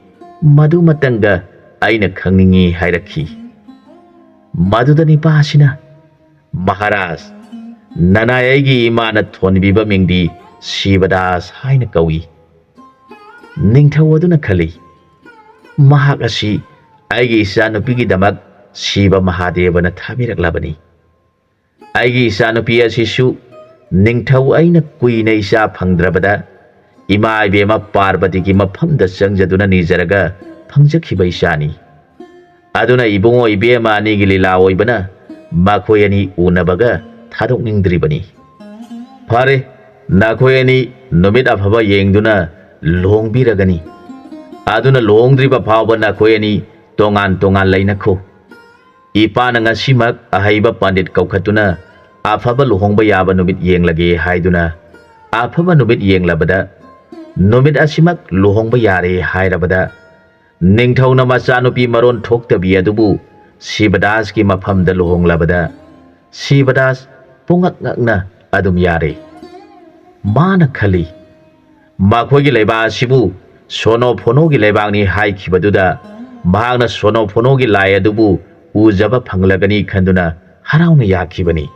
ꯃꯗꯨꯃꯇꯪꯒ ꯑꯩꯅ ꯈꯪꯅꯤꯡꯏ" ꯍꯥꯏꯔꯛꯈꯤ꯫ ꯃꯗꯨꯗ ꯅꯤꯄꯥ ꯑꯁꯤꯅ, "ꯃꯍꯥꯔꯥꯖ, ꯅꯅꯥꯏ ꯑꯩꯒꯤ ꯏꯃꯥꯅ ꯊꯣꯟꯕꯤꯕ ꯃꯤꯡꯗꯤ ꯁꯤꯕꯗꯥꯁ ꯍꯥꯏꯅ ꯀꯧꯏ"꯫ ꯅꯤꯡꯊꯧ ꯑꯗꯨꯅ ꯈꯜꯂꯤ, "ꯃꯍꯥꯛ ꯑꯁꯤ ꯑꯩꯒꯤ ꯏꯆꯥꯅꯨꯄꯤꯒꯤꯗꯃꯛ ꯁꯤꯕ ꯃꯍꯥꯗꯦꯕꯅ ꯊꯥꯕꯤꯔꯛꯂꯕꯅꯤ꯫ ꯑꯩꯒꯤ ꯏꯆꯥꯅꯨꯄꯤ ꯑꯁꯤꯁꯨ ꯅꯤꯡꯊꯧ ꯑꯩꯅ ꯀꯨꯏꯅ ꯏꯆꯥ ꯐꯪꯗ꯭ꯔꯕꯗ ꯏꯃꯥ ꯏꯕꯦꯝꯃ ꯄꯥꯔꯕꯇꯤꯒꯤ ꯃꯐꯝꯗ ꯆꯪꯖꯗꯨꯅ ꯅꯤꯖꯔꯒ ꯐꯪꯖꯈꯤꯕ ꯏꯆꯥꯅꯤ꯫ ꯑꯗꯨꯅ ꯏꯕꯨꯡꯉꯣ ꯏꯕꯦꯝꯃ ꯑꯅꯤꯒꯤ ꯂꯤꯂꯥ ꯑꯣꯏꯕꯅ ꯃꯈꯣꯏ ꯑꯅꯤ ꯎꯅꯕꯒ ꯊꯥꯗꯣꯛꯅꯤꯡꯗ꯭ꯔꯤꯕꯅꯤ꯫ ꯐꯔꯦ, ꯅꯈꯣꯏ ꯑꯅꯤ ꯅꯨꯃꯤꯠ ꯑꯐꯕ ꯌꯦꯡꯗꯨꯅ ꯂꯨꯍꯣꯡꯕꯤꯔꯒꯅꯤ꯫ ꯑꯗꯨꯅ ꯂꯨꯍꯣꯡꯗ꯭ꯔꯤꯕ ꯐꯥꯎꯕ ꯅꯈꯣꯏ ꯑꯅꯤ ꯇꯣꯉꯥꯟ ꯇꯣꯉꯥꯟ ꯂꯩꯅꯈꯣ꯫ ꯏꯄꯥꯅ ꯉꯁꯤꯃꯛ ꯑꯍꯩꯕ ꯄꯟꯗꯤꯠ ꯀꯧꯈꯠꯇꯨꯅ ꯑꯐꯕ ꯂꯨꯍꯣꯡꯕ ꯌꯥꯕ ꯅꯨꯃꯤꯠ ꯌꯦꯡꯂꯒꯦ" ꯍꯥꯏꯗꯨꯅ ꯑꯐꯕ ꯅꯨꯃꯤꯠ ꯌꯦꯡꯂꯕꯗ, ꯅꯨꯃꯤꯠ ꯑꯁꯤꯃꯛ ꯂꯨꯍꯣꯡꯕ ꯌꯥꯔꯦ ꯍꯥꯏꯔꯕꯗ, ꯅꯤꯡꯊꯧꯅ ꯃꯆꯥꯅꯨꯄꯤ ꯃꯔꯣꯟ ꯊꯣꯛꯇꯕꯤ ꯑꯗꯨꯕꯨ ꯁꯤꯕꯗꯥꯁꯀꯤ ꯃꯐꯝꯗ ꯂꯨꯍꯣꯡꯂꯕꯗ, ꯁꯤꯕꯗꯥꯁ ꯄꯨꯡꯉꯛ ꯉꯛꯅ ꯑꯗꯨꯝ ꯌꯥꯔꯦ꯫ ꯃꯥꯅ ꯈꯜꯂꯤ, "ꯃꯈꯣꯏꯒꯤ ꯂꯩꯕꯥꯛ ꯑꯁꯤꯕꯨ ꯁꯣꯅꯣ ꯐꯣꯅꯣꯒꯤ ꯂꯩꯕꯥꯛꯅꯤ" ꯍꯥꯏꯈꯤꯕꯗꯨꯗ ꯃꯍꯥꯛꯅ ꯁꯣꯅꯣ ꯐꯣꯅꯣꯒꯤ ꯂꯥꯏ ꯑꯗꯨꯕꯨ ꯎꯖꯕ ꯐꯪꯂꯒꯅꯤ ꯈꯟꯗꯨꯅ ꯍꯔꯥꯎꯅ ꯌꯥꯈꯤꯕꯅꯤ꯫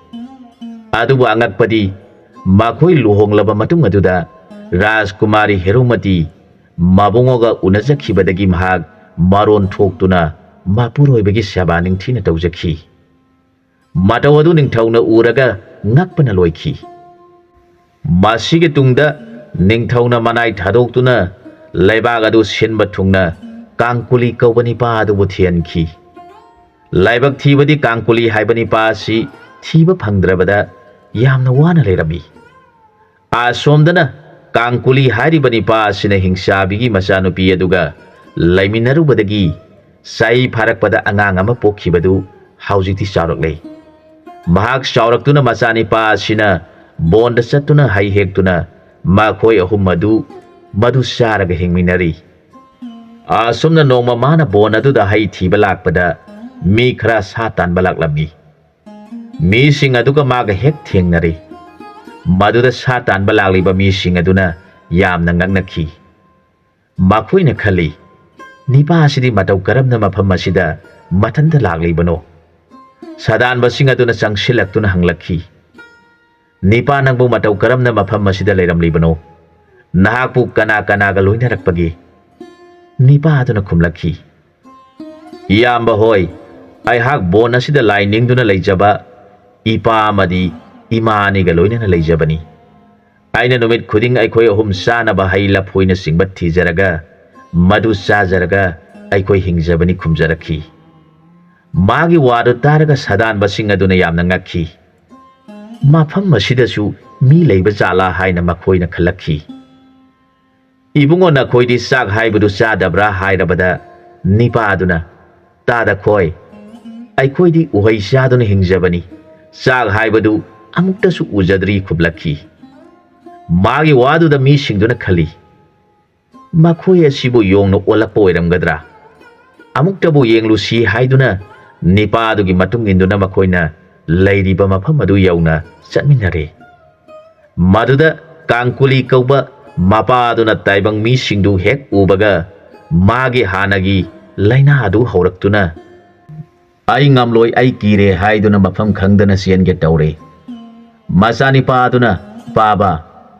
ꯑꯗꯨꯕꯨ ꯑꯉꯛꯄꯗꯤ, ꯃꯈꯣꯏ ꯂꯨꯍꯣꯡꯂꯕ ꯃꯇꯨꯡ ꯑꯗꯨꯗ ꯔꯥꯖꯀꯨꯃꯥꯔꯤ ꯍꯦꯔꯨꯃꯇꯤ ꯃꯕꯨꯡꯉꯣꯒ ꯎꯅꯖꯈꯤꯕꯗꯒꯤ ꯃꯍꯥꯛ ꯃꯔꯣꯟ ꯊꯣꯛꯇꯨꯅ ꯃꯄꯨꯔꯣꯏꯕꯒꯤ ꯁꯦꯕꯥ ꯅꯤꯡꯊꯤꯅ ꯇꯧꯖꯈꯤ꯫ ꯃꯇꯧ ꯑꯗꯨ ꯅꯤꯡꯊꯧꯅ ꯎꯔꯒ ꯉꯛꯄꯅ ꯂꯣꯏꯈꯤ꯫ ꯃꯁꯤꯒꯤ ꯇꯨꯡꯗ ꯅꯤꯡꯊꯧꯅ ꯃꯅꯥꯏ ꯊꯥꯗꯣꯛꯇꯨꯅ ꯂꯩꯕꯥꯛ ꯑꯗꯨ ꯁꯤꯟꯕ ꯊꯨꯡꯅ ꯀꯥꯡꯀꯨꯂꯤ ꯀꯧꯕ ꯅꯤꯄꯥ ꯑꯗꯨꯕꯨ ꯊꯤꯍꯟꯈꯤ꯫ ꯂꯥꯏꯕꯛ ꯊꯤꯕꯗꯤ ꯀꯥꯡꯀꯨꯂꯤ ꯍꯥꯏꯕ ꯅꯤꯄꯥ ꯑꯁꯤ ꯊꯤꯕ ꯐꯪꯗ꯭ꯔꯕꯗ ꯌꯥꯝꯅ ꯋꯥꯅ ꯂꯩꯔꯝꯃꯤ꯫ ꯑꯁꯣꯝꯗꯅ ꯀꯥꯡꯀꯨꯂꯤ ꯍꯥꯏꯔꯤꯕ ꯅꯤꯄꯥ ꯑꯁꯤꯅ ꯍꯤꯡꯆꯥꯕꯤꯒꯤ ꯃꯆꯥꯅꯨꯄꯤ ꯑꯗꯨꯒ ꯂꯩꯃꯤꯟꯅꯔꯨꯕꯗꯒꯤ ꯆꯍꯤ ꯐꯥꯔꯛꯄꯗ ꯑꯉꯥꯡ ꯑꯃ ꯄꯣꯛꯈꯤꯕꯗꯨ ꯍꯧꯖꯤꯛꯇꯤ ꯆꯥꯎꯔꯛꯂꯦ꯫ ꯃꯍꯥꯛ ꯆꯥꯎꯔꯛꯇꯨꯅ ꯃꯆꯥꯅꯤꯄꯥ ꯑꯁꯤꯅ ꯕꯣꯟꯗ ꯆꯠꯇꯨꯅ ꯍꯩ ꯍꯦꯛꯇꯨꯅ ꯃꯈꯣꯏ ꯑꯍꯨꯝ ꯑꯗꯨ ꯃꯗꯨ ꯆꯥꯔꯒ ꯍꯤꯡꯃꯤꯟꯅꯔꯤ꯫ ꯑꯁꯨꯝꯅ ꯅꯣꯡꯃ ꯃꯥꯅ ꯕꯣꯟ ꯑꯗꯨꯗ ꯍꯩ ꯊꯤꯕ ꯂꯥꯛꯄꯗ ꯃꯤ ꯈꯔ ꯁꯥ ꯇꯥꯟꯕ ꯂꯥꯛꯂꯝꯃꯤ꯫ ꯃꯤꯁꯤꯡ ꯑꯗꯨꯒ ꯃꯥꯒ ꯍꯦꯛ ꯊꯦꯡꯅꯔꯦ꯫ ꯃꯗꯨꯗ ꯁꯥ ꯇꯥꯟꯕ ꯂꯥꯛꯂꯤꯕ ꯃꯤꯁꯤꯡ ꯑꯗꯨꯅ ꯌꯥꯝꯅ ꯉꯛꯅꯈꯤ꯫ ꯃꯈꯣꯏꯅ ꯈꯜꯂꯤ, "ꯅꯤꯄꯥ ꯑꯁꯤꯗꯤ ꯃꯇꯧ ꯀꯔꯝꯅ ꯃꯐꯝ ꯑꯁꯤꯗ ꯃꯊꯟꯇ ꯂꯥꯛꯂꯤꯕꯅꯣ?" ꯁꯥꯗꯥꯟꯕꯁꯤꯡ ꯑꯗꯨꯅ ꯆꯪꯁꯤꯜꯂꯛꯇꯨꯅ ꯍꯪꯂꯛꯈꯤ, "ꯅꯤꯄꯥ, ꯅꯪꯕꯨ ꯃꯇꯧ ꯀꯔꯝꯅ ꯃꯐꯝ ꯑꯁꯤꯗ ꯂꯩꯔꯝꯂꯤꯕꯅꯣ? ꯅꯍꯥꯛꯄꯨ ꯀꯅꯥ ꯀꯅꯥꯒ ꯂꯣꯏꯅꯔꯛꯄꯒꯦ?" ꯅꯤꯄꯥ ꯑꯗꯨꯅ ꯈꯨꯝꯂꯛꯈꯤ, "ꯏꯌꯥꯝꯕ ꯍꯣꯏ, ꯑꯩꯍꯥꯛ ꯕꯣꯟ ꯑꯁꯤꯗ ꯂꯥꯏ ꯅꯤꯡꯗꯨꯅ ꯂꯩꯖꯕ ꯏꯄꯥ ꯑꯃꯗꯤ ꯏꯃꯥ ꯑꯅꯤꯒ ꯂꯣꯏꯅꯅ ꯂꯩꯖꯕꯅꯤ꯫ ꯑꯩꯅ ꯅꯨꯃꯤꯠ ꯈꯨꯗꯤꯡ ꯑꯩꯈꯣꯏ ꯑꯍꯨꯝ ꯆꯥꯅꯕ ꯍꯩ ꯂꯐꯣꯏꯅꯆꯤꯡꯕ ꯊꯤꯖꯔꯒ ꯃꯗꯨ ꯆꯥꯖꯔꯒ ꯑꯩꯈꯣꯏ ꯍꯤꯡꯖꯕꯅꯤ" ꯈꯨꯝꯖꯔꯛꯈꯤ꯫ ꯃꯥꯒꯤ ꯋꯥꯗꯨ ꯇꯥꯔꯒ ꯁꯥꯗꯥꯟꯕꯁꯤꯡ ꯑꯗꯨꯅ ꯌꯥꯝꯅ ꯉꯛꯈꯤ꯫ "ꯃꯐꯝ ꯑꯁꯤꯗꯁꯨ ꯃꯤ ꯂꯩꯕ ꯖꯥꯠꯂꯥ?" ꯍꯥꯏꯅ ꯃꯈꯣꯏꯅ ꯈꯜꯂꯛꯈꯤ꯫ "ꯏꯕꯨꯡꯉꯣ, ꯅꯈꯣꯏꯗꯤ ꯆꯥꯛ ꯍꯥꯏꯕꯗꯨ ꯆꯥꯗꯕ꯭ꯔꯥ?" ꯍꯥꯏꯔꯕꯗ ꯅꯤꯄꯥꯗꯨꯅ, "ꯇꯥꯗꯈꯣꯏ, ꯑꯩꯈꯣꯏꯗꯤ ꯎꯍꯩ ꯆꯥꯗꯨꯅ ꯍꯤꯡꯖꯕꯅꯤ, ꯆꯥꯛ ꯍꯥꯏꯕꯗꯨ ꯑꯃꯨꯛꯇꯁꯨ ꯎꯖꯗ꯭ꯔꯤ" ꯈꯨꯝꯂꯛꯈꯤ꯫ ꯃꯥꯒꯤ ꯋꯥꯗꯨꯗ ꯃꯤꯁꯤꯡꯗꯨꯅ ꯈꯜꯂꯤ, "ꯃꯈꯣꯏ ꯑꯁꯤꯕꯨ ꯌꯣꯡꯅ ꯑꯣꯜꯂꯛꯄ ꯑꯣꯏꯔꯝꯒꯗ꯭ꯔꯥ? ꯑꯃꯨꯛꯇꯕꯨ ꯌꯦꯡꯂꯨꯁꯤ" ꯍꯥꯏꯗꯨꯅ ꯅꯤꯄꯥꯗꯨꯒꯤ ꯃꯇꯨꯡ ꯏꯟꯗꯨꯅ ꯃꯈꯣꯏꯅ ꯂꯩꯔꯤꯕ ꯃꯐꯝ ꯑꯗꯨ ꯌꯧꯅ ꯆꯠꯃꯤꯟꯅꯔꯦ꯫ ꯃꯗꯨꯗ ꯀꯥꯡꯀꯨꯂꯤ ꯀꯧꯕ ꯃꯄꯥꯗꯨꯅ ꯇꯥꯏꯕꯪ ꯃꯤꯁꯤꯡꯗꯨ ꯍꯦꯛ ꯎꯕꯒ ꯃꯥꯒꯤ ꯍꯥꯟꯅꯒꯤ ꯂꯥꯏꯅꯥ ꯑꯗꯨ ꯍꯧꯔꯛꯇꯨꯅ, "ꯑꯩ ꯉꯝꯂꯣꯏ, ꯑꯩ ꯀꯤꯔꯦ" ꯍꯥꯏꯗꯨꯅ ꯃꯐꯝ ꯈꯪꯗꯅ ꯆꯦꯟꯒꯦ ꯇꯧꯔꯦ꯫ ꯃꯆꯥꯅꯤꯄꯥ ꯑꯗꯨꯅ, "ꯄꯥꯕ,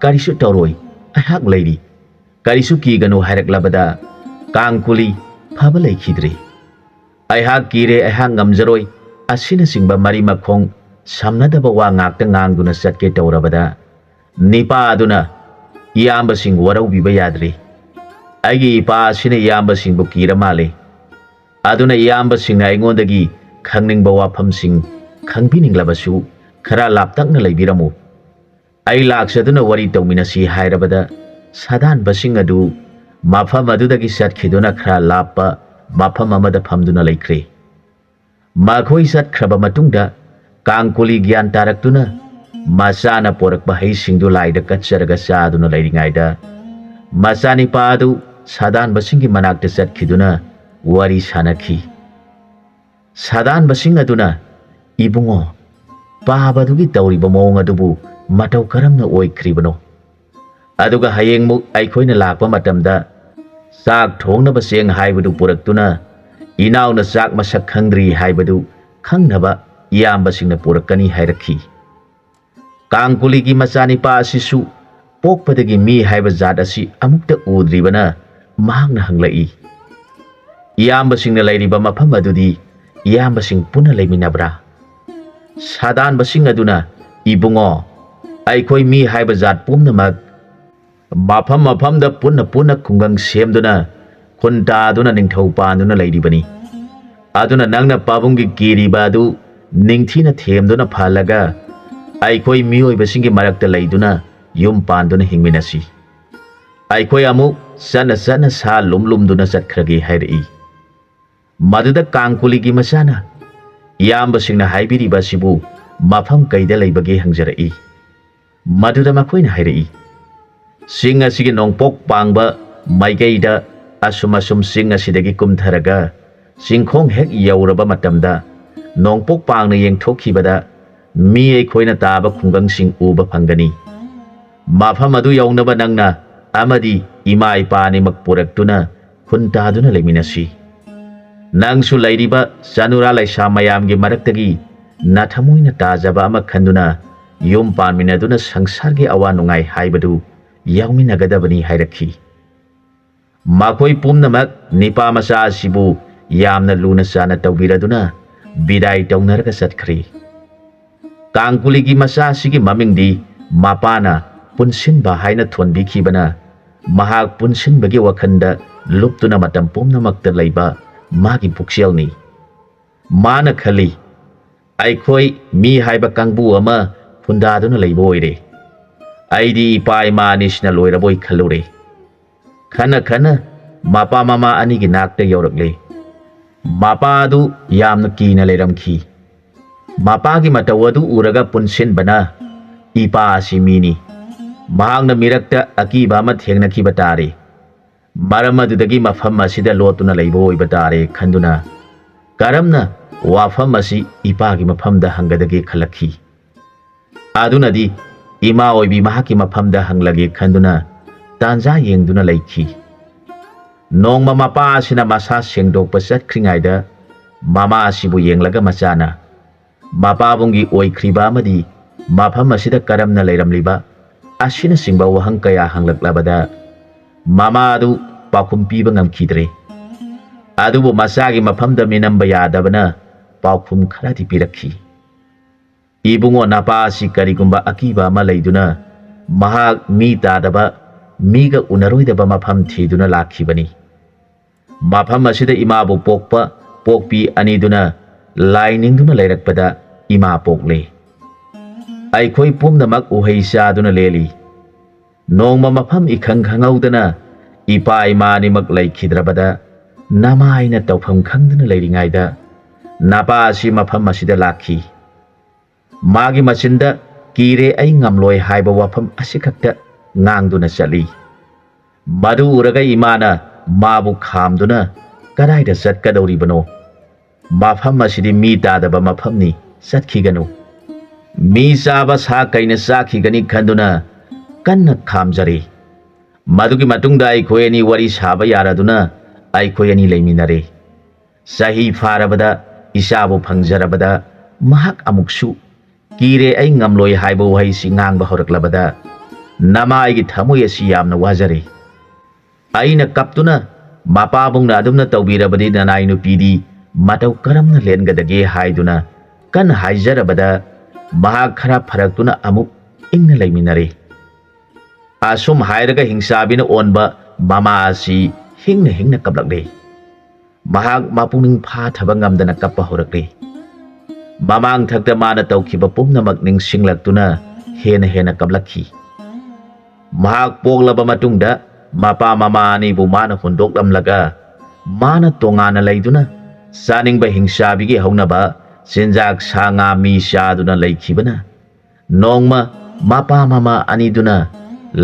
ꯀꯔꯤꯁꯨ ꯇꯧꯔꯣꯏ, ꯑꯩꯍꯥꯛ ꯂꯩꯔꯤ, ꯀꯔꯤꯁꯨ ꯀꯤꯒꯅꯨ" ꯍꯥꯏꯔꯛꯂꯕꯗ ꯀꯥꯡꯀꯨꯂꯤ ꯐꯕ ꯂꯩꯈꯤꯗ꯭ꯔꯦ꯫ "ꯑꯩꯍꯥꯛ ꯀꯤꯔꯦ, ꯑꯩꯍꯥꯛ ꯉꯝꯖꯔꯣꯏ" ꯑꯁꯤꯅꯆꯤꯡꯕ ꯃꯔꯤ ꯃꯈꯣꯡ ꯁꯝꯅꯗꯕ ꯋꯥ ꯉꯥꯛꯇ ꯉꯥꯡꯗꯨꯅ ꯆꯠꯀꯦ ꯇꯧꯔꯕꯗ ꯅꯤꯄꯥ ꯑꯗꯨꯅ, "ꯏꯌꯥꯝꯕꯁꯤꯡ ꯋꯥꯔꯧꯕꯤꯕ ꯌꯥꯗ꯭ꯔꯤ꯫ ꯑꯩꯒꯤ ꯏꯄꯥ ꯑꯁꯤꯅ ꯏꯌꯥꯝꯕꯁꯤꯡꯕꯨ ꯀꯤꯔ ꯃꯥꯜꯂꯤ꯫ ꯑꯗꯨꯅ ꯏꯌꯥꯝꯕꯁꯤꯡꯅ ꯑꯩꯉꯣꯟꯗꯒꯤ ꯈꯪꯅꯤꯡꯕ ꯋꯥꯐꯝꯁꯤꯡ ꯈꯪꯕꯤꯅꯤꯡꯂꯕꯁꯨ ꯈꯔ ꯂꯥꯞꯇꯛꯅ ꯂꯩꯕꯤꯔꯝꯃꯨ꯫ ꯑꯩ ꯂꯥꯛꯆꯗꯨꯅ ꯋꯥꯔꯤ ꯇꯧꯃꯤꯟꯅꯁꯤ" ꯍꯥꯏꯔꯕꯗ ꯁꯥꯗꯥꯟꯕꯁꯤꯡ ꯑꯗꯨ ꯃꯐꯝ ꯑꯗꯨꯗꯒꯤ ꯆꯠꯈꯤꯗꯨꯅ ꯈꯔ ꯂꯥꯞꯄ ꯃꯐꯝ ꯑꯃꯗ ꯐꯝꯗꯨꯅ ꯂꯩꯈ꯭ꯔꯦ꯫ ꯃꯈꯣꯏ ꯆꯠꯈ꯭ꯔꯕ ꯃꯇꯨꯡꯗ ꯀꯥꯡꯀꯨꯂꯤ ꯒ꯭ꯌꯥꯟ ꯇꯥꯔꯛꯇꯨꯅ ꯃꯆꯥꯅ ꯄꯣꯔꯛꯄ ꯍꯩꯁꯤꯡꯗꯨ ꯂꯥꯏꯗ ꯀꯠꯆꯔꯒ ꯆꯥꯗꯨꯅ ꯂꯩꯔꯤꯉꯩꯗ ꯃꯆꯥꯅꯤꯄꯥ ꯑꯗꯨ ꯁꯥꯗꯥꯟꯕꯁꯤꯡꯒꯤ ꯃꯅꯥꯛꯇ ꯆꯠꯈꯤꯗꯨꯅ ꯋꯥꯔꯤ ꯁꯥꯅꯈꯤ꯫ ꯁꯥꯗꯥꯟꯕꯁꯤꯡ ꯑꯗꯨꯅ, "ꯏꯕꯨꯡꯉꯣ, ꯄꯥꯕꯗꯨꯒꯤ ꯇꯧꯔꯤꯕ ꯃꯑꯣꯡ ꯑꯗꯨꯕꯨ ꯃꯇꯧ ꯀꯔꯝꯅ ꯑꯣꯏꯈ꯭ꯔꯤꯕꯅꯣ? ꯑꯗꯨꯒ ꯍꯌꯦꯡꯃꯨꯛ ꯑꯩꯈꯣꯏꯅ ꯂꯥꯛꯄ ꯃꯇꯝꯗ ꯆꯥꯛ ꯊꯣꯡꯅꯕ ꯆꯦꯡ ꯍꯥꯏꯕꯗꯨ ꯄꯨꯔꯛꯇꯨꯅ ꯏꯅꯥꯎꯅ ꯆꯥꯛ ꯃꯁꯛ ꯈꯪꯗ꯭ꯔꯤ ꯍꯥꯏꯕꯗꯨ ꯈꯪꯅꯕ ꯏꯌꯥꯝꯕꯁꯤꯡꯅ ꯄꯨꯔꯛꯀꯅꯤ ꯍꯥꯏꯔꯛꯈꯤ꯫ ꯀꯥꯡꯀꯨꯂꯤꯒꯤ ꯃꯆꯥꯅꯤꯄꯥ ꯑꯁꯤꯁꯨ ꯄꯣꯛꯄꯗꯒꯤ ꯃꯤ ꯍꯥꯏꯕ ꯖꯥꯠ ꯑꯁꯤ ꯑꯃꯨꯛꯇ ꯎꯗ꯭ꯔꯤꯕꯅ ꯃꯍꯥꯛꯅ ꯍꯪꯂꯛꯏ, "ꯏꯌꯥꯝꯕꯁꯤꯡꯅ ꯂꯩꯔꯤꯕ ꯃꯐꯝ ꯑꯗꯨꯗꯤ ꯏꯌꯥꯝꯕꯁꯤꯡ ꯄꯨꯟꯅ ꯂꯩꯃꯤꯟꯅꯕ꯭ꯔꯥ?" ꯁꯥꯗꯥꯟꯕꯁꯤꯡ ꯑꯗꯨꯅ, "ꯏꯕꯨꯡꯉꯣ, ꯑꯩꯈꯣꯏ ꯃꯤ ꯍꯥꯏꯕ ꯖꯥꯠ ꯄꯨꯝꯅꯃꯛ ꯃꯐꯝ ꯃꯐꯝꯗ ꯄꯨꯟꯅ ꯄꯨꯟꯅ ꯈꯨꯡꯒꯪ ꯁꯦꯝꯗꯨꯅ ꯈꯨꯟ ꯇꯥꯗꯨꯅ ꯅꯤꯡꯊꯧ ꯄꯥꯟꯗꯨꯅ ꯂꯩꯔꯤꯕꯅꯤ꯫ ꯑꯗꯨꯅ ꯅꯪꯅ ꯄꯥꯕꯨꯡꯒꯤ ꯀꯤꯔꯤꯕ ꯑꯗꯨ ꯅꯤꯡꯊꯤꯅ ꯊꯦꯝꯗꯨꯅ ꯐꯍꯜꯂꯒ ꯑꯩꯈꯣꯏ ꯃꯤꯑꯣꯏꯕꯁꯤꯡꯒꯤ ꯃꯔꯛꯇ ꯂꯩꯗꯨꯅ ꯌꯨꯝ ꯄꯥꯟꯗꯨꯅ ꯍꯤꯡꯃꯤꯟꯅꯁꯤ꯫ ꯑꯩꯈꯣꯏ ꯑꯃꯨꯛ ꯆꯠꯅ ꯆꯠꯅ ꯁꯥ ꯂꯨꯝ ꯂꯨꯝꯗꯨꯅ ꯆꯠꯈ꯭ꯔꯒꯦ" ꯍꯥꯏꯔꯛꯏ꯫ ꯃꯗꯨꯗ ꯀꯥꯡꯀꯨꯂꯤꯒꯤ ꯃꯆꯥꯅ ꯏꯌꯥꯝꯕꯁꯤꯡꯅ ꯍꯥꯏꯕꯤꯔꯤꯕ ꯑꯁꯤꯕꯨ ꯃꯐꯝ ꯀꯩꯗ ꯂꯩꯕꯒꯦ ꯍꯪꯖꯔꯛꯏ꯫ ꯃꯗꯨꯗ ꯃꯈꯣꯏꯅ ꯍꯥꯏꯔꯛꯏ, "ꯆꯤꯡ ꯑꯁꯤꯒꯤ ꯅꯣꯡꯄꯣꯛ ꯄꯥꯡꯕ ꯃꯥꯏꯀꯩꯗ ꯑꯁꯨꯝ ꯑꯁꯨꯝ ꯆꯤꯡ ꯑꯁꯤꯗꯒꯤ ꯀꯨꯝꯊꯔꯒ ꯆꯤꯡꯈꯣꯡ ꯍꯦꯛ ꯌꯧꯔꯕ ꯃꯇꯝꯗ ꯅꯣꯡꯄꯣꯛ ꯄꯥꯡꯅ ꯌꯦꯡꯊꯣꯛꯈꯤꯕꯗ ꯃꯤ ꯑꯩꯈꯣꯏꯅ ꯇꯥꯕ ꯈꯨꯡꯒꯪꯁꯤꯡ ꯎꯕ ꯐꯪꯒꯅꯤ꯫ ꯃꯐꯝ ꯑꯗꯨ ꯌꯧꯅꯕ ꯅꯪꯅ ꯑꯃꯗꯤ ꯏꯃꯥ ꯏꯄꯥ ꯑꯅꯤꯃꯛ ꯄꯨꯔꯛꯇꯨꯅ ꯈꯨꯟ ꯇꯥꯗꯨꯅ ꯂꯩꯃꯤꯟꯅꯁꯤ꯫ ꯅꯪꯁꯨ ꯂꯩꯔꯤꯕ ꯆꯅꯨꯔꯥ ꯂꯩꯁꯥ ꯃꯌꯥꯝꯒꯤ ꯃꯔꯛꯇꯒꯤ ꯅꯊꯃꯣꯏꯅ ꯇꯥꯖꯕ ꯑꯃ ꯈꯟꯗꯨꯅ ꯌꯨꯝ ꯄꯥꯟꯃꯤꯟꯅꯗꯨꯅ ꯁꯪꯁꯥꯔꯒꯤ ꯑꯋꯥ ꯅꯨꯡꯉꯥꯏ ꯍꯥꯏꯕꯗꯨ ꯌꯥꯎꯃꯤꯟꯅꯒꯗꯕꯅꯤ" ꯍꯥꯏꯔꯛꯈꯤ꯫ ꯃꯈꯣꯏ ꯄꯨꯝꯅꯃꯛ ꯅꯤꯄꯥ ꯃꯆꯥ ꯑꯁꯤꯕꯨ ꯌꯥꯝꯅ ꯂꯨꯅ ꯆꯥꯅ ꯇꯧꯕꯤꯔꯗꯨꯅ ꯕꯤꯗꯥꯏ ꯇꯧꯅꯔꯒ ꯆꯠꯈ꯭ꯔꯦ꯫ ꯀꯥꯡꯀꯨꯂꯤꯒꯤ ꯃꯆꯥ ꯑꯁꯤꯒꯤ ꯃꯃꯤꯡꯗꯤ ꯃꯄꯥꯅ ꯄꯨꯟꯁꯤꯟꯕ ꯍꯥꯏꯅ ꯊꯣꯟꯕꯤꯈꯤꯕꯅ ꯃꯍꯥꯛ ꯄꯨꯟꯁꯤꯟꯕꯒꯤ ꯋꯥꯈꯜꯗ ꯂꯨꯞꯇꯨꯅ ꯃꯇꯝ ꯄꯨꯝꯅꯃꯛꯇ ꯂꯩꯕ ꯃꯥꯒꯤ ꯄꯨꯛꯆꯦꯜꯅꯤ꯫ ꯃꯥꯅ ꯈꯜꯂꯤ, "ꯑꯩꯈꯣꯏ ꯃꯤ ꯍꯥꯏꯕ ꯀꯥꯡꯕꯨ ꯑꯃ ꯈꯨꯟꯗꯥꯗꯨꯅ ꯂꯩꯕ ꯑꯣꯏꯔꯦ꯫ ꯑꯩꯗꯤ ꯏꯄꯥ ꯏꯃꯥ ꯑꯅꯤꯁꯤꯅ ꯂꯣꯏꯔꯕꯣꯏ ꯈꯜꯂꯨꯔꯦ"꯫ ꯈꯟꯅ ꯈꯟꯅ ꯃꯄꯥ ꯃꯃꯥ ꯑꯅꯤꯒꯤ ꯅꯥꯛꯇ ꯌꯧꯔꯛꯂꯦ꯫ ꯃꯄꯥ ꯑꯗꯨ ꯌꯥꯝꯅ ꯀꯤꯅ ꯂꯩꯔꯝꯈꯤ꯫ ꯃꯄꯥꯒꯤ ꯃꯇꯧ ꯑꯗꯨ ꯎꯔꯒ ꯄꯨꯟꯁꯤꯟꯕꯅ, "ꯏꯄꯥ ꯑꯁꯤ ꯃꯤꯅꯤ꯫ ꯃꯍꯥꯛꯅ ꯃꯤꯔꯛꯇ ꯑꯀꯤꯕ ꯑꯃ ꯊꯦꯡꯅꯈꯤꯕ ꯇꯥꯔꯦ꯫ ꯃꯔꯝ ꯑꯗꯨꯗꯒꯤ ꯃꯐꯝ ꯑꯁꯤꯗ ꯂꯣꯠꯇꯨꯅ ꯂꯩꯕ ꯑꯣꯏꯕ ꯇꯥꯔꯦ" ꯈꯟꯗꯨꯅ ꯀꯔꯝꯅ ꯋꯥꯐꯝ ꯑꯁꯤ ꯏꯄꯥꯒꯤ ꯃꯐꯝꯗ ꯍꯪꯒꯗꯒꯦ ꯈꯜꯂꯛꯈꯤ꯫ ꯑꯗꯨꯅꯗꯤ ꯏꯃꯥ ꯑꯣꯏꯕꯤ ꯃꯍꯥꯛꯀꯤ ꯃꯐꯝꯗ ꯍꯪꯂꯒꯦ ꯈꯟꯗꯨꯅ ꯇꯥꯟꯖꯥ ꯌꯦꯡꯗꯨꯅ ꯂꯩꯈꯤ꯫ ꯅꯣꯡꯃ ꯃꯄꯥ ꯑꯁꯤꯅ ꯃꯁꯥ ꯁꯦꯡꯗꯣꯛꯄ ꯆꯠꯈ꯭ꯔꯤꯉꯩꯗ ꯃꯃꯥ ꯑꯁꯤꯕꯨ ꯌꯦꯡꯂꯒ ꯃꯆꯥꯅ ꯃꯄꯥꯕꯨꯡꯒꯤ ꯑꯣꯏꯈ꯭ꯔꯤꯕ ꯑꯃꯗꯤ ꯃꯐꯝ ꯑꯁꯤꯗ ꯀꯔꯝꯅ ꯂꯩꯔꯝꯂꯤꯕ ꯑꯁꯤꯅꯆꯤꯡꯕ ꯋꯥꯍꯪ ꯀꯌꯥ ꯍꯪꯂꯛꯂꯕꯗ ꯃꯃꯥ ꯑꯗꯨ ꯄꯥꯎꯈꯨꯝ ꯄꯤꯕ ꯉꯝꯈꯤꯗ꯭ꯔꯦ꯫ ꯑꯗꯨꯕꯨ ꯃꯆꯥꯒꯤ ꯃꯐꯝꯗ ꯃꯤꯅꯝꯕ ꯌꯥꯗꯕꯅ ꯄꯥꯎꯈꯨꯝ ꯈꯔꯗꯤ ꯄꯤꯔꯛꯈꯤ꯫ "ꯏꯕꯨꯡꯉꯣ, ꯅꯄꯥ ꯑꯁꯤ ꯀꯔꯤꯒꯨꯝꯕ ꯑꯀꯤꯕ ꯑꯃ ꯂꯩꯗꯨꯅ ꯃꯍꯥꯛ ꯃꯤ ꯇꯥꯗꯕ, ꯃꯤꯒ ꯎꯅꯔꯣꯏꯗꯕ ꯃꯐꯝ ꯊꯤꯗꯨꯅ ꯂꯥꯛꯈꯤꯕꯅꯤ꯫ ꯃꯐꯝ ꯑꯁꯤꯗ ꯏꯃꯥꯕꯨ ꯄꯣꯛꯄ ꯄꯣꯛꯄꯤ ꯑꯅꯤꯗꯨꯅ ꯂꯥꯏ ꯅꯤꯡꯗꯨꯅ ꯂꯩꯔꯛꯄꯗ ꯏꯃꯥ ꯄꯣꯛꯂꯦ꯫ ꯑꯩꯈꯣꯏ ꯄꯨꯝꯅꯃꯛ ꯎꯍꯩ ꯆꯥꯗꯨꯅ ꯂꯦꯜꯂꯤ꯫ ꯅꯣꯡꯃ ꯃꯐꯝ ꯏꯈꯪ ꯈꯪꯍꯧꯗꯅ ꯏꯄꯥ ꯏꯃꯥ ꯑꯅꯤꯃꯛ ꯂꯩꯈꯤꯗ꯭ꯔꯕꯗ ꯅꯃꯥꯏꯅ ꯇꯧꯐꯝ ꯈꯪꯗꯅ ꯂꯩꯔꯤꯉꯩꯗ ꯅꯄꯥ ꯑꯁꯤ ꯃꯐꯝ ꯑꯁꯤꯗ ꯂꯥꯛꯈꯤ꯫ ꯃꯥꯒꯤ ꯃꯆꯤꯟꯗ 'ꯀꯤꯔꯦ, ꯑꯩ ꯉꯝꯂꯣꯏ' ꯍꯥꯏꯕ ꯋꯥꯐꯝ ꯑꯁꯤꯈꯛꯇ ꯉꯥꯡꯗꯨꯅ ꯆꯠꯂꯤ꯫ ꯃꯗꯨ ꯎꯔꯒ ꯏꯃꯥꯅ ꯃꯥꯕꯨ ꯈꯥꯝꯗꯨꯅ, "ꯀꯗꯥꯏꯗ ꯆꯠꯀꯗꯧꯔꯤꯕꯅꯣ? ꯃꯐꯝ ꯑꯁꯤꯗꯤ ꯃꯤ ꯇꯥꯗꯕ ꯃꯐꯝꯅꯤ, ꯆꯠꯈꯤꯒꯅꯨ"꯫ ꯃꯤ ꯆꯥꯕ ꯁꯥ ꯀꯩꯅ ꯆꯥꯈꯤꯒꯅꯤ ꯈꯟꯗꯨꯅ ꯀꯟꯅ ꯈꯥꯝꯖꯔꯦ꯫ ꯃꯗꯨꯒꯤ ꯃꯇꯨꯡꯗ ꯑꯩꯈꯣꯏ ꯑꯅꯤ ꯋꯥꯔꯤ ꯁꯥꯕ ꯌꯥꯔꯗꯨꯅ ꯑꯩꯈꯣꯏ ꯑꯅꯤ ꯂꯩꯃꯤꯟꯅꯔꯦ꯫ ꯆꯍꯤ ꯐꯥꯔꯕꯗ ꯏꯆꯥꯕꯨ ꯐꯪꯖꯔꯕꯗ ꯃꯍꯥꯛ ꯑꯃꯨꯛꯁꯨ "ꯀꯤꯔꯦ, ꯑꯩ ꯉꯝꯂꯣꯏ" ꯍꯥꯏꯕ ꯋꯥꯍꯩꯁꯤ ꯉꯥꯡꯕ ꯍꯧꯔꯛꯂꯕꯗ ꯅꯃꯥꯏꯒꯤ ꯊꯃꯣꯏ ꯑꯁꯤ ꯌꯥꯝꯅ ꯋꯥꯖꯔꯦ꯫ ꯑꯩꯅ ꯀꯞꯇꯨꯅ, "ꯃꯄꯥꯕꯨꯡꯅ ꯑꯗꯨꯝꯅ ꯇꯧꯕꯤꯔꯕꯗꯤ ꯅꯅꯥꯏ ꯅꯨꯄꯤꯗꯤ ꯃꯇꯧ ꯀꯔꯝꯅ ꯂꯦꯟꯒꯗꯒꯦ?" ꯍꯥꯏꯗꯨꯅ ꯀꯟꯅ ꯍꯥꯏꯖꯔꯕꯗ ꯃꯍꯥꯛ ꯈꯔ ꯐꯔꯛꯇꯨꯅ ꯑꯃꯨꯛ ꯏꯪꯅ ꯂꯩꯃꯤꯟꯅꯔꯦ꯫ ꯑꯁꯨꯝ ꯍꯥꯏꯔꯒ ꯍꯤꯡꯆꯥꯕꯤꯅ ꯑꯣꯟꯕ ꯃꯃꯥ ꯑꯁꯤ ꯍꯤꯡꯅ ꯍꯤꯡꯅ ꯀꯞꯂꯛꯂꯦ꯫ ꯃꯍꯥꯛ ꯃꯄꯨꯛꯅꯤꯡ ꯐꯥꯊꯕ ꯉꯝꯗꯅ ꯀꯞꯄ ꯍꯧꯔꯛꯂꯦ꯫ ꯃꯃꯥꯡ ꯊꯛꯇ ꯃꯥꯅ ꯇꯧꯈꯤꯕ ꯄꯨꯝꯅꯃꯛ ꯅꯤꯡꯁꯤꯡꯂꯛꯇꯨꯅ ꯍꯦꯟꯅ ꯍꯦꯟꯅ ꯀꯞꯂꯛꯈꯤ꯫ ꯃꯍꯥꯛ ꯄꯣꯛꯂꯕ ꯃꯇꯨꯡꯗ ꯃꯄꯥ ꯃꯃꯥ ꯑꯅꯤꯕꯨ ꯃꯥꯅ ꯍꯨꯟꯗꯣꯛꯂꯝꯂꯒ ꯃꯥꯅ ꯇꯣꯉꯥꯟꯅ ꯂꯩꯗꯨꯅ ꯆꯥꯅꯤꯡꯕ ꯍꯤꯡꯆꯥꯕꯤꯒꯤ ꯍꯧꯅꯕ ꯆꯤꯟꯖꯥꯛ ꯁꯥ ꯉꯥ ꯃꯤ ꯆꯥꯗꯨꯅ ꯂꯩꯈꯤꯕꯅ ꯅꯣꯡꯃ ꯃꯄꯥ ꯃꯃꯥ ꯑꯅꯤꯗꯨꯅ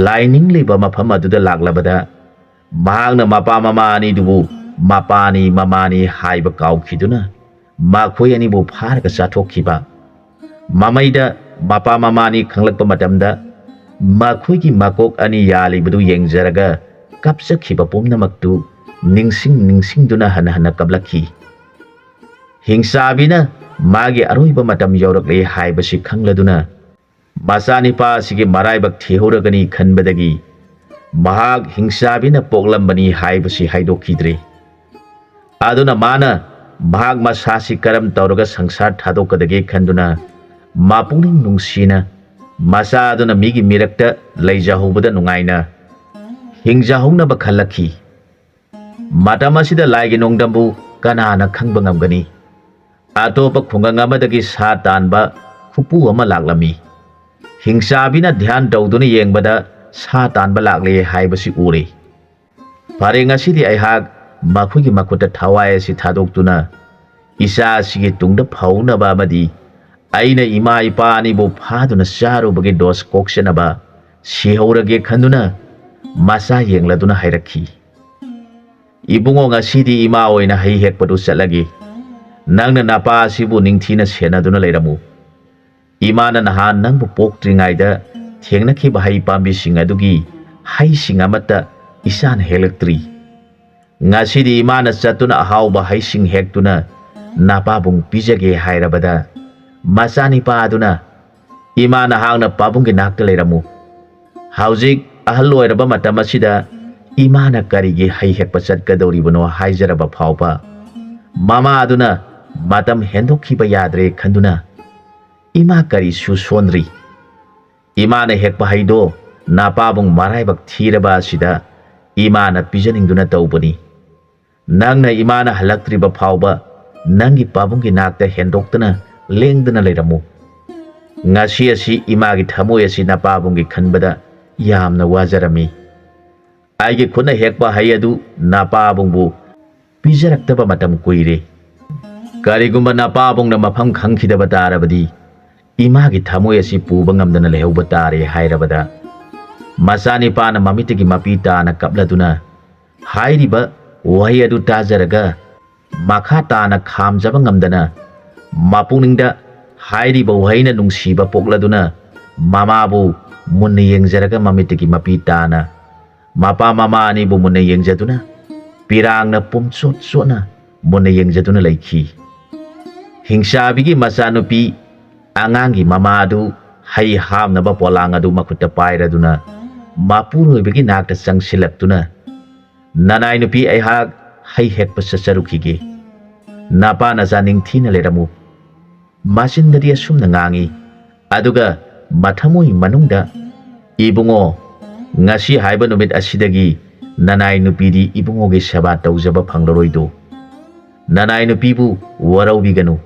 ꯂꯥꯏ ꯅꯤꯡꯂꯤꯕ ꯃꯐꯝ ꯑꯗꯨꯗ ꯂꯥꯛꯂꯕꯗ ꯃꯍꯥꯛꯅ ꯃꯄꯥ ꯃꯃꯥ ꯑꯅꯤꯗꯨꯕꯨ ꯃꯄꯥꯅꯤ ꯃꯃꯥꯅꯤ ꯍꯥꯏꯕ ꯀꯥꯎꯈꯤꯗꯨꯅ ꯃꯈꯣꯏ ꯑꯅꯤꯕꯨ ꯐꯥꯔꯒ ꯆꯥꯊꯣꯛꯈꯤꯕ꯫ ꯃꯃꯩꯗ ꯃꯄꯥ ꯃꯃꯥꯅꯤ ꯈꯪꯂꯛꯄ ꯃꯇꯝꯗ ꯃꯈꯣꯏꯒꯤ ꯃꯀꯣꯛ ꯑꯅꯤ ꯌꯥꯜꯂꯤꯕꯗꯨ ꯌꯦꯡꯖꯔꯒ ꯀꯞꯆꯈꯤꯕ ꯄꯨꯝꯅꯃꯛꯇꯨ ꯅꯤꯡꯁꯤꯡ ꯅꯤꯡꯁꯤꯡꯗꯨꯅ ꯍꯟꯅ ꯍꯟꯅ ꯀꯞꯂꯛꯈꯤ꯫ ꯍꯤꯡꯆꯥꯕꯤꯅ ꯃꯥꯒꯤ ꯑꯔꯣꯏꯕ ꯃꯇꯝ ꯌꯧꯔꯛꯂꯦ ꯍꯥꯏꯕꯁꯤ ꯈꯪꯂꯗꯨꯅ ꯃꯆꯥꯅꯤꯄꯥ ꯑꯁꯤꯒꯤ ꯃꯔꯥꯏꯕꯛ ꯊꯤꯍꯧꯔꯒꯅꯤ ꯈꯟꯕꯗꯒꯤ ꯃꯍꯥꯛ ꯍꯤꯡꯆꯥꯕꯤꯅ ꯄꯣꯛꯂꯝꯕꯅꯤ ꯍꯥꯏꯕꯁꯤ ꯍꯥꯏꯗꯣꯛꯈꯤꯗ꯭ꯔꯦ꯫ ꯑꯗꯨꯅ ꯃꯥꯅ ꯃꯍꯥꯛ ꯃꯁꯥꯁꯤ ꯀꯔꯝ ꯇꯧꯔꯒ ꯁꯪꯁꯥꯔ ꯊꯥꯗꯣꯛꯀꯗꯒꯦ ꯈꯟꯗꯨꯅ ꯃꯄꯨꯛꯅꯤꯡ ꯅꯨꯡꯁꯤꯅ ꯃꯆꯥ ꯑꯗꯨꯅ ꯃꯤꯒꯤ ꯃꯤꯔꯛꯇ ꯂꯩꯖꯍꯧꯕꯗ ꯅꯨꯡꯉꯥꯏꯅ ꯍꯤꯡꯖꯍꯧꯅꯕ ꯈꯜꯂꯛꯈꯤ꯫ ꯃꯇꯝ ꯑꯁꯤꯗ ꯂꯥꯏꯒꯤ ꯅꯣꯡꯗꯝꯕꯨ ꯀꯅꯥꯅ ꯈꯪꯕ ꯉꯝꯒꯅꯤ? ꯑꯇꯣꯞꯄ ꯈꯨꯡꯒꯪ ꯑꯃꯗꯒꯤ ꯁꯥ ꯇꯥꯟꯕ ꯈꯨꯄꯨ ꯑꯃ ꯂꯥꯛꯂꯝꯃꯤ꯫ ꯍꯤꯡꯆꯥꯕꯤꯅ ꯙ꯭ꯌꯥꯟ ꯇꯧꯗꯨꯅ ꯌꯦꯡꯕꯗ ꯁꯥ ꯇꯥꯟꯕ ꯂꯥꯛꯂꯦ ꯍꯥꯏꯕꯁꯤ ꯎꯔꯦ꯫ ꯐꯔꯦ, ꯉꯁꯤꯗꯤ ꯑꯩꯍꯥꯛ ꯃꯈꯣꯏꯒꯤ ꯃꯈꯨꯠꯇ ꯊꯋꯥꯏ ꯑꯁꯤ ꯊꯥꯗꯣꯛꯇꯨꯅ ꯏꯆꯥ ꯑꯁꯤꯒꯤ ꯇꯨꯡꯗ ꯐꯧꯅꯕ ꯑꯃꯗꯤ ꯑꯩꯅ ꯏꯃꯥ ꯏꯄꯥ ꯑꯅꯤꯕꯨ ꯐꯥꯗꯨꯅ ꯆꯥꯔꯨꯕꯒꯤ ꯗꯣꯁ ꯀꯣꯛꯆꯅꯕ ꯁꯤꯍꯧꯔꯒꯦ ꯈꯟꯗꯨꯅ ꯃꯆꯥ ꯌꯦꯡꯂꯗꯨꯅ ꯍꯥꯏꯔꯛꯈꯤ꯫ ꯏꯕꯨꯡꯉꯣ, ꯉꯁꯤꯗꯤ ꯏꯃꯥ ꯑꯣꯏꯅ ꯍꯩ ꯍꯦꯛꯄꯗꯨ ꯆꯠꯂꯒꯦ꯫ ꯅꯪꯅ ꯅꯄꯥ ꯑꯁꯤꯕꯨ ꯅꯤꯡꯊꯤꯅ ꯁꯦꯟꯅꯗꯨꯅ ꯂꯩꯔꯝꯃꯨ꯫ ꯏꯃꯥꯅ ꯅꯍꯥꯟ ꯅꯪꯕꯨ ꯄꯣꯛꯇ꯭ꯔꯤꯉꯩꯗ ꯊꯦꯡꯅꯈꯤꯕ ꯍꯩ ꯄꯥꯝꯕꯤꯁꯤꯡ ꯑꯗꯨꯒꯤ ꯍꯩꯁꯤꯡ ꯑꯃꯠꯇ ꯏꯆꯥꯅ ꯍꯦꯛꯂꯛꯇ꯭ꯔꯤ꯫ ꯉꯁꯤꯗꯤ ꯏꯃꯥꯅ ꯆꯠꯇꯨꯅ ꯑꯍꯥꯎꯕ ꯍꯩꯁꯤꯡ ꯍꯦꯛꯇꯨꯅ ꯅꯄꯥꯕꯨꯡ ꯄꯤꯖꯒꯦ ꯍꯥꯏꯔꯕꯗ ꯃꯆꯥꯅꯤꯄꯥ ꯑꯗꯨꯅ, "ꯏꯃꯥ, ꯅꯍꯥꯛꯅ ꯄꯥꯕꯨꯡꯒꯤ ꯅꯥꯛꯇ ꯂꯩꯔꯝꯃꯨ꯫ ꯍꯧꯖꯤꯛ ꯑꯍꯜ ꯑꯣꯏꯔꯕ ꯃꯇꯝ ꯑꯁꯤꯗ ꯏꯃꯥꯅ ꯀꯔꯤꯒꯤ ꯍꯩ ꯍꯦꯛꯄ ꯆꯠꯀꯗꯧꯔꯤꯕꯅꯣ?" ꯍꯥꯏꯖꯔꯕ ꯐꯥꯎꯕ ꯃꯃꯥ ꯑꯗꯨꯅ ꯃꯇꯝ ꯍꯦꯟꯗꯣꯛꯈꯤꯕ ꯌꯥꯗ꯭ꯔꯦ ꯈꯟꯗꯨꯅ, "ꯏꯃꯥ ꯀꯔꯤꯁꯨ ꯁꯣꯟꯗ꯭ꯔꯤ꯫ ꯏꯃꯥꯅ ꯍꯦꯛꯄ ꯍꯩꯗꯣ ꯅꯄꯥꯕꯨꯡ ꯃꯔꯥꯏꯕꯛ ꯊꯤꯔꯕ ꯑꯁꯤꯗ ꯏꯃꯥꯅ ꯄꯤꯖꯅꯤꯡꯗꯨꯅ ꯇꯧꯕꯅꯤ꯫ ꯅꯪꯅ ꯏꯃꯥꯅ ꯍꯜꯂꯛꯇ꯭ꯔꯤꯕ ꯐꯥꯎꯕ ꯅꯪꯒꯤ ꯄꯥꯕꯨꯡꯒꯤ ꯅꯥꯛꯇ ꯍꯦꯟꯗꯣꯛꯇꯅ ꯂꯦꯡꯗꯅ ꯂꯩꯔꯝꯃꯨ꯫ ꯉꯁꯤ ꯑꯁꯤ ꯏꯃꯥꯒꯤ ꯊꯃꯣꯏ ꯑꯁꯤ ꯅꯄꯥꯕꯨꯡꯒꯤ ꯈꯟꯕꯗ ꯌꯥꯝꯅ ꯋꯥꯖꯔꯝꯃꯤ꯫ ꯑꯩꯒꯤ ꯈꯨꯠꯅ ꯍꯦꯛꯄ ꯍꯩ ꯑꯗꯨ ꯅꯄꯥꯕꯨꯡꯕꯨ ꯄꯤꯖꯔꯛꯇꯕ ꯃꯇꯝ ꯀꯨꯏꯔꯦ꯫ ꯀꯔꯤꯒꯨꯝꯕ ꯅꯄꯥꯕꯨꯡꯅ ꯃꯐꯝ ꯈꯪꯈꯤꯗꯕ ꯇꯥꯔꯕꯗꯤ ꯏꯃꯥꯒꯤ ꯊꯃꯣꯏ ꯑꯁꯤ ꯄꯨꯕ ꯉꯝꯗꯅ ꯂꯩꯍꯧꯕ ꯇꯥꯔꯦ" ꯍꯥꯏꯔꯕꯗ ꯃꯆꯥꯅꯤꯄꯥꯅ ꯃꯃꯤꯠꯇꯒꯤ ꯃꯄꯤ ꯇꯥꯅ ꯀꯞꯂꯗꯨꯅ ꯍꯥꯏꯔꯤꯕ ꯋꯥꯍꯩ ꯑꯗꯨ ꯇꯥꯖꯔꯒ ꯃꯈꯥ ꯇꯥꯅ ꯈꯥꯝꯖꯕ ꯉꯝꯗꯅ ꯃꯄꯨꯛꯅꯤꯡꯗ ꯍꯥꯏꯔꯤꯕ ꯋꯥꯍꯩꯅ ꯅꯨꯡꯁꯤꯕ ꯄꯣꯛꯂꯗꯨꯅ ꯃꯃꯥꯕꯨ ꯃꯨꯟꯅ ꯌꯦꯡꯖꯔꯒ ꯃꯃꯤꯠꯇꯒꯤ ꯃꯄꯤ ꯇꯥꯅ ꯃꯄꯥ ꯃꯃꯥ ꯑꯅꯤꯕꯨ ꯃꯨꯟꯅ ꯌꯦꯡꯖꯗꯨꯅ ꯄꯤꯔꯥꯡꯅ ꯄꯨꯝꯆꯣꯠ ꯆꯣꯠꯅ ꯃꯨꯟꯅ ꯌꯦꯡꯖꯗꯨꯅ ꯂꯩꯈꯤ꯫ ꯍꯤꯡꯆꯥꯕꯤꯒꯤ ꯃꯆꯥꯅꯨꯄꯤ ꯑꯉꯥꯡꯒꯤ ꯃꯃꯥ ꯑꯗꯨ ꯍꯩ ꯍꯥꯞꯅꯕ ꯄꯣꯂꯥꯡ ꯑꯗꯨ ꯃꯈꯨꯠꯇ ꯄꯥꯏꯔꯗꯨꯅ ꯃꯄꯨꯔꯣꯏꯕꯒꯤ ꯅꯥꯛꯇ ꯆꯪꯁꯤꯜꯂꯛꯇꯨꯅ, "ꯅꯅꯥꯏ ꯅꯨꯄꯤ, ꯑꯩꯍꯥꯛ ꯍꯩ ꯍꯦꯛꯄ ꯆꯠꯆꯔꯨꯈꯤꯒꯦ꯫ ꯅꯄꯥ ꯅꯆꯥ ꯅꯤꯡꯊꯤꯅ ꯂꯩꯔꯝꯃꯨ꯫" ꯃꯆꯤꯟꯗꯗꯤ ꯑꯁꯨꯝꯅ ꯉꯥꯡꯏ, ꯑꯗꯨꯒ ꯃꯊꯃꯣꯏ ꯃꯅꯨꯡꯗ, "ꯏꯕꯨꯡꯉꯣ, ꯉꯁꯤ ꯍꯥꯏꯕ ꯅꯨꯃꯤꯠ ꯑꯁꯤꯗꯒꯤ ꯅꯅꯥꯏ ꯅꯨꯄꯤꯗꯤ ꯏꯕꯨꯡꯉꯣꯒꯤ ꯁꯦꯕꯥ ꯇꯧꯖꯕ ꯐꯪꯂꯔꯣꯏꯗꯣ꯫ ꯅꯅꯥꯏ ꯅꯨꯄꯤꯕꯨ ꯋꯥꯔꯧꯕꯤꯒꯅꯨ꯫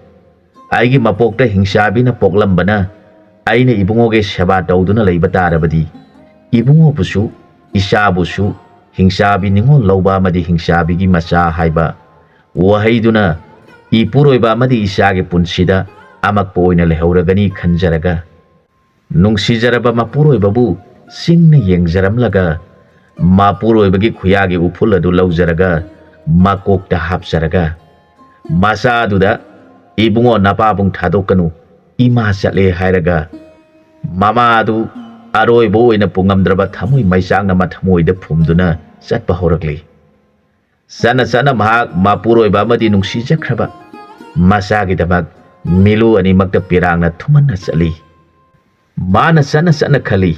ꯑꯩꯒꯤ ꯃꯄꯣꯛꯇ ꯍꯤꯡꯆꯥꯕꯤꯅ ꯄꯣꯛꯂꯝꯕꯅ ꯑꯩꯅ ꯏꯕꯨꯡꯉꯣꯒꯤ ꯁꯦꯕꯥ ꯇꯧꯗꯨꯅ ꯂꯩꯕ ꯇꯥꯔꯕꯗꯤ, ꯏꯕꯨꯡꯉꯣꯕꯨꯁꯨ, ꯏꯆꯥꯕꯨꯁꯨ ꯍꯤꯡꯆꯥꯕꯤ ꯅꯤꯉꯣꯜ ꯂꯧꯕ ꯑꯃꯗꯤ ꯍꯤꯡꯆꯥꯕꯤꯒꯤ ꯃꯆꯥ ꯍꯥꯏꯕ ꯋꯥꯍꯩꯗꯨꯅ ꯏꯄꯨꯔꯣꯏꯕ ꯑꯃꯗꯤ ꯏꯆꯥꯒꯤ ꯄꯨꯟꯁꯤꯗ ꯑꯃꯛꯄ ꯑꯣꯏꯅ ꯂꯩꯍꯧꯔꯒꯅꯤ ꯈꯟꯖꯔꯒ, ꯅꯨꯡꯁꯤꯖꯔꯕ ꯃꯄꯨꯔꯣꯏꯕꯕꯨ ꯆꯤꯡꯅ ꯌꯦꯡꯖꯔꯝꯂꯒ, ꯃꯄꯨꯔꯣꯏꯕꯒꯤ ꯈꯨꯌꯥꯒꯤ ꯎꯐꯨꯜ ꯑꯗꯨ ꯂꯧꯖꯔꯒ ꯃꯀꯣꯛꯇ ꯍꯥꯞꯆꯔꯒ, ꯃꯆꯥꯗꯨꯗ, "ꯏꯕꯨꯡꯉꯣ, ꯅꯄꯥꯕꯨꯡ ꯊꯥꯗꯣꯛꯀꯅꯨ, ꯏꯃꯥ ꯆꯠꯂꯦ" ꯍꯥꯏꯔꯒ, ꯃꯃꯥ ꯑꯗꯨ ꯑꯔꯣꯏꯕ ꯑꯣꯏꯅ ꯄꯨꯉꯝꯗ꯭ꯔꯕ ꯊꯃꯣꯏ ꯃꯩꯆꯥꯛꯅ ꯃꯊꯃꯣꯏꯗ ꯐꯨꯝꯗꯨꯅ ꯆꯠꯄ ꯍꯧꯔꯛꯂꯤ꯫ ꯆꯠꯅ ꯆꯠꯅ ꯃꯍꯥꯛ ꯃꯄꯨꯔꯣꯏꯕ ꯑꯃꯗꯤ ꯅꯨꯡꯁꯤꯖꯈ꯭ꯔꯕ ꯃꯆꯥꯒꯤꯗꯃꯛ ꯃꯤꯂꯨ ꯑꯅꯤꯃꯛꯇ ꯄꯤꯔꯥꯡꯅ ꯊꯨꯝꯍꯟꯅ ꯆꯠꯂꯤ꯫ ꯃꯥꯅ ꯆꯠꯅ ꯆꯠꯅ ꯈꯜꯂꯤ,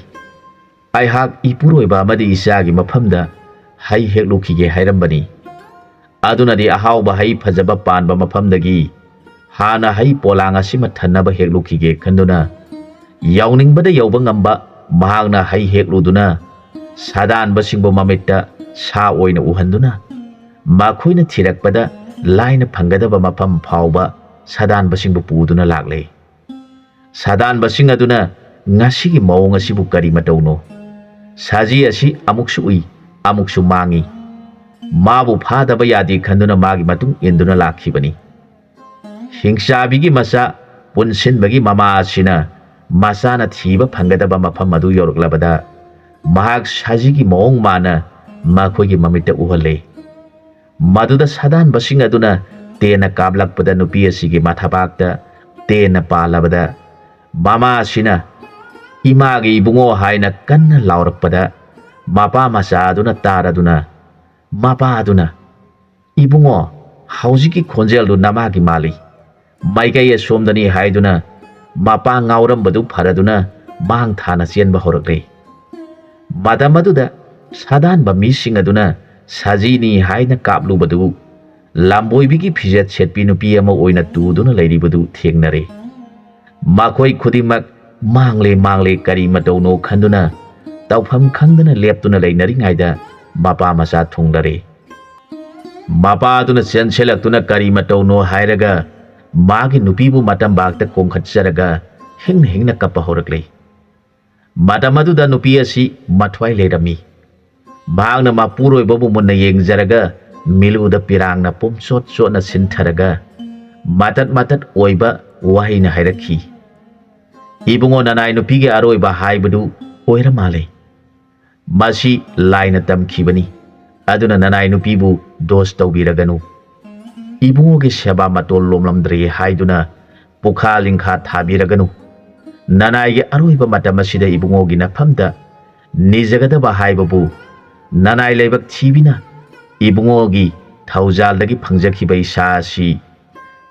"ꯑꯩꯍꯥꯛ ꯏꯄꯨꯔꯣꯏꯕ ꯑꯃꯗꯤ ꯏꯆꯥꯒꯤ ꯃꯐꯝꯗ ꯍꯩ ꯍꯦꯛꯂꯨꯈꯤꯒꯦ ꯍꯥꯏꯔꯝꯕꯅꯤ꯫ ꯑꯗꯨꯅꯗꯤ ꯑꯍꯥꯎꯕ ꯍꯩ ꯐꯖꯕ ꯄꯥꯟꯕ ꯃꯐꯝꯗꯒꯤ ꯍꯥꯟꯅ ꯍꯩ ꯄꯣꯂꯥꯡ ꯑꯁꯤꯃ ꯊꯟꯅꯕ ꯍꯦꯛꯂꯨꯈꯤꯒꯦ" ꯈꯟꯗꯨꯅ ꯌꯧꯅꯤꯡꯕꯗ ꯌꯧꯕ ꯉꯝꯕ ꯃꯍꯥꯛꯅ ꯍꯩ ꯍꯦꯛꯂꯨꯗꯨꯅ ꯁꯥꯗꯥꯟꯕꯁꯤꯡꯕꯨ ꯃꯃꯤꯠꯇ ꯁꯥ ꯑꯣꯏꯅ ꯎꯍꯟꯗꯨꯅ ꯃꯈꯣꯏꯅ ꯊꯤꯔꯛꯄꯗ ꯂꯥꯏꯅ ꯐꯪꯒꯗꯕ ꯃꯐꯝ ꯐꯥꯎꯕ ꯁꯥꯗꯥꯟꯕꯁꯤꯡꯕꯨ ꯄꯨꯗꯨꯅ ꯂꯥꯛꯂꯦ꯫ ꯁꯥꯗꯥꯟꯕꯁꯤꯡ ꯑꯗꯨꯅ ꯉꯁꯤꯒꯤ ꯃꯑꯣꯡ ꯑꯁꯤꯕꯨ ꯀꯔꯤ ꯃꯇꯧꯅꯣ? ꯁꯖꯤ ꯑꯁꯤ ꯑꯃꯨꯛꯁꯨ ꯎꯏ, ꯑꯃꯨꯛꯁꯨ ꯃꯥꯡꯏ꯫ ꯃꯥꯕꯨ ꯐꯥꯗꯕ ꯌꯥꯗꯦ ꯈꯟꯗꯨꯅ ꯃꯥꯒꯤ ꯃꯇꯨꯡ ꯏꯟꯗꯨꯅ ꯂꯥꯛꯈꯤꯕꯅꯤ꯫ ꯍꯤꯡꯆꯥꯕꯤꯒꯤ ꯃꯆꯥ ꯄꯨꯟꯁꯤꯟꯕꯒꯤ ꯃꯃꯥ ꯑꯁꯤꯅ ꯃꯆꯥꯅ ꯊꯤꯕ ꯐꯪꯒꯗꯕ ꯃꯐꯝ ꯑꯗꯨ ꯌꯧꯔꯛꯂꯕꯗ ꯃꯍꯥꯛ ꯁꯖꯤꯒꯤ ꯃꯑꯣꯡ ꯃꯥꯟꯅ ꯃꯈꯣꯏꯒꯤ ꯃꯃꯤꯠꯇ ꯎꯍꯜꯂꯦ꯫ ꯃꯗꯨꯗ ꯁꯥꯗꯥꯟꯕꯁꯤꯡ ꯑꯗꯨꯅ ꯇꯦꯟꯅ ꯀꯥꯞꯂꯛꯄꯗ ꯅꯨꯄꯤ ꯑꯁꯤꯒꯤ ꯃꯊꯕꯥꯛꯇ ꯇꯦꯟꯅ ꯄꯥꯜꯂꯕꯗ ꯃꯃꯥꯁꯤꯅ ꯏꯃꯥꯒꯤ ꯏꯕꯨꯡꯉꯣ ꯍꯥꯏꯅ ꯀꯟꯅ ꯂꯥꯎꯔꯛꯄꯗ ꯃꯄꯥ ꯃꯆꯥ ꯑꯗꯨꯅ ꯇꯥꯔꯗꯨꯅ ꯃꯄꯥꯗꯨꯅ, "ꯏꯕꯨꯡꯉꯣ, ꯍꯧꯖꯤꯛꯀꯤ ꯈꯣꯟꯖꯦꯜꯗꯨ ꯅꯃꯥꯒꯤ ꯃꯥꯜꯂꯤ꯫ ꯃꯥꯏꯀꯩ ꯑꯁꯣꯝꯗꯅꯤ" ꯍꯥꯏꯗꯨꯅ ꯃꯄꯥ ꯉꯥꯎꯔꯝꯕꯗꯨ ꯐꯔꯗꯨꯅ ꯃꯥꯡ ꯊꯥꯅ ꯆꯦꯟꯕ ꯍꯧꯔꯛꯂꯦ꯫ ꯃꯇꯝ ꯑꯗꯨꯗ ꯁꯥꯗꯥꯟꯕ ꯃꯤꯁꯤꯡ ꯑꯗꯨꯅ ꯁꯖꯤꯅꯤ ꯍꯥꯏꯅ ꯀꯥꯞꯂꯨꯕꯗꯨ ꯂꯝꯕꯣꯏꯕꯤꯒꯤ ꯐꯤꯖꯦꯠ ꯁꯦꯠꯄꯤ ꯅꯨꯄꯤ ꯑꯃ ꯑꯣꯏꯅ ꯇꯨꯗꯨꯅ ꯂꯩꯔꯤꯕꯗꯨ ꯊꯦꯡꯅꯔꯦ꯫ ꯃꯈꯣꯏ ꯈꯨꯗꯤꯡꯃꯛ ꯃꯥꯡꯂꯦ ꯃꯥꯡꯂꯦ ꯀꯔꯤ ꯃꯇꯧꯅꯣ ꯈꯟꯗꯨꯅ ꯇꯧꯐꯝ ꯈꯪꯗꯅ ꯂꯦꯞꯇꯨꯅ ꯂꯩꯅꯔꯤꯉꯩꯗ ꯃꯄꯥ ꯃꯆꯥ ꯊꯨꯡꯂꯔꯦ꯫ ꯃꯄꯥꯗꯨꯅ ꯆꯦꯟꯁꯤꯜꯂꯛꯇꯨꯅ ꯀꯔꯤ ꯃꯇꯧꯅꯣ ꯍꯥꯏꯔꯒ ꯃꯥꯒꯤ ꯅꯨꯄꯤꯕꯨ ꯃꯇꯝꯕꯥꯛꯇ ꯀꯣꯡꯈꯠꯆꯔꯒ ꯍꯤꯡꯅ ꯍꯤꯡꯅ ꯀꯞꯄ ꯍꯧꯔꯛꯂꯦ꯫ ꯃꯇꯝ ꯑꯗꯨꯗ ꯅꯨꯄꯤ ꯑꯁꯤ ꯃꯊ꯭ꯋꯥꯏ ꯂꯩꯔꯝꯃꯤ꯫ ꯃꯍꯥꯛꯅ ꯃꯄꯨꯔꯣꯏꯕꯕꯨ ꯃꯨꯟꯅ ꯌꯦꯡꯖꯔꯒ ꯃꯤꯂꯨꯗ ꯄꯤꯔꯥꯡꯅ ꯄꯨꯝꯆꯣꯠ ꯆꯣꯠꯅ ꯁꯤꯟꯊꯔꯒ ꯃꯇꯠ ꯃꯇꯠ ꯑꯣꯏꯕ ꯋꯥꯍꯩꯅ ꯍꯥꯏꯔꯛꯈꯤ, "ꯏꯕꯨꯡꯉꯣ, ꯅꯅꯥꯏ ꯅꯨꯄꯤꯒꯤ ꯑꯔꯣꯏꯕ ꯍꯥꯏꯕꯗꯨ ꯑꯣꯏꯔ ꯃꯥꯜꯂꯦ꯫ ꯃꯁꯤ ꯂꯥꯏꯅ ꯇꯝꯈꯤꯕꯅꯤ꯫ ꯑꯗꯨꯅ ꯅꯅꯥꯏ ꯅꯨꯄꯤꯕꯨ ꯗꯣꯁ ꯇꯧꯕꯤꯔꯒꯅꯨ꯫ ꯏꯕꯨꯡꯉꯣꯒꯤ ꯁꯦꯕꯥ ꯃꯇꯣꯜ ꯂꯣꯝꯂꯝꯗ꯭ꯔꯦ ꯍꯥꯏꯗꯨꯅ ꯄꯨꯈꯥ ꯂꯤꯡꯈꯥ ꯊꯥꯕꯤꯔꯒꯅꯨ꯫ ꯅꯅꯥꯏꯒꯤ ꯑꯔꯣꯏꯕ ꯃꯇꯝ ꯑꯁꯤꯗ ꯏꯕꯨꯡꯉꯣꯒꯤ ꯅꯐꯝꯗ ꯅꯤꯖꯒꯗꯕ ꯍꯥꯏꯕꯕꯨ ꯅꯅꯥꯏ ꯂꯥꯏꯕꯛ ꯊꯤꯕꯤꯅ ꯏꯕꯨꯡꯉꯣꯒꯤ ꯊꯧꯖꯥꯜꯗꯒꯤ ꯐꯪꯖꯈꯤꯕ ꯏꯁꯥ ꯑꯁꯤ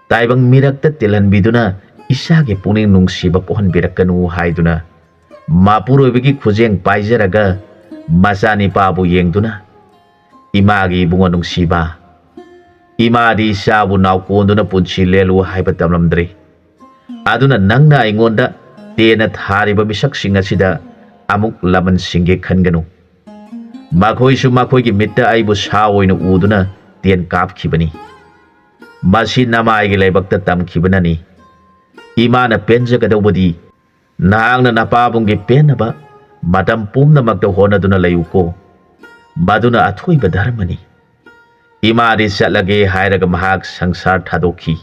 ꯇꯥꯏꯕꯪ ꯃꯤꯔꯛꯇ ꯇꯤꯜꯍꯟꯕꯤꯗꯨꯅ ꯏꯁꯥꯒꯤ ꯄꯨꯛꯅꯤꯡ ꯅꯨꯡꯁꯤꯕ ꯄꯣꯛꯍꯟꯕꯤꯔꯛꯀꯅꯨ" ꯍꯥꯏꯗꯨꯅ ꯃꯄꯨꯔꯣꯏꯕꯒꯤ ꯈꯨꯖꯦꯡ ꯄꯥꯏꯖꯔꯒ ꯃꯆꯥꯅꯤꯄꯥꯕꯨ ꯌꯦꯡꯗꯨꯅ, "ꯏꯃꯥꯒꯤ ꯏꯕꯨꯡꯉꯣ ꯅꯨꯡꯁꯤꯕ, ꯏꯃꯥꯗꯤ ꯏꯆꯥꯕꯨ ꯅꯥꯎꯀꯣꯟꯗꯨꯅ ꯄꯨꯟꯁꯤ ꯂꯦꯜꯂꯨ ꯍꯥꯏꯕ ꯇꯝꯂꯝꯗ꯭ꯔꯤ꯫ ꯑꯗꯨꯅ ꯅꯪꯅ ꯑꯩꯉꯣꯟꯗ ꯇꯦꯟꯅ ꯊꯥꯔꯤꯕ ꯃꯤꯁꯛꯁꯤꯡ ꯑꯁꯤꯗ ꯑꯃꯨꯛ ꯂꯃꯟ ꯁꯤꯡꯒꯦ ꯈꯟꯒꯅꯨ꯫ ꯃꯈꯣꯏꯁꯨ ꯃꯈꯣꯏꯒꯤ ꯃꯤꯠꯇ ꯑꯩꯕꯨ ꯁꯥ ꯑꯣꯏꯅ ꯎꯗꯨꯅ ꯇꯦꯟ ꯀꯥꯞꯈꯤꯕꯅꯤ꯫ ꯃꯁꯤ ꯅꯃꯥꯏꯒꯤ ꯂꯥꯏꯕꯛꯇ ꯇꯝꯈꯤꯕꯅꯅꯤ꯫ ꯏꯃꯥꯅ ꯄꯦꯟꯖꯒꯗꯧꯕꯗꯤ ꯅꯍꯥꯛꯅ ꯅꯄꯥꯕꯨꯡꯒꯤ ꯄꯦꯟꯅꯕ ꯃꯇꯝ ꯄꯨꯝꯅꯃꯛꯇ ꯍꯣꯠꯅꯗꯨꯅ ꯂꯩꯌꯨꯀꯣ꯫ ꯃꯗꯨꯅ ꯑꯊꯣꯏꯕ ꯙꯔꯃꯅꯤ꯫ ꯏꯃꯥꯗꯤ ꯆꯠꯂꯒꯦ" ꯍꯥꯏꯔꯒ ꯃꯍꯥꯛ ꯁꯪꯁꯥꯔ ꯊꯥꯗꯣꯛꯈꯤ꯫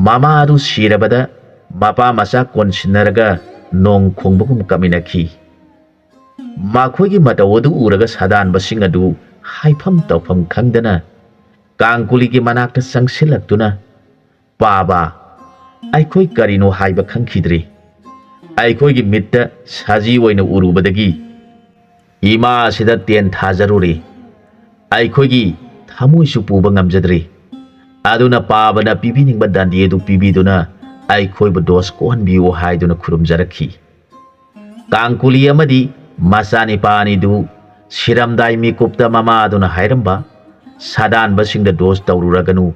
ꯃꯃꯥ ꯑꯗꯨ ꯁꯤꯔꯕꯗ ꯃꯄꯥ ꯃꯆꯥ ꯀꯣꯟꯁꯤꯟꯅꯔꯒ ꯅꯣꯡ ꯈꯣꯡꯕꯒꯨꯝ ꯀꯞꯃꯤꯟꯅꯈꯤ꯫ ꯃꯈꯣꯏꯒꯤ ꯃꯇꯧ ꯑꯗꯨ ꯎꯔꯒ ꯁꯥꯗꯥꯟꯕꯁꯤꯡ ꯑꯗꯨ ꯍꯥꯏꯐꯝ ꯇꯧꯐꯝ ꯈꯪꯗꯅ ꯀꯥꯡꯀꯨꯂꯤꯒꯤ ꯃꯅꯥꯛꯇ ꯆꯪꯁꯤꯜꯂꯛꯇꯨꯅ, "ꯄꯥꯕ, ꯑꯩꯈꯣꯏ ꯀꯔꯤꯅꯣ ꯍꯥꯏꯕ ꯈꯪꯈꯤꯗ꯭ꯔꯤ꯫ ꯑꯩꯈꯣꯏꯒꯤ ꯃꯤꯠꯇ ꯁꯖꯤ ꯑꯣꯏꯅ ꯎꯔꯨꯕꯗꯒꯤ ꯏꯃꯥ ꯑꯁꯤꯗ ꯇꯦꯟ ꯊꯥꯖꯔꯨꯔꯦ꯫ ꯑꯩꯈꯣꯏꯒꯤ ꯊꯃꯣꯏꯁꯨ ꯄꯨꯕ ꯉꯝꯖꯗ꯭ꯔꯦ꯫ ꯑꯗꯨꯅ ꯄꯥꯕꯅ ꯄꯤꯕꯤꯅꯤꯡꯕ ꯗꯟꯗꯤ ꯑꯗꯨ ꯄꯤꯕꯤꯗꯨꯅ ꯑꯩꯈꯣꯏꯕꯨ ꯗꯣꯁ ꯀꯣꯛꯍꯟꯕꯤꯌꯨ ꯍꯥꯏꯗꯨꯅ ꯈꯨꯔꯨꯝꯖꯔꯛꯈꯤ꯫ ꯀꯥꯡꯀꯨꯂꯤ ꯑꯃꯗꯤ ꯃꯆꯥꯅꯤꯄꯥ ꯑꯅꯤꯗꯨ ꯁꯤꯔꯝꯗꯥꯏ ꯃꯤꯀꯨꯞꯇ ꯃꯃꯥꯗꯨꯅ ꯍꯥꯏꯔꯝꯕ ꯁꯥꯗꯥꯟꯕꯁꯤꯡꯗ ꯗꯣꯁ ꯇꯧꯔꯨꯔꯒꯅꯨ,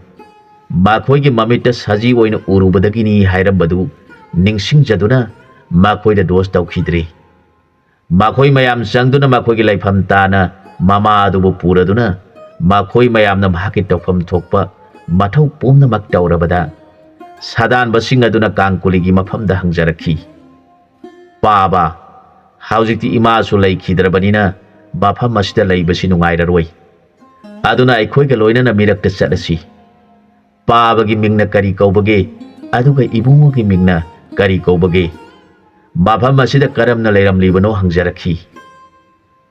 ꯃꯈꯣꯏꯒꯤ ꯃꯃꯤꯠꯇ ꯁꯖꯤ ꯑꯣꯏꯅ ꯎꯔꯨꯕꯗꯒꯤꯅꯤ ꯍꯥꯏꯔꯝꯕꯗꯨ ꯅꯤꯡꯁꯤꯡꯖꯗꯨꯅ ꯃꯈꯣꯏꯗ ꯗꯣꯁ ꯇꯧꯈꯤꯗ꯭ꯔꯤ꯫ ꯃꯈꯣꯏ ꯃꯌꯥꯝ ꯆꯪꯗꯨꯅ ꯃꯈꯣꯏꯒꯤ ꯂꯩꯐꯝ ꯇꯥꯅ ꯃꯃꯥ ꯑꯗꯨꯕꯨ ꯄꯨꯔꯗꯨꯅ ꯃꯈꯣꯏ ꯃꯌꯥꯝꯅ ꯃꯍꯥꯛꯀꯤ ꯇꯧꯐꯝ ꯊꯣꯛꯄ ꯃꯊꯧ ꯄꯨꯝꯅꯃꯛ ꯇꯧꯔꯕꯗ ꯁꯥꯗꯥꯟꯕꯁꯤꯡ ꯑꯗꯨꯅ ꯀꯥꯡꯀꯨꯂꯤꯒꯤ ꯃꯐꯝꯗ ꯍꯪꯖꯔꯛꯈꯤ, "ꯄꯥꯕ, ꯍꯧꯖꯤꯛꯇꯤ ꯏꯃꯥꯁꯨ ꯂꯩꯈꯤꯗ꯭ꯔꯕꯅꯤꯅ ꯃꯐꯝ ꯑꯁꯤꯗ ꯂꯩꯕꯁꯤ ꯅꯨꯡꯉꯥꯏꯔꯔꯣꯏ꯫ ꯑꯗꯨꯅ ꯑꯩꯈꯣꯏꯒ ꯂꯣꯏꯅꯅ ꯃꯤꯔꯛꯇ ꯆꯠꯂꯁꯤ꯫ ꯄꯥꯕꯒꯤ ꯃꯤꯡꯅ ꯀꯔꯤ ꯀꯧꯕꯒꯦ? ꯑꯗꯨꯒ ꯏꯕꯨꯡꯉꯣꯒꯤ ꯃꯤꯡꯅ ꯀꯔꯤ ꯀꯧꯕꯒꯦ? ꯃꯐꯝ ꯑꯁꯤꯗ ꯀꯔꯝꯅ ꯂꯩꯔꯝꯂꯤꯕꯅꯣ?" ꯍꯪꯖꯔꯛꯈꯤ꯫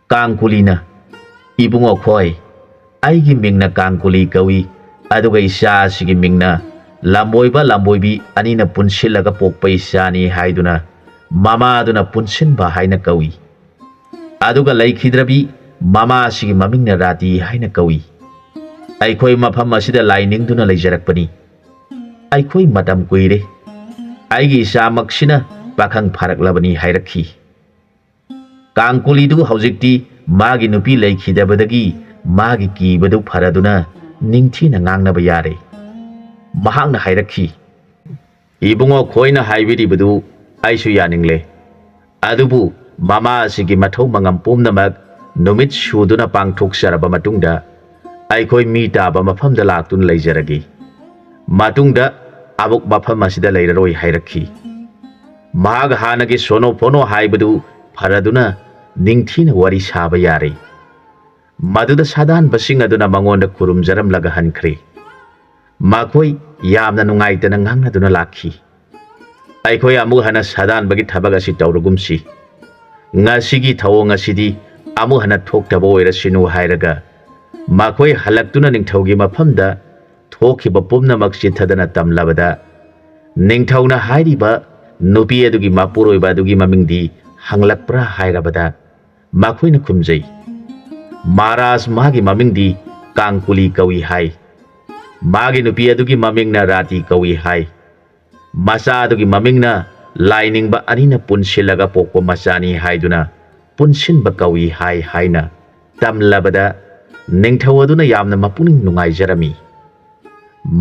ꯀꯥꯡꯀꯨꯂꯤꯅ, "ꯏꯕꯨꯡꯉꯣ ꯈꯣꯏ, ꯑꯩꯒꯤ ꯃꯤꯡꯅ ꯀꯥꯡꯀꯨꯂꯤ ꯀꯧꯏ, ꯑꯗꯨꯒ ꯏꯆꯥ ꯑꯁꯤꯒꯤ ꯃꯤꯡꯅ ꯂꯝꯕꯣꯏꯕ ꯂꯝꯕꯣꯏꯕꯤ ꯑꯅꯤꯅ ꯄꯨꯟꯁꯤꯜꯂꯒ ꯄꯣꯛꯄ ꯏꯆꯥꯅꯤ ꯍꯥꯏꯗꯨꯅ ꯃꯃꯥꯗꯨꯅ ꯄꯨꯟꯁꯤꯟꯕ ꯍꯥꯏꯅ ꯀꯧꯏ꯫ ꯑꯗꯨꯒ ꯂꯩꯈꯤꯗ꯭ꯔꯕꯤ ꯃꯃꯥ ꯑꯁꯤꯒꯤ ꯃꯃꯤꯡꯅ ꯔꯥꯇꯤ ꯍꯥꯏꯅ ꯀꯧꯏ꯫ ꯑꯩꯈꯣꯏ ꯃꯐꯝ ꯑꯁꯤꯗ ꯂꯥꯏ ꯅꯤꯡꯗꯨꯅ ꯂꯩꯖꯔꯛꯄꯅꯤ꯫ ꯑꯩꯈꯣꯏ ꯃꯇꯝ ꯀꯨꯏꯔꯦ꯫ ꯑꯩꯒꯤ ꯏꯆꯥꯃꯛꯁꯤꯅ ꯄꯥꯈꯪ ꯐꯥꯔꯛꯂꯕꯅꯤ" ꯍꯥꯏꯔꯛꯈꯤ꯫ ꯀꯥꯡꯀꯨꯂꯤꯗꯨ ꯍꯧꯖꯤꯛꯇꯤ ꯃꯥꯒꯤ ꯅꯨꯄꯤ ꯂꯩꯈꯤꯗꯕꯗꯒꯤ ꯃꯥꯒꯤ ꯀꯤꯕꯗꯨ ꯐꯔꯗꯨꯅ ꯅꯤꯡꯊꯤꯅ ꯉꯥꯡꯅꯕ ꯌꯥꯔꯦ꯫ ꯃꯍꯥꯛꯅ ꯍꯥꯏꯔꯛꯈꯤ, "ꯏꯕꯨꯡꯉꯣ ꯈꯣꯏꯅ ꯍꯥꯏꯕꯤꯔꯤꯕꯗꯨ ꯑꯩꯁꯨ ꯌꯥꯅꯤꯡꯂꯦ꯫ ꯑꯗꯨꯕꯨ ꯃꯃꯥ ꯑꯁꯤꯒꯤ ꯃꯊꯧ ꯃꯉꯝ ꯄꯨꯝꯅꯃꯛ ꯅꯨꯃꯤꯠ ꯁꯨꯗꯨꯅ ꯄꯥꯡꯊꯣꯛꯆꯔꯕ ꯃꯇꯨꯡꯗ ꯑꯩꯈꯣꯏ ꯃꯤ ꯇꯥꯕ ꯃꯐꯝꯗ ꯂꯥꯛꯇꯨꯅ ꯂꯩꯖꯔꯒꯦ꯫ ꯃꯇꯨꯡꯗ ꯑꯃꯨꯛ ꯃꯐꯝ ꯑꯁꯤꯗ ꯂꯩꯔꯔꯣꯏ" ꯍꯥꯏꯔꯛꯈꯤ꯫ ꯃꯍꯥꯛ ꯍꯥꯟꯅꯒꯤ ꯁꯣꯅꯣ ꯐꯣꯅꯣ ꯍꯥꯏꯕꯗꯨ ꯐꯔꯗꯨꯅ ꯅꯤꯡꯊꯤꯅ ꯋꯥꯔꯤ ꯁꯥꯕ ꯌꯥꯔꯦ꯫ ꯃꯗꯨꯗ ꯁꯥꯗꯥꯟꯕꯁꯤꯡ ꯑꯗꯨꯅ ꯃꯉꯣꯟꯗ ꯈꯨꯔꯨꯝꯖꯔꯝꯂꯒ ꯍꯟꯈ꯭ꯔꯦ꯫ ꯃꯈꯣꯏ ꯌꯥꯝꯅ ꯅꯨꯡꯉꯥꯏꯇꯅ ꯉꯥꯡꯅꯗꯨꯅ ꯂꯥꯛꯈꯤ꯫ "ꯑꯩꯈꯣꯏ ꯑꯃꯨꯛ ꯍꯟꯅ ꯁꯥꯗꯥꯟꯕꯒꯤ ꯊꯕꯛ ꯑꯁꯤ ꯇꯧꯔꯒꯨꯝꯁꯤ꯫ ꯉꯁꯤꯒꯤ ꯊꯧꯑꯣꯡ ꯑꯁꯤꯗꯤ ꯑꯃꯨꯛ ꯍꯟꯅ ꯊꯣꯛꯇꯕ ꯑꯣꯏꯔꯁꯤꯅꯨ" ꯍꯥꯏꯔꯒ ꯃꯈꯣꯏ ꯍꯜꯂꯛꯇꯨꯅ ꯅꯤꯡꯊꯧꯒꯤ ꯃꯐꯝꯗ ꯊꯣꯛꯈꯤꯕ ꯄꯨꯝꯅꯃꯛ ꯆꯤꯠꯊꯗꯅ ꯇꯝꯂꯕꯗ ꯅꯤꯡꯊꯧꯅ ꯍꯥꯏꯔꯤꯕ ꯅꯨꯄꯤ ꯑꯗꯨꯒꯤ ꯃꯄꯨꯔꯣꯏꯕ ꯑꯗꯨꯒꯤ ꯃꯃꯤꯡꯗꯤ ꯍꯪꯂꯛꯄ꯭ꯔꯥ ꯍꯥꯏꯔꯕꯗ, ꯃꯈꯣꯏꯅ ꯈꯨꯝꯖꯩ, "ꯃꯍꯥꯔꯥꯖ, ꯃꯥꯒꯤ ꯃꯃꯤꯡꯗꯤ ꯀꯥꯡꯀꯨꯂꯤ ꯀꯧꯏ" ꯍꯥꯏ꯫ "ꯃꯥꯒꯤ ꯅꯨꯄꯤ ꯑꯗꯨꯒꯤ ꯃꯃꯤꯡꯅ ꯔꯥꯇꯤ ꯀꯧꯏ" ꯍꯥꯏ꯫ "ꯃꯆꯥ ꯑꯗꯨꯒꯤ ꯃꯃꯤꯡꯅ ꯂꯥꯏꯅꯤꯡꯕ ꯑꯅꯤꯅ ꯄꯨꯟꯁꯤꯜꯂꯒ ꯄꯣꯛꯄ ꯃꯆꯥꯅꯤ" ꯍꯥꯏꯗꯨꯅ "ꯄꯨꯟꯁꯤꯟꯕ ꯀꯧꯏ" ꯍꯥꯏ ꯍꯥꯏꯅ ꯇꯝꯂꯕꯗ, ꯅꯤꯡꯊꯧ ꯑꯗꯨꯅ ꯌꯥꯝꯅ ꯃꯄꯨꯛꯅꯤꯡ ꯅꯨꯡꯉꯥꯏꯖꯔꯝꯃꯤ꯫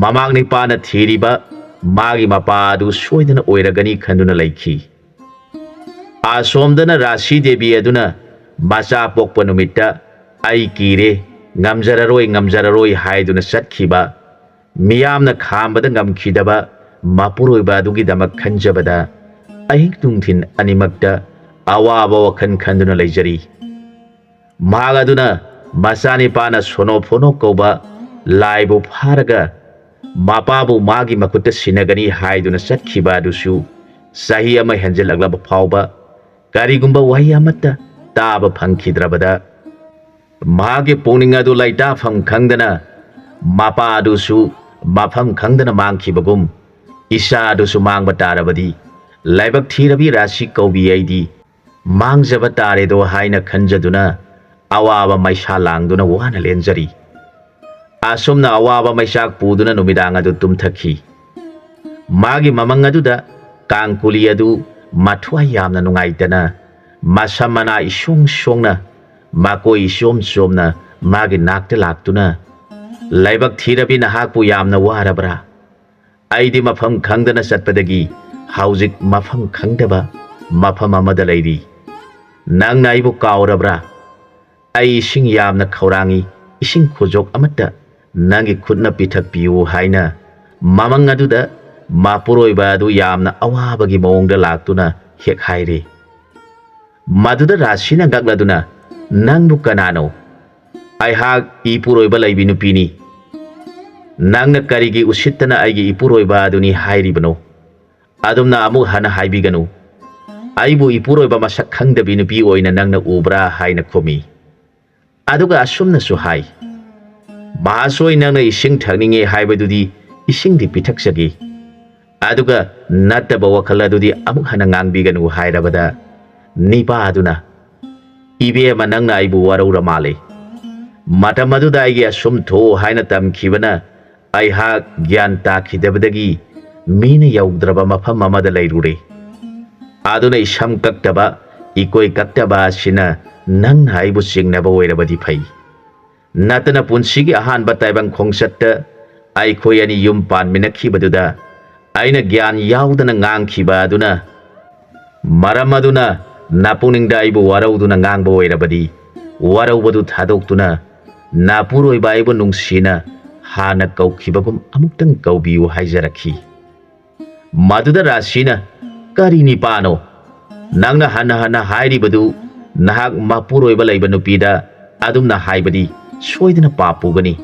ꯃꯃꯥꯡ ꯅꯤꯄꯥꯅ ꯊꯤꯔꯤꯕ ꯃꯥꯒꯤ ꯃꯄꯥ ꯑꯗꯨ ꯁꯣꯏꯗꯅ ꯑꯣꯏꯔꯒꯅꯤ ꯈꯟꯗꯨꯅ ꯂꯩꯈꯤ꯫ ꯑꯁꯣꯝꯗꯅ ꯔꯥꯁꯤ ꯗꯦꯕꯤ ꯑꯗꯨꯅ ꯃꯆꯥ ꯄꯣꯛꯄ ꯅꯨꯃꯤꯠꯇ "ꯑꯩ ꯀꯤꯔꯦ, ꯉꯝꯖꯔꯔꯣꯏ, ꯉꯝꯖꯔꯔꯣꯏ" ꯍꯥꯏꯗꯨꯅ ꯆꯠꯈꯤꯕ, ꯃꯤꯌꯥꯝꯅ ꯈꯥꯝꯕꯗ ꯉꯝꯈꯤꯗꯕ ꯃꯄꯨꯔꯣꯏꯕ ꯑꯗꯨꯒꯤꯗꯃꯛ ꯈꯟꯖꯕꯗ, ꯑꯍꯤꯡ ꯅꯨꯡꯊꯤꯜ ꯑꯅꯤꯃꯛꯇ ꯑꯋꯥꯕ ꯋꯥꯈꯜ ꯈꯟꯗꯨꯅ ꯂꯩꯖꯔꯤ꯫ ꯃꯍꯥꯛ ꯑꯗꯨꯅ ꯃꯆꯥꯅꯤꯄꯥꯅ ꯁꯣꯅꯣ ꯐꯣꯅꯣ ꯀꯧꯕ ꯂꯥꯏꯕꯨ ꯐꯥꯔꯒ ꯃꯄꯥꯕꯨ ꯃꯥꯒꯤ ꯃꯈꯨꯠꯇ ꯁꯤꯟꯅꯒꯅꯤ ꯍꯥꯏꯗꯨꯅ ꯆꯠꯈꯤꯕ ꯑꯗꯨꯁꯨ ꯆꯍꯤ ꯑꯃ ꯍꯦꯟꯖꯜꯂꯛꯂꯕ ꯐꯥꯎꯕ ꯀꯔꯤꯒꯨꯝꯕ ꯋꯥꯍꯩ ꯑꯃꯠꯇ ꯇꯥꯕ ꯐꯪꯈꯤꯗ꯭ꯔꯕꯗ, ꯃꯍꯥꯛꯀꯤ ꯄꯨꯛꯅꯤꯡ ꯑꯗꯨ ꯂꯩꯇꯥꯐꯝ ꯈꯪꯗꯅ, ꯃꯄꯥ ꯑꯗꯨꯁꯨ ꯃꯐꯝ ꯈꯪꯗꯅ ꯃꯥꯡꯈꯤꯕꯒꯨꯝ, ꯏꯆꯥ ꯑꯗꯨꯁꯨ ꯃꯥꯡꯕ ꯇꯥꯔꯕꯗꯤ, ꯂꯥꯏꯕꯛ ꯊꯤꯔꯕꯤ ꯔꯥꯁꯤ ꯀꯧꯕꯤ ꯑꯩꯗꯤ ꯃꯥꯡꯖꯕ ꯇꯥꯔꯦꯗꯣ ꯍꯥꯏꯅ ꯈꯟꯖꯗꯨꯅ ꯑꯋꯥꯕ ꯃꯩꯁꯥ ꯂꯥꯡꯗꯨꯅ ꯋꯥꯅ ꯂꯦꯟꯖꯔꯤ꯫ ꯑꯁꯨꯝꯅ ꯑꯋꯥꯕ ꯃꯩꯆꯥꯛ ꯄꯨꯗꯨꯅ ꯅꯨꯃꯤꯗꯥꯡ ꯑꯗꯨ ꯇꯨꯝꯊꯈꯤ꯫ ꯃꯥꯒꯤ ꯃꯃꯪ ꯑꯗꯨꯗ ꯀꯥꯡꯀꯨꯂꯤ ꯑꯗꯨ ꯃꯊ꯭ꯋꯥꯏ ꯌꯥꯝꯅ ꯅꯨꯡꯉꯥꯏꯇꯅ, ꯃꯁꯝ ꯃꯅꯥ ꯏꯁꯣꯡ ꯁꯣꯡꯅ, ꯃꯀꯣꯏ ꯏꯆꯣꯝ ꯆꯣꯝꯅ ꯃꯥꯒꯤ ꯅꯥꯛꯇ ꯂꯥꯛꯇꯨꯅ, "ꯂꯥꯏꯕꯛ ꯊꯤꯔꯕꯤ, ꯅꯍꯥꯛꯄꯨ ꯌꯥꯝꯅ ꯋꯥꯔꯕ꯭ꯔꯥ? ꯑꯩꯗꯤ ꯃꯐꯝ ꯈꯪꯗꯅ ꯆꯠꯄꯗꯒꯤ ꯍꯧꯖꯤꯛ ꯃꯐꯝ ꯈꯪꯗꯕ ꯃꯐꯝ ꯑꯃꯗ ꯂꯩꯔꯤ꯫ ꯅꯪꯅ ꯑꯩꯕꯨ ꯀꯥꯎꯔꯕ꯭ꯔꯥ? ꯑꯩ ꯏꯁꯤꯡ ꯌꯥꯝꯅ ꯈꯧꯔꯥꯡꯏ, ꯏꯁꯤꯡ ꯈꯨꯖꯣꯛ ꯑꯃꯠꯇ ꯅꯪꯒꯤ ꯈꯨꯠꯅ ꯄꯤꯊꯛꯄꯤꯌꯨ" ꯍꯥꯏꯅ ꯃꯃꯪ ꯑꯗꯨꯗ ꯃꯄꯨꯔꯣꯏꯕ ꯑꯗꯨ ꯌꯥꯝꯅ ꯑꯋꯥꯕꯒꯤ ꯃꯑꯣꯡꯗ ꯂꯥꯛꯇꯨꯅ ꯍꯦꯛ ꯍꯥꯏꯔꯦ꯫ ꯃꯗꯨꯗ ꯔꯥꯁꯤꯅ ꯉꯛꯂꯗꯨꯅ, "ꯅꯪꯕꯨ ꯀꯅꯥꯅꯣ? ꯑꯩꯍꯥꯛ ꯏꯄꯨꯔꯣꯏꯕ ꯂꯩꯕꯤ ꯅꯨꯄꯤꯅꯤ꯫ ꯅꯪꯅ ꯀꯔꯤꯒꯤ ꯎꯁꯤꯠꯇꯅ ꯑꯩꯒꯤ ꯏꯄꯨꯔꯣꯏꯕ ꯑꯗꯨꯅꯤ ꯍꯥꯏꯔꯤꯕꯅꯣ? ꯑꯗꯨꯝꯅ ꯑꯃꯨꯛ ꯍꯟꯅ ꯍꯥꯏꯕꯤꯒꯅꯨ꯫ ꯑꯩꯕꯨ ꯏꯄꯨꯔꯣꯏꯕ ꯃꯁꯛ ꯈꯪꯗꯕꯤ ꯅꯨꯄꯤ ꯑꯣꯏꯅ ꯅꯪꯅ ꯎꯕ꯭ꯔꯥ?" ꯍꯥꯏꯅ ꯈꯨꯝꯃꯤ꯫ ꯑꯗꯨꯒ ꯑꯁꯨꯝꯅꯁꯨ ꯍꯥꯏ, "ꯃꯍꯥꯁꯣꯏ, ꯅꯪꯅ ꯏꯁꯤꯡ ꯊꯛꯅꯤꯡꯉꯦ ꯍꯥꯏꯕꯗꯨꯗꯤ ꯏꯁꯤꯡꯗꯤ ꯄꯤꯊꯛꯆꯒꯦ꯫ ꯑꯗꯨꯒ ꯅꯠꯇꯕ ꯋꯥꯈꯜ ꯑꯗꯨꯗꯤ ꯑꯃꯨꯛ ꯍꯟꯅ ꯉꯥꯡꯕꯤꯒꯅꯨ ꯍꯥꯏꯔꯕꯗ, ꯅꯤꯄꯥ ꯑꯗꯨꯅ, "ꯏꯕꯦꯝꯃ, ꯅꯪꯅ ꯑꯩꯕꯨ ꯋꯥꯔꯧꯔ ꯃꯥꯜꯂꯦ꯫ ꯃꯇꯝ ꯑꯗꯨꯗ ꯑꯩꯒꯤ ꯑꯁꯨꯝ ꯊꯣꯛꯎ ꯍꯥꯏꯅ ꯇꯝꯈꯤꯕꯅ ꯑꯩꯍꯥꯛ ꯒ꯭ꯌꯥꯟ ꯇꯥꯈꯤꯗꯕꯗꯒꯤ ꯃꯤꯅ ꯌꯧꯗ꯭ꯔꯕ ꯃꯐꯝ ꯑꯃꯗ ꯂꯩꯔꯨꯔꯦ꯫ ꯑꯗꯨꯅ ꯏꯁꯝ ꯀꯛꯇꯕ, ꯏꯀꯣꯏ ꯀꯛꯇꯕ ꯑꯁꯤꯅ ꯅꯪꯅ ꯑꯩꯕꯨ ꯆꯤꯡꯅꯕ ꯑꯣꯏꯔꯕꯗꯤ ꯐꯩ꯫ ꯅꯠꯇꯅ ꯄꯨꯟꯁꯤꯒꯤ ꯑꯍꯥꯟꯕ ꯇꯥꯏꯕꯪ ꯈꯣꯡꯆꯠꯇ ꯑꯩꯈꯣꯏ ꯑꯅꯤ ꯌꯨꯝ ꯄꯥꯟꯃꯤꯟꯅꯈꯤꯕꯗꯨꯗ ꯑꯩꯅ ꯒ꯭ꯌꯥꯟ ꯌꯥꯎꯗꯅ ꯉꯥꯡꯈꯤꯕ ꯑꯗꯨꯅ, ꯃꯔꯝ ꯑꯗꯨꯅ ꯅꯄꯨꯛꯅꯤꯡꯗ ꯑꯩꯕꯨ ꯋꯥꯔꯧꯗꯨꯅ ꯉꯥꯡꯕ ꯑꯣꯏꯔꯕꯗꯤ, ꯋꯥꯔꯧꯕꯗꯨ ꯊꯥꯗꯣꯛꯇꯨꯅ ꯅꯄꯨꯔꯣꯏꯕ ꯑꯩꯕꯨ ꯅꯨꯡꯁꯤꯅ ꯍꯥꯟꯅ ꯀꯧꯈꯤꯕꯒꯨꯝ ꯑꯃꯨꯛꯇꯪ ꯀꯧꯕꯤꯌꯨ" ꯍꯥꯏꯖꯔꯛꯈꯤ꯫ ꯃꯗꯨꯗ ꯔꯥꯁꯤꯅ, "ꯀꯔꯤ ꯅꯤꯄꯥꯅꯣ? ꯅꯪꯅ ꯍꯟꯅ ꯍꯟꯅ ꯍꯥꯏꯔꯤꯕꯗꯨ ꯅꯍꯥꯛ ꯃꯄꯨꯔꯣꯏꯕ ꯂꯩꯕ ꯅꯨꯄꯤꯗ ꯑꯗꯨꯝꯅ ꯍꯥꯏꯕꯗꯤ ꯁꯣꯏꯗꯅ ꯄꯥꯞ ꯄꯨꯒꯅꯤ꯫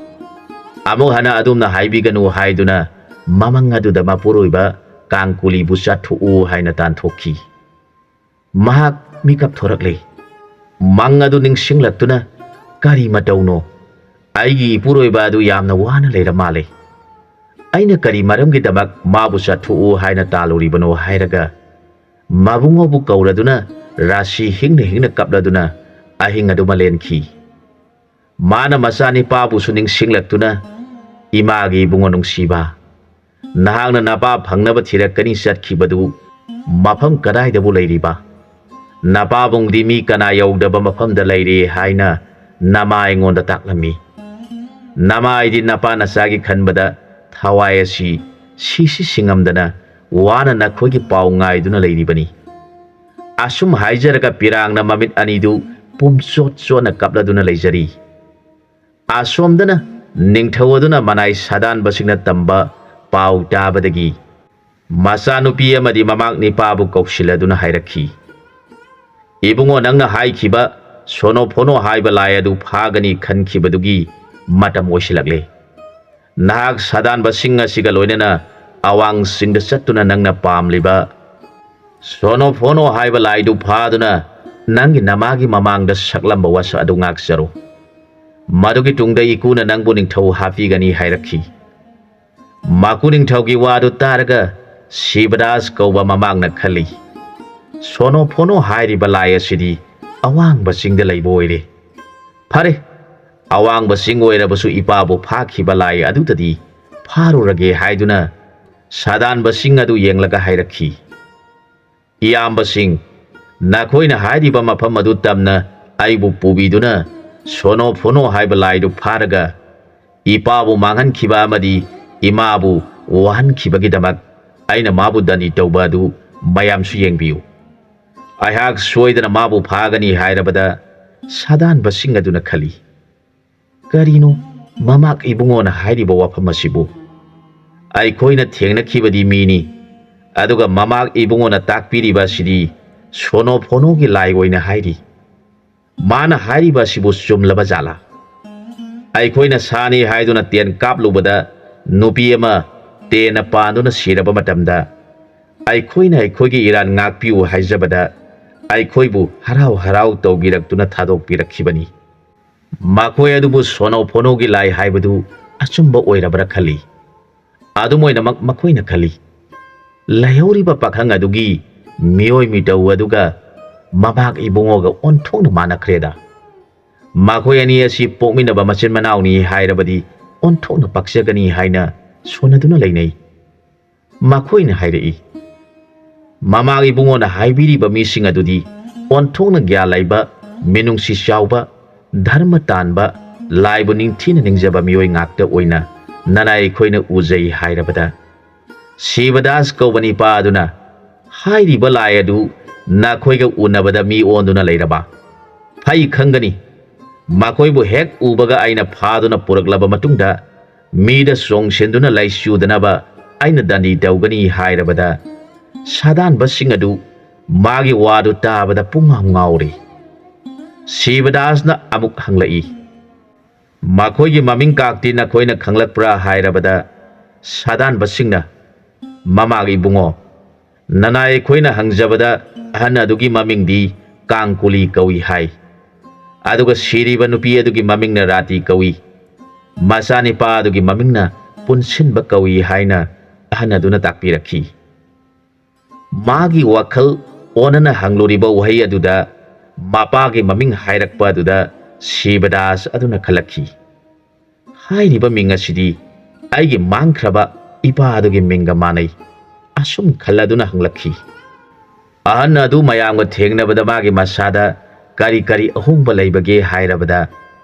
ꯑꯃꯨꯛ ꯍꯟꯅ ꯑꯗꯨꯝꯅ ꯍꯥꯏꯕꯤꯒꯅꯨ" ꯍꯥꯏꯗꯨꯅ ꯃꯃꯪ ꯑꯗꯨꯗ ꯃꯄꯨꯔꯣꯏꯕ ꯀꯥꯡꯀꯨꯂꯤꯕꯨ ꯆꯠꯊꯣꯛꯎ ꯍꯥꯏꯅ ꯇꯥꯟꯊꯣꯛꯈꯤ꯫ ꯃꯍꯥꯛ ꯃꯤꯀꯞ ꯊꯣꯔꯛꯂꯦ꯫ ꯃꯪ ꯑꯗꯨ ꯅꯤꯡꯁꯤꯡꯂꯛꯇꯨꯅ, "ꯀꯔꯤ ꯃꯇꯧꯅꯣ? ꯑꯩꯒꯤ ꯏꯄꯨꯔꯣꯏꯕ ꯑꯗꯨ ꯌꯥꯝꯅ ꯋꯥꯅ ꯂꯩꯔ ꯃꯥꯜꯂꯦ꯫ ꯑꯩꯅ ꯀꯔꯤ ꯃꯔꯝꯒꯤꯗꯃꯛ ꯃꯥꯕꯨ ꯆꯠꯊꯣꯛꯎ ꯍꯥꯏꯅ ꯇꯥꯜꯂꯨꯔꯤꯕꯅꯣ?" ꯍꯥꯏꯔꯒ ꯃꯕꯨꯡꯉꯣꯕꯨ ꯀꯧꯔꯗꯨꯅ ꯔꯥꯁꯤ ꯍꯤꯡꯅ ꯍꯤꯡꯅ ꯀꯞꯂꯗꯨꯅ ꯑꯍꯤꯡ ꯑꯗꯨꯃ ꯂꯦꯟꯈꯤ꯫ ꯃꯥꯅ ꯃꯆꯥꯅꯤꯄꯥꯕꯨꯁꯨ ꯅꯤꯡꯁꯤꯡꯂꯛꯇꯨꯅ, "ꯏꯃꯥꯒꯤ ꯏꯕꯨꯡꯉꯣ ꯅꯨꯡꯁꯤꯕ, ꯅꯍꯥꯛꯅ ꯅꯄꯥ ꯐꯪꯅꯕ ꯊꯤꯔꯛꯀꯅꯤ ꯆꯠꯈꯤꯕꯗꯨ ꯃꯐꯝ ꯀꯗꯥꯏꯗꯕꯨ ꯂꯩꯔꯤꯕ? ꯅꯄꯥꯕꯨꯡꯗꯤ ꯃꯤ ꯀꯅꯥ ꯌꯧꯗꯕ ꯃꯐꯝꯗ ꯂꯩꯔꯦ ꯍꯥꯏꯅ ꯅꯃꯥ ꯑꯩꯉꯣꯟꯗ ꯇꯥꯛꯂꯝꯃꯤ꯫ ꯅꯃꯥ ꯑꯩꯗꯤ ꯅꯄꯥ ꯅꯆꯥꯒꯤ ꯈꯟꯕꯗ ꯊꯋꯥꯏ ꯑꯁꯤ ꯁꯤꯁꯤ ꯁꯤꯡꯉꯝꯗꯅ ꯋꯥꯅ ꯅꯈꯣꯏꯒꯤ ꯄꯥꯎ ꯉꯥꯏꯗꯨꯅ ꯂꯩꯔꯤꯕꯅꯤ꯫" ꯑꯁꯨꯝ ꯍꯥꯏꯖꯔꯒ ꯄꯤꯔꯥꯡꯅ ꯃꯃꯤꯠ ꯑꯅꯤꯗꯨ ꯄꯨꯝꯆꯣꯠ ꯆꯣꯠꯅ ꯀꯞꯂꯗꯨꯅ ꯂꯩꯖꯔꯤ꯫ ꯑꯁꯣꯝꯗꯅ ꯅꯤꯡꯊꯧ ꯑꯗꯨꯅ ꯃꯅꯥꯏ ꯁꯥꯗꯥꯟꯕꯁꯤꯡꯅ ꯇꯝꯕ ꯄꯥꯎ ꯇꯥꯕꯗꯒꯤ ꯃꯆꯥꯅꯨꯄꯤ ꯑꯃꯗꯤ ꯃꯃꯥꯛ ꯅꯤꯄꯥꯕꯨ ꯀꯧꯁꯤꯜꯂꯗꯨꯅ ꯍꯥꯏꯔꯛꯈꯤ, "ꯏꯕꯨꯡꯉꯣ, ꯅꯪꯅ ꯍꯥꯏꯈꯤꯕ ꯁꯣꯅꯣ ꯐꯣꯅꯣ ꯍꯥꯏꯕ ꯂꯥꯏ ꯑꯗꯨ ꯐꯥꯒꯅꯤ ꯈꯟꯈꯤꯕꯗꯨꯒꯤ ꯃꯇꯝ ꯑꯣꯏꯁꯤꯜꯂꯛꯂꯦ꯫ ꯅꯍꯥꯛ ꯁꯥꯗꯥꯟꯕꯁꯤꯡ ꯑꯁꯤꯒ ꯂꯣꯏꯅꯅ ꯑꯋꯥꯡ ꯆꯤꯡꯗ ꯆꯠꯇꯨꯅ ꯅꯪꯅ ꯄꯥꯝꯂꯤꯕ ꯁꯣꯅꯣ ꯐꯣꯅꯣ ꯍꯥꯏꯕ ꯂꯥꯏꯗꯨ ꯐꯥꯗꯨꯅ ꯅꯪꯒꯤ ꯅꯃꯥꯒꯤ ꯃꯃꯥꯡꯗ ꯁꯛꯂꯝꯕ ꯋꯥꯁꯛ ꯑꯗꯨ ꯉꯥꯛꯆꯔꯣ꯫ ꯃꯗꯨꯒꯤ ꯇꯨꯡꯗ ꯏꯀꯨꯅ ꯅꯪꯕꯨ ꯅꯤꯡꯊꯧ ꯍꯥꯞꯄꯤꯒꯅꯤ" ꯍꯥꯏꯔꯛꯈꯤ꯫ ꯃꯀꯨ ꯅꯤꯡꯊꯧꯒꯤ ꯋꯥꯗꯨ ꯇꯥꯔꯒ ꯁꯤꯕꯗꯥꯁ ꯀꯧꯕ ꯃꯃꯥꯛꯅ ꯈꯜꯂꯤ, "ꯁꯣꯅꯣ ꯐꯣꯅꯣ ꯍꯥꯏꯔꯤꯕ ꯂꯥꯏ ꯑꯁꯤꯗꯤ ꯑꯋꯥꯡꯕ ꯆꯤꯡꯗ ꯂꯩꯕ ꯑꯣꯏꯔꯦ꯫ ꯐꯔꯦ, ꯑꯋꯥꯡꯕ ꯆꯤꯡ ꯑꯣꯏꯔꯕꯁꯨ ꯏꯄꯥꯕꯨ ꯐꯥꯈꯤꯕ ꯂꯥꯏ ꯑꯗꯨꯗꯗꯤ ꯐꯥꯔꯨꯔꯒꯦ" ꯍꯥꯏꯗꯨꯅ ꯁꯥꯗꯥꯟꯕ ꯆꯤꯡ ꯑꯗꯨ ꯌꯦꯡꯂꯒ ꯍꯥꯏꯔꯛꯈꯤ, "ꯏꯌꯥꯝꯕꯁꯤꯡ, ꯅꯈꯣꯏꯅ ꯍꯥꯏꯔꯤꯕ ꯃꯐꯝ ꯑꯗꯨ ꯇꯝꯅ ꯑꯩꯕꯨ ꯄꯨꯕꯤꯗꯨꯅ ꯁꯣꯅꯣ ꯐꯣꯅꯣ ꯍꯥꯏꯕ ꯂꯥꯏꯗꯨ ꯐꯥꯔꯒ ꯏꯄꯥꯕꯨ ꯃꯥꯡꯍꯟꯈꯤꯕ ꯑꯃꯗꯤ ꯏꯃꯥꯕꯨ ꯋꯥꯍꯟꯈꯤꯕꯒꯤꯗꯃꯛ ꯑꯩꯅ ꯃꯥꯕꯨ ꯗꯟꯗꯤ ꯇꯧꯕ ꯑꯗꯨ ꯃꯌꯥꯝꯁꯨ ꯌꯦꯡꯕꯤꯌꯨ꯫ ꯑꯩꯍꯥꯛ ꯁꯣꯏꯗꯅ ꯃꯥꯕꯨ ꯐꯥꯒꯅꯤ" ꯍꯥꯏꯔꯕꯗ ꯁꯥꯗꯥꯟꯕꯁꯤꯡ ꯑꯗꯨꯅ ꯈꯜꯂꯤ, "ꯀꯔꯤꯅꯣ, ꯃꯃꯥꯛ ꯏꯕꯨꯡꯉꯣꯅ ꯍꯥꯏꯔꯤꯕ ꯋꯥꯐꯝ ꯑꯁꯤꯕꯨ? ꯑꯩꯈꯣꯏꯅ ꯊꯦꯡꯅꯈꯤꯕꯗꯤ ꯃꯤꯅꯤ, ꯑꯗꯨꯒ ꯃꯃꯥꯛ ꯏꯕꯨꯡꯉꯣꯅ ꯇꯥꯛꯄꯤꯔꯤꯕ ꯑꯁꯤꯗꯤ ꯁꯣꯅꯣ ꯐꯣꯅꯣꯒꯤ ꯂꯥꯏ ꯑꯣꯏꯅ ꯍꯥꯏꯔꯤ꯫ ꯃꯥꯅ ꯍꯥꯏꯔꯤꯕ ꯑꯁꯤꯕꯨ ꯆꯨꯝꯂꯕ ꯖꯥꯠꯂꯥ? ꯑꯩꯈꯣꯏꯅ ꯁꯥꯅꯤ ꯍꯥꯏꯗꯨꯅ ꯇꯦꯟ ꯀꯥꯞꯂꯨꯕꯗ ꯅꯨꯄꯤ ꯑꯃ ꯇꯦꯟꯅ ꯄꯥꯟꯗꯨꯅ ꯁꯤꯔꯕ ꯃꯇꯝꯗ ꯑꯩꯈꯣꯏꯅ ꯑꯩꯈꯣꯏꯒꯤ ꯏꯔꯥꯟ ꯉꯥꯛꯄꯤꯌꯨ ꯍꯥꯏꯖꯕꯗ ꯑꯩꯈꯣꯏꯕꯨ ꯍꯔꯥꯎ ꯍꯔꯥꯎ ꯇꯧꯕꯤꯔꯛꯇꯨꯅ ꯊꯥꯗꯣꯛꯄꯤꯔꯛꯈꯤꯕꯅꯤ꯫ ꯃꯈꯣꯏ ꯑꯗꯨꯕꯨ ꯁꯣꯅꯣ ꯐꯣꯅꯣꯒꯤ ꯂꯥꯏ ꯍꯥꯏꯕꯗꯨ ꯑꯆꯨꯝꯕ ꯑꯣꯏꯔꯕ꯭ꯔꯥ ꯈꯜꯂꯤ꯫ ꯑꯗꯨꯝ ꯑꯣꯏꯅꯃꯛ ꯃꯈꯣꯏꯅ ꯈꯜꯂꯤ, ꯂꯩꯍꯧꯔꯤꯕ ꯄꯥꯈꯪ ꯑꯗꯨꯒꯤ ꯃꯤꯑꯣꯏ ꯃꯤꯇꯧ ꯑꯗꯨꯒ ꯃꯃꯥꯛ ꯏꯕꯨꯡꯉꯣꯒ ꯑꯣꯟꯊꯣꯛꯅ ꯃꯥꯟꯅꯈ꯭ꯔꯦꯗ꯫ ꯃꯈꯣꯏ ꯑꯅꯤ ꯑꯁꯤ ꯄꯣꯛꯃꯤꯟꯅꯕ ꯃꯆꯤꯟ ꯃꯅꯥꯎꯅꯤ ꯍꯥꯏꯔꯕꯗꯤ ꯑꯣꯟꯊꯣꯛꯅ ꯄꯛꯆꯒꯅꯤ" ꯍꯥꯏꯅ ꯁꯣꯟꯅꯗꯨꯅ ꯂꯩꯅꯩ꯫ ꯃꯈꯣꯏꯅ ꯍꯥꯏꯔꯛꯏ, "ꯃꯃꯥꯡ ꯏꯕꯨꯡꯉꯣꯅ ꯍꯥꯏꯕꯤꯔꯤꯕ ꯃꯤꯁꯤꯡ ꯑꯗꯨꯗꯤ ꯑꯣꯟꯊꯣꯛꯅ ꯒ꯭ꯌꯥꯟ ꯂꯩꯕ, ꯃꯤꯅꯨꯡꯁꯤ ꯆꯥꯎꯕ, ꯙꯔꯃ ꯇꯥꯟꯕ, ꯂꯥꯏꯕꯨ ꯅꯤꯡꯊꯤꯅ ꯅꯤꯡꯖꯕ ꯃꯤꯑꯣꯏ ꯉꯥꯛꯇ ꯑꯣꯏꯅ ꯅꯅꯥꯏ ꯑꯩꯈꯣꯏꯅ ꯎꯖꯩ" ꯍꯥꯏꯔꯕꯗ, ꯁꯤꯕꯗꯥꯁ ꯀꯧꯕ ꯅꯤꯄꯥ ꯑꯗꯨꯅ, "ꯍꯥꯏꯔꯤꯕ ꯂꯥꯏ ꯑꯗꯨ ꯅꯈꯣꯏꯒ ꯎꯅꯕꯗ ꯃꯤ ꯑꯣꯟꯗꯨꯅ ꯂꯩꯔꯕ? ꯐꯩ ꯈꯪꯒꯅꯤ꯫ ꯃꯈꯣꯏꯕꯨ ꯍꯦꯛ ꯎꯕꯒ ꯑꯩꯅ ꯐꯥꯗꯨꯅ ꯄꯨꯔꯛꯂꯕ ꯃꯇꯨꯡꯗ ꯃꯤꯗ ꯆꯣꯡꯁꯤꯟꯗꯨꯅ ꯂꯩꯆꯨꯗꯅꯕ ꯑꯩꯅ ꯗꯟꯗꯤ ꯇꯧꯒꯅꯤ" ꯍꯥꯏꯔꯕꯗ, ꯁꯥꯗꯥꯟꯕꯁꯤꯡ ꯑꯗꯨ ꯃꯥꯒꯤ ꯋꯥꯗꯨ ꯇꯥꯕꯗ ꯄꯨꯡꯉꯥꯎ ꯉꯥꯎꯔꯤ꯫ ꯁꯤꯕꯗꯥꯁꯅ ꯑꯃꯨꯛ ꯍꯪꯂꯛꯏ, "ꯃꯈꯣꯏꯒꯤ ꯃꯃꯤꯡ ꯀꯥꯛꯇꯤ ꯅꯈꯣꯏꯅ ꯈꯪꯂꯛꯄ꯭ꯔꯥ?" ꯍꯥꯏꯔꯕꯗ, ꯁꯥꯗꯥꯟꯕꯁꯤꯡꯅ, "ꯃꯃꯥꯒꯤ ꯏꯕꯨꯡꯉꯣ, ꯅꯅꯥꯏ ꯑꯩꯈꯣꯏꯅ ꯍꯪꯖꯕꯗ ꯑꯍꯟ ꯑꯗꯨꯒꯤ ꯃꯃꯤꯡꯗꯤ ꯀꯥꯡꯀꯨꯂꯤ ꯀꯧꯏ ꯍꯥꯏ꯫ ꯑꯗꯨꯒ ꯁꯤꯔꯤꯕ ꯅꯨꯄꯤ ꯑꯗꯨꯒꯤ ꯃꯃꯤꯡꯅ ꯔꯥꯇꯤ ꯀꯧꯏ꯫ ꯃꯆꯥꯅꯤꯄꯥ ꯑꯗꯨꯒꯤ ꯃꯃꯤꯡꯅ ꯄꯨꯟꯁꯤꯟꯕ ꯀꯧꯏ" ꯍꯥꯏꯅ ꯑꯍꯟ ꯑꯗꯨꯅ ꯇꯥꯛꯄꯤꯔꯛꯈꯤ꯫ ꯃꯥꯒꯤ ꯋꯥꯈꯜ ꯑꯣꯟꯅꯅ ꯍꯪꯂꯨꯔꯤꯕ ꯋꯥꯍꯩ ꯑꯗꯨꯗ ꯃꯄꯥꯒꯤ ꯃꯃꯤꯡ ꯍꯥꯏꯔꯛꯄ ꯑꯗꯨꯗ ꯁꯤꯕꯗꯥꯁ ꯑꯗꯨꯅ ꯈꯜꯂꯛꯈꯤ, "ꯍꯥꯏꯔꯤꯕ ꯃꯤꯡ ꯑꯁꯤꯗꯤ ꯑꯩꯒꯤ ꯃꯥꯡꯈ꯭ꯔꯕ ꯏꯄꯥ ꯑꯗꯨꯒꯤ ꯃꯤꯡꯒ ꯃꯥꯟꯅꯩ" ꯑꯁꯨꯝ ꯈꯜꯂꯗꯨꯅ ꯍꯪꯂꯛꯈꯤ꯫ ꯑꯍꯟ ꯑꯗꯨ ꯃꯌꯥꯝꯒ ꯊꯦꯡꯅꯕꯗ ꯃꯥꯒꯤ ꯃꯁꯥꯗ ꯀꯔꯤ ꯀꯔꯤ ꯑꯍꯣꯡꯕ ꯂꯩꯕꯒꯦ ꯍꯥꯏꯔꯕꯗ,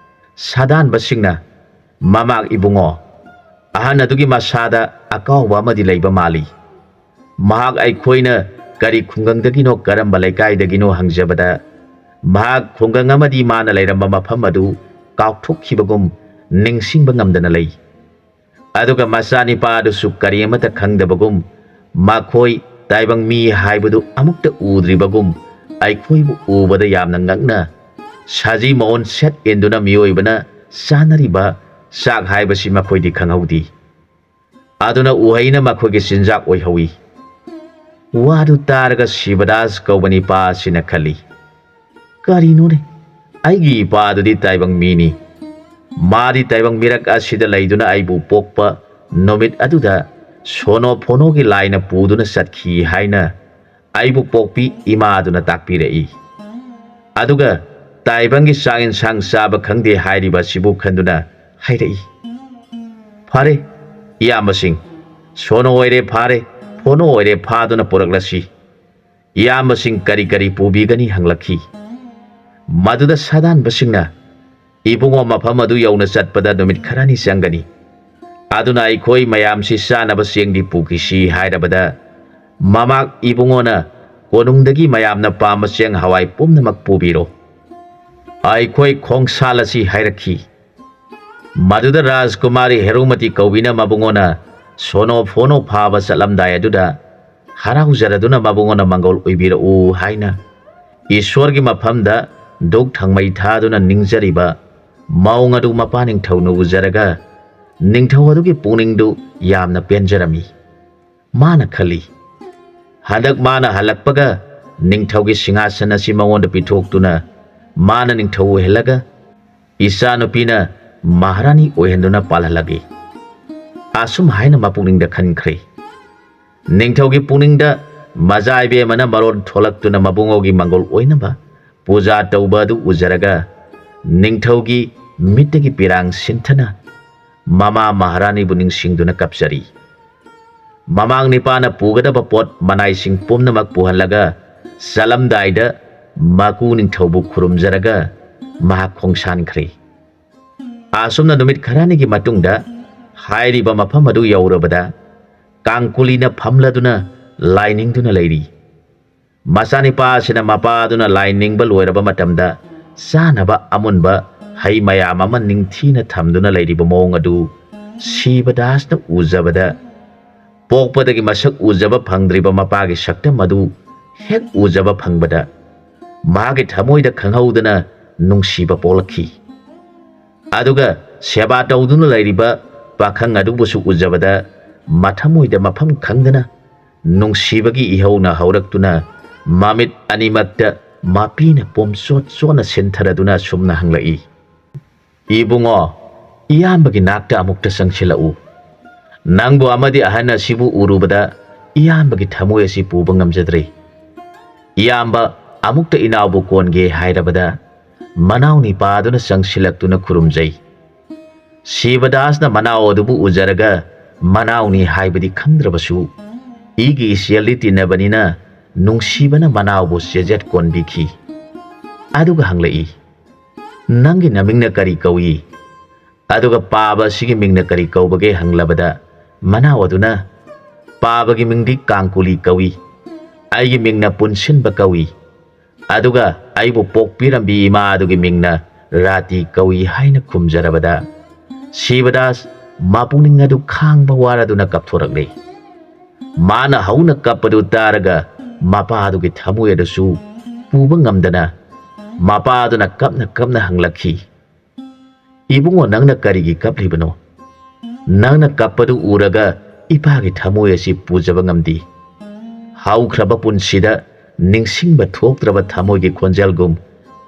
ꯁꯥꯗꯥꯟꯕꯁꯤꯡꯅ, "ꯃꯃꯥꯛ ꯏꯕꯨꯡꯉꯣ, ꯑꯍꯟ ꯑꯗꯨꯒꯤ ꯃꯁꯥꯗ ꯑꯀꯥꯎꯕ ꯑꯃꯗꯤ ꯂꯩꯕ ꯃꯥꯜꯂꯤ꯫ ꯃꯍꯥꯛ ꯑꯩꯈꯣꯏꯅ ꯀꯔꯤ ꯈꯨꯡꯒꯪꯗꯒꯤꯅꯣ, ꯀꯔꯝꯕ ꯂꯩꯀꯥꯏꯗꯒꯤꯅꯣ ꯍꯪꯖꯕꯗ, ꯃꯍꯥꯛ ꯈꯨꯡꯒꯪ ꯑꯃꯗꯤ ꯃꯥꯅ ꯂꯩꯔꯝꯕ ꯃꯐꯝ ꯑꯗꯨ ꯀꯥꯎꯊꯣꯛꯈꯤꯕꯒꯨꯝ ꯅꯤꯡꯁꯤꯡꯕ ꯉꯝꯗꯅ ꯂꯩ꯫ ꯑꯗꯨꯒ ꯃꯆꯥꯅꯤꯄꯥ ꯑꯗꯨꯁꯨ ꯀꯔꯤ ꯑꯃꯠꯇ ꯈꯪꯗꯕꯒꯨꯝ, ꯃꯈꯣꯏ ꯇꯥꯏꯕꯪ ꯃꯤ ꯍꯥꯏꯕꯗꯨ ꯑꯃꯨꯛꯇ ꯎꯗ꯭ꯔꯤꯕꯒꯨꯝ, ꯑꯩꯈꯣꯏꯕꯨ ꯎꯕꯗ ꯌꯥꯝꯅ ꯉꯛꯅ ꯁꯥꯖꯤ ꯃꯑꯣꯟ ꯁꯦꯠ ꯏꯟꯗꯨꯅ ꯃꯤꯑꯣꯏꯕꯅ ꯆꯥꯅꯔꯤꯕ ꯆꯥꯛ ꯍꯥꯏꯕꯁꯤ ꯃꯈꯣꯏꯗꯤ ꯈꯪꯍꯧꯗꯦ꯫ ꯑꯗꯨꯅ ꯎꯍꯩꯅ ꯃꯈꯣꯏꯒꯤ ꯆꯤꯟꯖꯥꯛ ꯑꯣꯏꯍꯧꯏ"꯫ ꯋꯥꯗꯨ ꯇꯥꯔꯒ ꯁꯤꯕꯗꯥꯁ ꯀꯧꯕ ꯅꯤꯄꯥ ꯑꯁꯤꯅ ꯈꯜꯂꯤ, "ꯀꯔꯤꯅꯣꯅꯦ? ꯑꯩꯒꯤ ꯏꯄꯥ ꯑꯗꯨꯗꯤ ꯇꯥꯏꯕꯪ ꯃꯤꯅꯤ꯫ ꯃꯥꯗꯤ ꯇꯥꯏꯕꯪ ꯃꯤꯔꯛ ꯑꯁꯤꯗ ꯂꯩꯗꯨꯅ ꯑꯩꯕꯨ ꯄꯣꯛꯄ ꯅꯨꯃꯤꯠ ꯑꯗꯨꯗ ꯁꯣꯅꯣ ꯐꯣꯅꯣꯒꯤ ꯂꯥꯏꯅ ꯄꯨꯗꯨꯅ ꯆꯠꯈꯤ ꯍꯥꯏꯅ ꯑꯩꯕꯨ ꯄꯣꯛꯄꯤ ꯏꯃꯥ ꯑꯗꯨꯅ ꯇꯥꯛꯄꯤꯔꯛꯏ꯫ ꯑꯗꯨꯒ ꯇꯥꯏꯕꯪꯒꯤ ꯆꯥꯛ ꯏꯟꯁꯥꯡ ꯆꯥꯕ ꯈꯪꯗꯦ ꯍꯥꯏꯔꯤꯕ ꯑꯁꯤꯕꯨ ꯈꯟꯗꯨꯅ ꯍꯥꯏꯔꯛꯏ꯫ ꯐꯔꯦ, ꯏꯌꯥꯝꯕꯁꯤꯡ, ꯁꯣꯅꯣ ꯑꯣꯏꯔꯦ ꯐꯥꯔꯦ, ꯐꯣꯅꯣ ꯑꯣꯏꯔꯦ ꯐꯥꯗꯨꯅ ꯄꯨꯔꯛꯂꯁꯤ꯫ ꯏꯌꯥꯝꯕꯁꯤꯡ ꯀꯔꯤ ꯀꯔꯤ ꯄꯨꯕꯤꯒꯅꯤ ꯍꯪꯂꯛꯈꯤ꯫ ꯃꯗꯨꯗ ꯁꯥꯗꯥꯟꯕꯁꯤꯡꯅ, "ꯏꯕꯨꯡꯉꯣ, ꯃꯐꯝ ꯑꯗꯨ ꯌꯧꯅ ꯆꯠꯄꯗ ꯅꯨꯃꯤꯠ ꯈꯔꯅꯤ ꯆꯪꯒꯅꯤ꯫ ꯑꯗꯨꯅ ꯑꯩꯈꯣꯏ ꯃꯌꯥꯝꯁꯤ ꯆꯥꯅꯕ ꯆꯦꯡꯗꯤ ꯄꯨꯈꯤꯁꯤ" ꯍꯥꯏꯔꯕꯗ, ꯃꯃꯥꯛ ꯏꯕꯨꯡꯉꯣꯅ, "ꯀꯣꯅꯨꯡꯗꯒꯤ ꯃꯌꯥꯝꯅ ꯄꯥꯝꯕ ꯆꯦꯡ ꯍꯋꯥꯏ ꯄꯨꯝꯅꯃꯛ ꯄꯨꯕꯤꯔꯣ꯫ ꯑꯩꯈꯣꯏ ꯈꯣꯡꯁꯥꯜ ꯑꯁꯤ" ꯍꯥꯏꯔꯛꯈꯤ꯫ ꯃꯗꯨꯗ ꯔꯥꯖꯀꯨꯃꯥꯔꯤ ꯍꯦꯔꯨꯃꯇꯤ ꯀꯧꯕꯤꯅ ꯃꯕꯨꯡꯉꯣꯅ ꯁꯣꯅꯣ ꯐꯣꯅꯣ ꯐꯥꯕ ꯆꯠꯂꯝꯗꯥꯏ ꯑꯗꯨꯗ ꯍꯔꯥꯎꯖꯔꯗꯨꯅ ꯃꯕꯨꯡꯉꯣꯅ ꯃꯪꯒꯣꯜ ꯑꯣꯏꯕꯤꯔꯛꯎ ꯍꯥꯏꯅ ꯏꯁꯣꯔꯒꯤ ꯃꯐꯝꯗ ꯙꯨꯛ ꯊꯥꯡꯃꯩ ꯊꯥꯗꯨꯅ ꯅꯤꯡꯖꯔꯤꯕ ꯃꯑꯣꯡ ꯑꯗꯨ ꯃꯄꯥ ꯅꯤꯡꯊꯧꯅ ꯎꯖꯔꯒ ꯅꯤꯡꯊꯧ ꯑꯗꯨꯒꯤ ꯄꯨꯛꯅꯤꯡꯗꯨ ꯌꯥꯝꯅ ꯄꯦꯟꯖꯔꯝꯃꯤ꯫ ꯃꯥꯅ ꯈꯜꯂꯤ, "ꯍꯟꯗꯛ ꯃꯥꯅ ꯍꯜꯂꯛꯄꯒ ꯅꯤꯡꯊꯧꯒꯤ ꯁꯤꯡꯍꯥꯁꯟ ꯑꯁꯤ ꯃꯉꯣꯟꯗ ꯄꯤꯊꯣꯛꯇꯨꯅ ꯃꯥꯅ ꯅꯤꯡꯊꯧ ꯑꯣꯏꯍꯜꯂꯒ ꯏꯆꯥꯅꯨꯄꯤꯅ ꯃꯍꯥꯔꯥꯅꯤ ꯑꯣꯏꯍꯟꯗꯨꯅ ꯄꯥꯜꯍꯜꯂꯒꯦ" ꯑꯁꯨꯝ ꯍꯥꯏꯅ ꯃꯄꯨꯛꯅꯤꯡꯗ ꯈꯟꯈ꯭ꯔꯦ꯫ ꯅꯤꯡꯊꯧꯒꯤ ꯄꯨꯛꯅꯤꯡꯗ ꯃꯆꯥ ꯏꯕꯦꯝꯃꯅ ꯃꯔꯣꯟ ꯊꯣꯛꯂꯛꯇꯨꯅ ꯃꯕꯨꯡꯉꯣꯒꯤ ꯃꯪꯒꯣꯜ ꯑꯣꯏꯅꯕ ꯄꯨꯖꯥ ꯇꯧꯕ ꯑꯗꯨ ꯎꯖꯔꯒ ꯅꯤꯡꯊꯧꯒꯤ ꯃꯤꯠꯇꯒꯤ ꯄꯤꯔꯥꯡ ꯁꯤꯟꯊꯅ ꯃꯃꯥ ꯃꯍꯥꯔꯥꯅꯤꯕꯨ ꯅꯤꯡꯁꯤꯡꯗꯨꯅ ꯀꯞꯆꯔꯤ꯫ ꯃꯃꯥꯡ ꯅꯤꯄꯥꯅ ꯄꯨꯒꯗꯕ ꯄꯣꯠ ꯃꯅꯥꯏꯁꯤꯡ ꯄꯨꯝꯅꯃꯛ ꯄꯨꯍꯜꯂꯒ ꯆꯠꯂꯝꯗꯥꯏꯗ ꯃꯀꯨ ꯅꯤꯡꯊꯧꯕꯨ ꯈꯨꯔꯨꯝꯖꯔꯒ ꯃꯍꯥꯛ ꯈꯣꯡꯁꯥꯟꯈ꯭ꯔꯦ꯫ ꯑꯁꯨꯝꯅ ꯅꯨꯃꯤꯠ ꯈꯔꯅꯤꯒꯤ ꯃꯇꯨꯡꯗ ꯍꯥꯏꯔꯤꯕ ꯃꯐꯝ ꯑꯗꯨ ꯌꯧꯔꯕꯗ ꯀꯥꯡꯀꯨꯂꯤꯅ ꯐꯝꯂꯗꯨꯅ ꯂꯥꯏ ꯅꯤꯡꯗꯨꯅ ꯂꯩꯔꯤ꯫ ꯃꯆꯥꯅꯤꯄꯥ ꯑꯁꯤꯅ ꯃꯄꯥꯗꯨꯅ ꯂꯥꯏ ꯅꯤꯡꯕ ꯂꯣꯏꯔꯕ ꯃꯇꯝꯗ ꯆꯥꯅꯕ ꯑꯃꯨꯟꯕ ꯍꯩ ꯃꯌꯥꯝ ꯑꯃ ꯅꯤꯡꯊꯤꯅ ꯊꯝꯗꯨꯅ ꯂꯩꯔꯤꯕ ꯃꯑꯣꯡ ꯑꯗꯨ ꯁꯤꯕꯗꯥꯁꯅ ꯎꯖꯕꯗ, ꯄꯣꯛꯄꯗꯒꯤ ꯃꯁꯛ ꯎꯖꯕ ꯐꯪꯗ꯭ꯔꯤꯕ ꯃꯄꯥꯒꯤ ꯁꯛꯇꯝ ꯑꯗꯨ ꯍꯦꯛ ꯎꯖꯕ ꯐꯪꯕꯗ ꯃꯍꯥꯛꯀꯤ ꯊꯃꯣꯏꯗ ꯈꯪꯍꯧꯗꯅ ꯅꯨꯡꯁꯤꯕ ꯄꯣꯛꯂꯛꯈꯤ꯫ ꯑꯗꯨꯒ ꯁꯦꯕꯥ ꯇꯧꯗꯨꯅ ꯂꯩꯔꯤꯕ ꯄꯥꯈꯪ ꯑꯗꯨꯕꯨꯁꯨ ꯎꯖꯕꯗ ꯃꯊꯃꯣꯏꯗ ꯃꯐꯝ ꯈꯪꯗꯅ ꯅꯨꯡꯁꯤꯕꯒꯤ ꯏꯍꯧꯅ ꯍꯧꯔꯛꯇꯨꯅ ꯃꯃꯤꯠ ꯑꯅꯤꯃꯛꯇ ꯃꯄꯤꯅ ꯄꯣꯝꯆꯣꯠ ꯆꯣꯠꯅ ꯁꯤꯟꯊꯔꯗꯨꯅ ꯑꯁꯨꯝꯅ ꯍꯪꯂꯛꯏ, "ꯏꯕꯨꯡꯉꯣ, ꯏꯌꯥꯝꯕꯒꯤ ꯅꯥꯛꯇ ꯑꯃꯨꯛꯇ ꯆꯪꯁꯤꯜꯂꯛꯎ꯫ ꯅꯪꯕꯨ ꯑꯃꯗꯤ ꯑꯍꯟ ꯑꯁꯤꯕꯨ ꯎꯔꯨꯕꯗ ꯏꯌꯥꯝꯕꯒꯤ ꯊꯃꯣꯏ ꯑꯁꯤ ꯄꯨꯕ ꯉꯝꯖꯗ꯭ꯔꯦ꯫ ꯏꯌꯥꯝꯕ, ꯑꯃꯨꯛꯇ ꯏꯅꯥꯎꯕꯨ ꯀꯣꯟꯒꯦ" ꯍꯥꯏꯔꯕꯗ ꯃꯅꯥꯎ ꯅꯤꯄꯥꯗꯨꯅ ꯆꯪꯁꯤꯜꯂꯛꯇꯨꯅ ꯈꯨꯔꯨꯝꯖꯩ꯫ ꯁꯤꯕꯗꯥꯁꯅ ꯃꯅꯥꯎ ꯑꯗꯨꯕꯨ ꯎꯖꯔꯒ ꯃꯅꯥꯎꯅꯤ ꯍꯥꯏꯕꯗꯤ ꯈꯪꯗ꯭ꯔꯕꯁꯨ ꯏꯒꯤ ꯏꯆꯦꯜꯗꯤ ꯇꯤꯟꯅꯕꯅꯤꯅ ꯅꯨꯡꯁꯤꯕꯅ ꯃꯅꯥꯎꯕꯨ ꯆꯦꯖꯦꯠ ꯀꯣꯟꯕꯤꯈꯤ꯫ ꯑꯗꯨꯒ ꯍꯪꯂꯛꯏ, "ꯅꯪꯒꯤ ꯅꯃꯤꯡꯅ ꯀꯔꯤ ꯀꯧꯏ? ꯑꯗꯨꯒ ꯄꯥꯕ ꯑꯁꯤꯒꯤ ꯃꯤꯡꯅ ꯀꯔꯤ ꯀꯧꯕꯒꯦ?" ꯍꯪꯂꯕꯗ ꯃꯅꯥꯎ ꯑꯗꯨꯅ, "ꯄꯥꯕꯒꯤ ꯃꯤꯡꯗꯤ ꯀꯥꯡꯀꯨꯂꯤ ꯀꯧꯏ, ꯑꯩꯒꯤ ꯃꯤꯡꯅ ꯄꯨꯟꯁꯤꯟꯕ ꯀꯧꯏ, ꯑꯗꯨꯒ ꯑꯩꯕꯨ ꯄꯣꯛꯄꯤꯔꯝꯕꯤ ꯏꯃꯥ ꯑꯗꯨꯒꯤ ꯃꯤꯡꯅ ꯔꯥꯇꯤ ꯀꯧꯏ" ꯍꯥꯏꯅ ꯈꯨꯝꯖꯔꯕꯗ ꯁꯤꯕꯗꯥꯁ ꯃꯄꯨꯛꯅꯤꯡ ꯑꯗꯨ ꯈꯥꯡꯕ ꯋꯥꯔꯗꯨꯅ ꯀꯞꯊꯣꯔꯛꯂꯦ꯫ ꯃꯥꯅ ꯍꯧꯅ ꯀꯞꯄꯗꯨ ꯇꯥꯔꯒ ꯃꯄꯥꯗꯨꯒꯤ ꯊꯃꯣꯏ ꯑꯗꯨꯁꯨ ꯄꯨꯕ ꯉꯝꯗꯅ ꯃꯄꯥꯗꯨꯅ ꯀꯞꯅ ꯀꯞꯅ ꯍꯪꯂꯛꯈꯤ, "ꯏꯕꯨꯡꯉꯣ, ꯅꯪꯅ ꯀꯔꯤꯒꯤ ꯀꯞꯂꯤꯕꯅꯣ? ꯅꯪꯅ ꯀꯞꯄꯗꯨ ꯎꯔꯒ ꯏꯄꯥꯒꯤ ꯊꯃꯣꯏ ꯑꯁꯤ ꯄꯨꯖꯕ ꯉꯝꯗꯦ꯫ ꯍꯧꯈ꯭ꯔꯕ ꯄꯨꯟꯁꯤꯗ ꯅꯤꯡꯁꯤꯡꯕ ꯊꯣꯛꯇ꯭ꯔꯕ ꯊꯃꯣꯏꯒꯤ ꯈꯣꯟꯖꯦꯜꯒꯨꯝ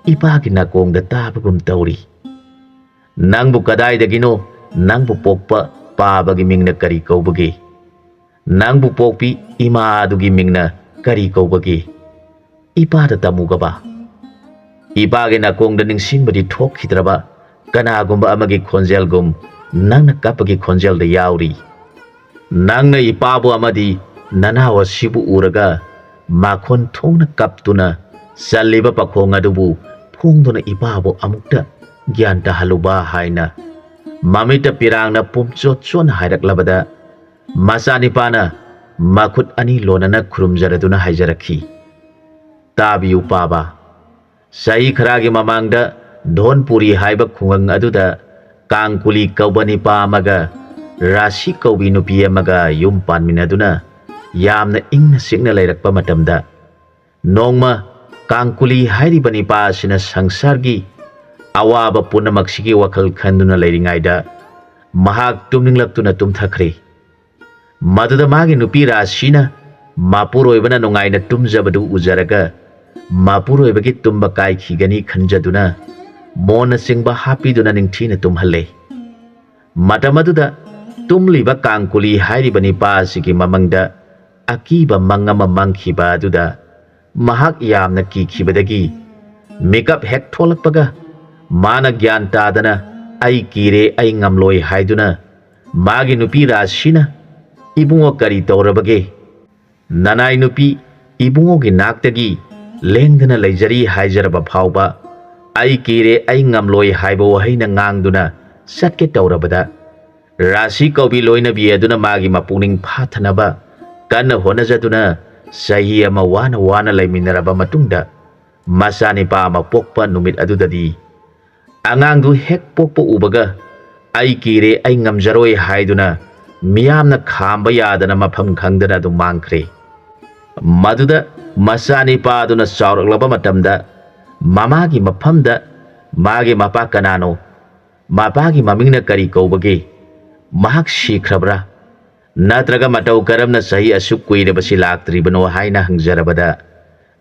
ꯏꯄꯥꯒꯤ ꯅꯥꯀꯣꯡꯗ ꯇꯥꯕꯒꯨꯝ ꯇꯧꯔꯤ꯫ ꯅꯪꯕꯨ ꯀꯗꯥꯏꯗꯒꯤꯅꯣ? ꯅꯪꯕꯨ ꯄꯣꯛꯄ ꯄꯥꯕꯒꯤ ꯃꯤꯡꯅ ꯀꯔꯤ ꯀꯧꯕꯒꯦ? "ꯅꯪꯕꯨ ꯄꯣꯛꯄꯤ ꯏꯃꯥ ꯑꯗꯨꯒꯤ ꯃꯤꯡꯅ ꯀꯔꯤ ꯀꯧꯕꯒꯦ? ꯏꯄꯥꯗ ꯇꯝꯃꯨꯒꯕ?" ꯏꯄꯥꯒꯤ ꯅꯥꯀꯣꯡꯗ ꯅꯤꯡꯁꯤꯡꯕꯗꯤ ꯊꯣꯛꯈꯤꯗ꯭ꯔꯕ ꯀꯅꯥꯒꯨꯝꯕ ꯑꯃꯒꯤ ꯈꯣꯟꯖꯦꯜꯒꯨꯝ ꯅꯪꯅ ꯀꯞꯄꯒꯤ ꯈꯣꯟꯖꯦꯜꯗ ꯌꯥꯎꯔꯤ꯫ ꯅꯪꯅ ꯏꯄꯥꯕꯨ ꯑꯃꯗꯤ ꯅꯅꯥꯎ ꯑꯁꯤꯕꯨ ꯎꯔꯒ ꯃꯈꯣꯟ ꯊꯣꯛꯅ ꯀꯞꯇꯨꯅ ꯆꯜꯂꯤꯕ ꯄꯥꯈꯣꯡ ꯑꯗꯨꯕꯨ ꯐꯣꯡꯗꯨꯅ ꯏꯄꯥꯕꯨ ꯑꯃꯨꯛꯇ ꯒ꯭ꯌꯥꯟ ꯇꯥꯍꯜꯂꯨꯕ ꯍꯥꯏꯅ ꯃꯃꯤꯠꯇ ꯄꯤꯔꯥꯡꯅ ꯄꯨꯝꯆꯣꯠ ꯆꯣꯠꯅ ꯍꯥꯏꯔꯛꯂꯕꯗ, ꯃꯆꯥꯅꯤꯄꯥꯅ ꯃꯈꯨꯠ ꯑꯅꯤ ꯂꯣꯟꯅꯅ ꯈꯨꯔꯨꯝꯖꯔꯗꯨꯅ ꯍꯥꯏꯖꯔꯛꯈꯤ, "ꯇꯥꯕꯤꯌꯨ ꯄꯥꯕ, ꯆꯍꯤ ꯈꯔꯒꯤ ꯃꯃꯥꯡꯗ ꯙꯣꯟꯄꯨꯔꯤ ꯍꯥꯏꯕ ꯈꯨꯡꯒꯪ ꯑꯗꯨꯗ ꯀꯥꯡꯀꯨꯂꯤ ꯀꯧꯕ ꯅꯤꯄꯥ ꯑꯃꯒ ꯔꯥꯁꯤ ꯀꯧꯕꯤ ꯅꯨꯄꯤ ꯑꯃꯒ ꯌꯨꯝ ꯄꯥꯟꯃꯤꯟꯅꯗꯨꯅ ꯌꯥꯝꯅ ꯏꯪꯅ ꯆꯤꯛꯅ ꯂꯩꯔꯛꯄ ꯃꯇꯝꯗ, ꯅꯣꯡꯃ ꯀꯥꯡꯀꯨꯂꯤ ꯍꯥꯏꯔꯤꯕ ꯅꯤꯄꯥ ꯑꯁꯤꯅ ꯁꯪꯁꯥꯔꯒꯤ ꯑꯋꯥꯕ ꯄꯨꯝꯅꯃꯛꯁꯤꯒꯤ ꯋꯥꯈꯜ ꯈꯟꯗꯨꯅ ꯂꯩꯔꯤꯉꯩꯗ ꯃꯍꯥꯛ ꯇꯨꯝꯅꯤꯡꯂꯛꯇꯨꯅ ꯇꯨꯝꯊꯈ꯭ꯔꯦ꯫ ꯃꯗꯨꯗ ꯃꯥꯒꯤ ꯅꯨꯄꯤ ꯔꯥꯁꯤꯅ ꯃꯄꯨꯔꯣꯏꯕꯅ ꯅꯨꯡꯉꯥꯏꯅ ꯇꯨꯝꯖꯕꯗꯨ ꯎꯖꯔꯒ ꯃꯄꯨꯔꯣꯏꯕꯒꯤ ꯇꯨꯝꯕ ꯀꯥꯏꯈꯤꯒꯅꯤ ꯈꯟꯖꯗꯨꯅ ꯃꯣꯟꯅꯆꯤꯡꯕ ꯍꯥꯞꯄꯤꯗꯨꯅ ꯅꯤꯡꯊꯤꯅ ꯇꯨꯝꯍꯜꯂꯦ꯫ ꯃꯇꯝ ꯑꯗꯨꯗ ꯇꯨꯝꯂꯤꯕ ꯀꯥꯡꯀꯨꯂꯤ ꯍꯥꯏꯔꯤꯕ ꯅꯤꯄꯥ ꯑꯁꯤꯒꯤ ꯃꯃꯪꯗ ꯑꯀꯤꯕ ꯃꯪ ꯑꯃ ꯃꯪꯈꯤꯕ ꯑꯗꯨꯗ ꯃꯍꯥꯛ ꯌꯥꯝꯅ ꯀꯤꯈꯤꯕꯗꯒꯤ ꯃꯤꯀꯞ ꯍꯦꯛ ꯊꯣꯛꯂꯛꯄꯒ ꯃꯥꯅ ꯒ꯭ꯌꯥꯟ ꯇꯥꯗꯅ "ꯑꯩ ꯀꯤꯔꯦ, ꯑꯩ ꯉꯝꯂꯣꯏ" ꯍꯥꯏꯗꯨꯅ ꯃꯥꯒꯤ ꯅꯨꯄꯤ ꯔꯥꯁꯤꯅ "ꯏꯕꯨꯡꯉꯣ, ꯀꯔꯤ ꯇꯧꯔꯕꯒꯦ? ꯅꯅꯥꯏ ꯅꯨꯄꯤ ꯏꯕꯨꯡꯉꯣꯒꯤ ꯅꯥꯛꯇꯒꯤ ꯂꯦꯡꯗꯅ ꯂꯩꯖꯔꯤ" ꯍꯥꯏꯖꯔꯕ ꯐꯥꯎꯕ "ꯑꯩ ꯀꯤꯔꯦ, ꯑꯩ ꯉꯝꯂꯣꯏ" ꯍꯥꯏꯕ ꯋꯥꯍꯩꯅ ꯉꯥꯡꯗꯨꯅ ꯆꯠꯀꯦ ꯇꯧꯔꯕꯗ, ꯔꯥꯁꯤ ꯀꯧꯕꯤ ꯂꯣꯏꯅꯕꯤ ꯑꯗꯨꯅ ꯃꯥꯒꯤ ꯃꯄꯨꯛꯅꯤꯡ ꯐꯥꯊꯅꯕ ꯀꯟꯅ ꯍꯣꯠꯅꯖꯗꯨꯅ ꯆꯍꯤ ꯑꯃ ꯋꯥꯅ ꯋꯥꯅ ꯂꯩꯃꯤꯟꯅꯔꯕ ꯃꯇꯨꯡꯗ ꯃꯆꯥꯅꯤꯄꯥ ꯑꯃ ꯄꯣꯛꯄ ꯅꯨꯃꯤꯠ ꯑꯗꯨꯗꯗꯤ ꯑꯉꯥꯡꯗꯨ ꯍꯦꯛ ꯄꯣꯛꯄ ꯎꯕꯒ "ꯑꯩ ꯀꯤꯔꯦ, ꯑꯩ ꯉꯝꯖꯔꯣꯏ" ꯍꯥꯏꯗꯨꯅ ꯃꯤꯌꯥꯝꯅ ꯈꯥꯝꯕ ꯌꯥꯗꯅ ꯃꯐꯝ ꯈꯪꯗꯅ ꯑꯗꯨꯝ ꯃꯥꯡꯈ꯭ꯔꯦ꯫ ꯃꯗꯨꯗ ꯃꯆꯥꯅꯤꯄꯥꯗꯨꯅ ꯆꯥꯎꯔꯛꯂꯕ ꯃꯇꯝꯗ ꯃꯃꯥꯒꯤ ꯃꯐꯝꯗ ꯃꯥꯒꯤ ꯃꯄꯥ ꯀꯅꯥꯅꯣ, ꯃꯄꯥꯒꯤ ꯃꯃꯤꯡꯅ ꯀꯔꯤ ꯀꯧꯕꯒꯦ, ꯃꯍꯥꯛ ꯁꯤꯈ꯭ꯔꯕ꯭ꯔꯥ, ꯅꯠꯇ꯭ꯔꯒ ꯃꯇꯧ ꯀꯔꯝꯅ ꯆꯍꯤ ꯑꯁꯨꯛ ꯀꯨꯏꯔꯕꯁꯤ ꯂꯥꯛꯇ꯭ꯔꯤꯕꯅꯣ ꯍꯥꯏꯅ ꯍꯪꯖꯔꯕꯗ,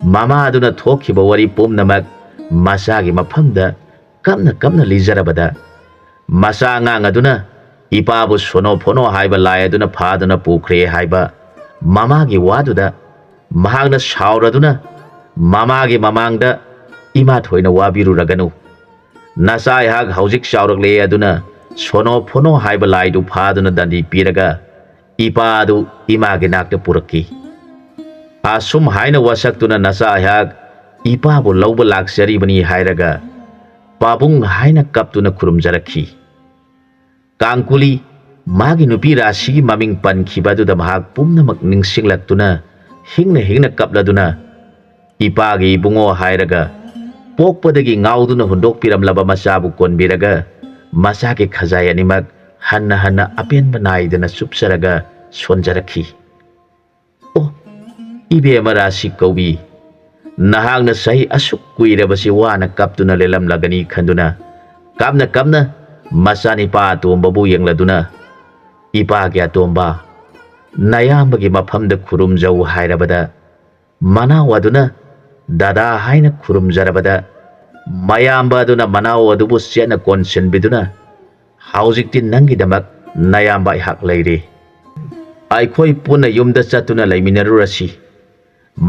ꯃꯃꯥ ꯑꯗꯨꯅ ꯊꯣꯛꯈꯤꯕ ꯋꯥꯔꯤ ꯄꯨꯝꯅꯃꯛ ꯃꯆꯥꯒꯤ ꯃꯐꯝꯗ ꯀꯞꯅ ꯀꯞꯅ ꯂꯤꯖꯔꯕꯗ, ꯃꯆꯥ ꯑꯉꯥꯡ ꯑꯗꯨꯅ ꯏꯄꯥꯕꯨ ꯁꯣꯅꯣ ꯐꯣꯅꯣ ꯍꯥꯏꯕ ꯂꯥꯏ ꯑꯗꯨꯅ ꯐꯥꯗꯨꯅ ꯄꯨꯈ꯭ꯔꯦ ꯍꯥꯏꯕ ꯃꯃꯥꯒꯤ ꯋꯥꯗꯨꯗ ꯃꯍꯥꯛꯅ ꯁꯥꯎꯔꯗꯨꯅ ꯃꯃꯥꯒꯤ ꯃꯃꯥꯡꯗ ꯏꯃꯥ ꯊꯣꯏꯅ ꯋꯥꯕꯤꯔꯨꯔꯒꯅꯨ꯫ ꯅꯆꯥ ꯑꯩꯍꯥꯛ ꯍꯧꯖꯤꯛ ꯆꯥꯎꯔꯛꯂꯦ ꯑꯗꯨꯅ ꯁꯣꯅꯣ ꯐꯣꯅꯣ ꯍꯥꯏꯕ ꯂꯥꯏꯗꯨ ꯐꯥꯗꯨꯅ ꯗꯟꯗꯤ ꯄꯤꯔꯒ ꯏꯄꯥ ꯑꯗꯨ ꯏꯃꯥꯒꯤ ꯅꯥꯛꯇ ꯄꯨꯔꯛꯈꯤ꯫ ꯑꯁꯨꯝ ꯍꯥꯏꯅ ꯋꯥꯁꯛꯇꯨꯅ ꯅꯆꯥ ꯑꯩꯍꯥꯛ ꯏꯄꯥꯕꯨ ꯂꯧꯕ ꯂꯥꯛꯆꯔꯤꯕꯅꯤ ꯍꯥꯏꯔꯒ ꯄꯥꯕꯨꯡ ꯍꯥꯏꯅ ꯀꯞꯇꯨꯅ ꯈꯨꯔꯨꯝꯖꯔꯛꯈꯤ꯫ ꯀꯥꯡꯀꯨꯂꯤ ꯃꯥꯒꯤ ꯅꯨꯄꯤ ꯔꯥꯁꯤꯒꯤ ꯃꯃꯤꯡ ꯄꯟꯈꯤꯕ ꯑꯗꯨꯗ ꯃꯍꯥꯛ ꯄꯨꯝꯅꯃꯛ ꯅꯤꯡꯁꯤꯡꯂꯛꯇꯨꯅ ꯍꯤꯡꯅ ꯍꯤꯡꯅ ꯀꯞꯂꯗꯨꯅ ꯏꯄꯥꯒꯤ ꯏꯕꯨꯡꯉꯣ ꯍꯥꯏꯔꯒ ꯄꯣꯛꯄꯗꯒꯤ ꯉꯥꯎꯗꯨꯅ ꯍꯨꯟꯗꯣꯛꯄꯤꯔꯝꯂꯕ ꯃꯆꯥꯕꯨ ꯀꯣꯟꯕꯤꯔꯒ ꯃꯆꯥꯒꯤ ꯈꯖꯥꯏ ꯑꯅꯤꯃꯛ ꯍꯟꯅ ꯍꯟꯅ ꯑꯄꯦꯟꯕ ꯅꯥꯏꯗꯅ ꯆꯨꯞꯆꯔꯒ ꯁꯣꯟꯖꯔꯛꯈꯤ꯫ "ꯑꯣ, ꯏꯕꯦꯝꯃ ꯔꯥꯁꯤ ꯀꯧꯕꯤ, ꯅꯍꯥꯛꯅ ꯆꯍꯤ ꯑꯁꯨꯛ ꯀꯨꯏꯔꯕꯁꯤ ꯋꯥꯅ ꯀꯞꯇꯨꯅ ꯂꯦꯜꯂꯝꯂꯒꯅꯤ ꯈꯟꯗꯨꯅ ꯀꯞꯅ ꯀꯞꯅ ꯃꯆꯥꯅꯤꯄꯥ ꯑꯇꯣꯝꯕꯕꯨ ꯌꯦꯡꯂꯗꯨꯅ ꯏꯄꯥꯒꯤ ꯑꯇꯣꯝꯕ, ꯅꯌꯥꯝꯕꯒꯤ ꯃꯐꯝꯗ ꯈꯨꯔꯨꯝꯖꯧ ꯍꯥꯏꯔꯕꯗ ꯃꯅꯥꯎ ꯑꯗꯨꯅ ꯗꯗꯥ ꯍꯥꯏꯅ ꯈꯨꯔꯨꯝꯖꯔꯕꯗ ꯃꯌꯥꯝꯕ ꯑꯗꯨꯅ ꯃꯅꯥꯎ ꯑꯗꯨꯕꯨ ꯆꯦꯠꯅ ꯀꯣꯟꯁꯤꯟꯕꯤꯗꯨꯅ ꯍꯧꯖꯤꯛꯇꯤ ꯅꯪꯒꯤꯗꯃꯛ ꯅꯌꯥꯝꯕ ꯑꯩꯍꯥꯛ ꯂꯩꯔꯦ꯫ ꯑꯩꯈꯣꯏ ꯄꯨꯟꯅ ꯌꯨꯝꯗ ꯆꯠꯇꯨꯅ ꯂꯩꯃꯤꯟꯅꯔꯨꯔꯁꯤ꯫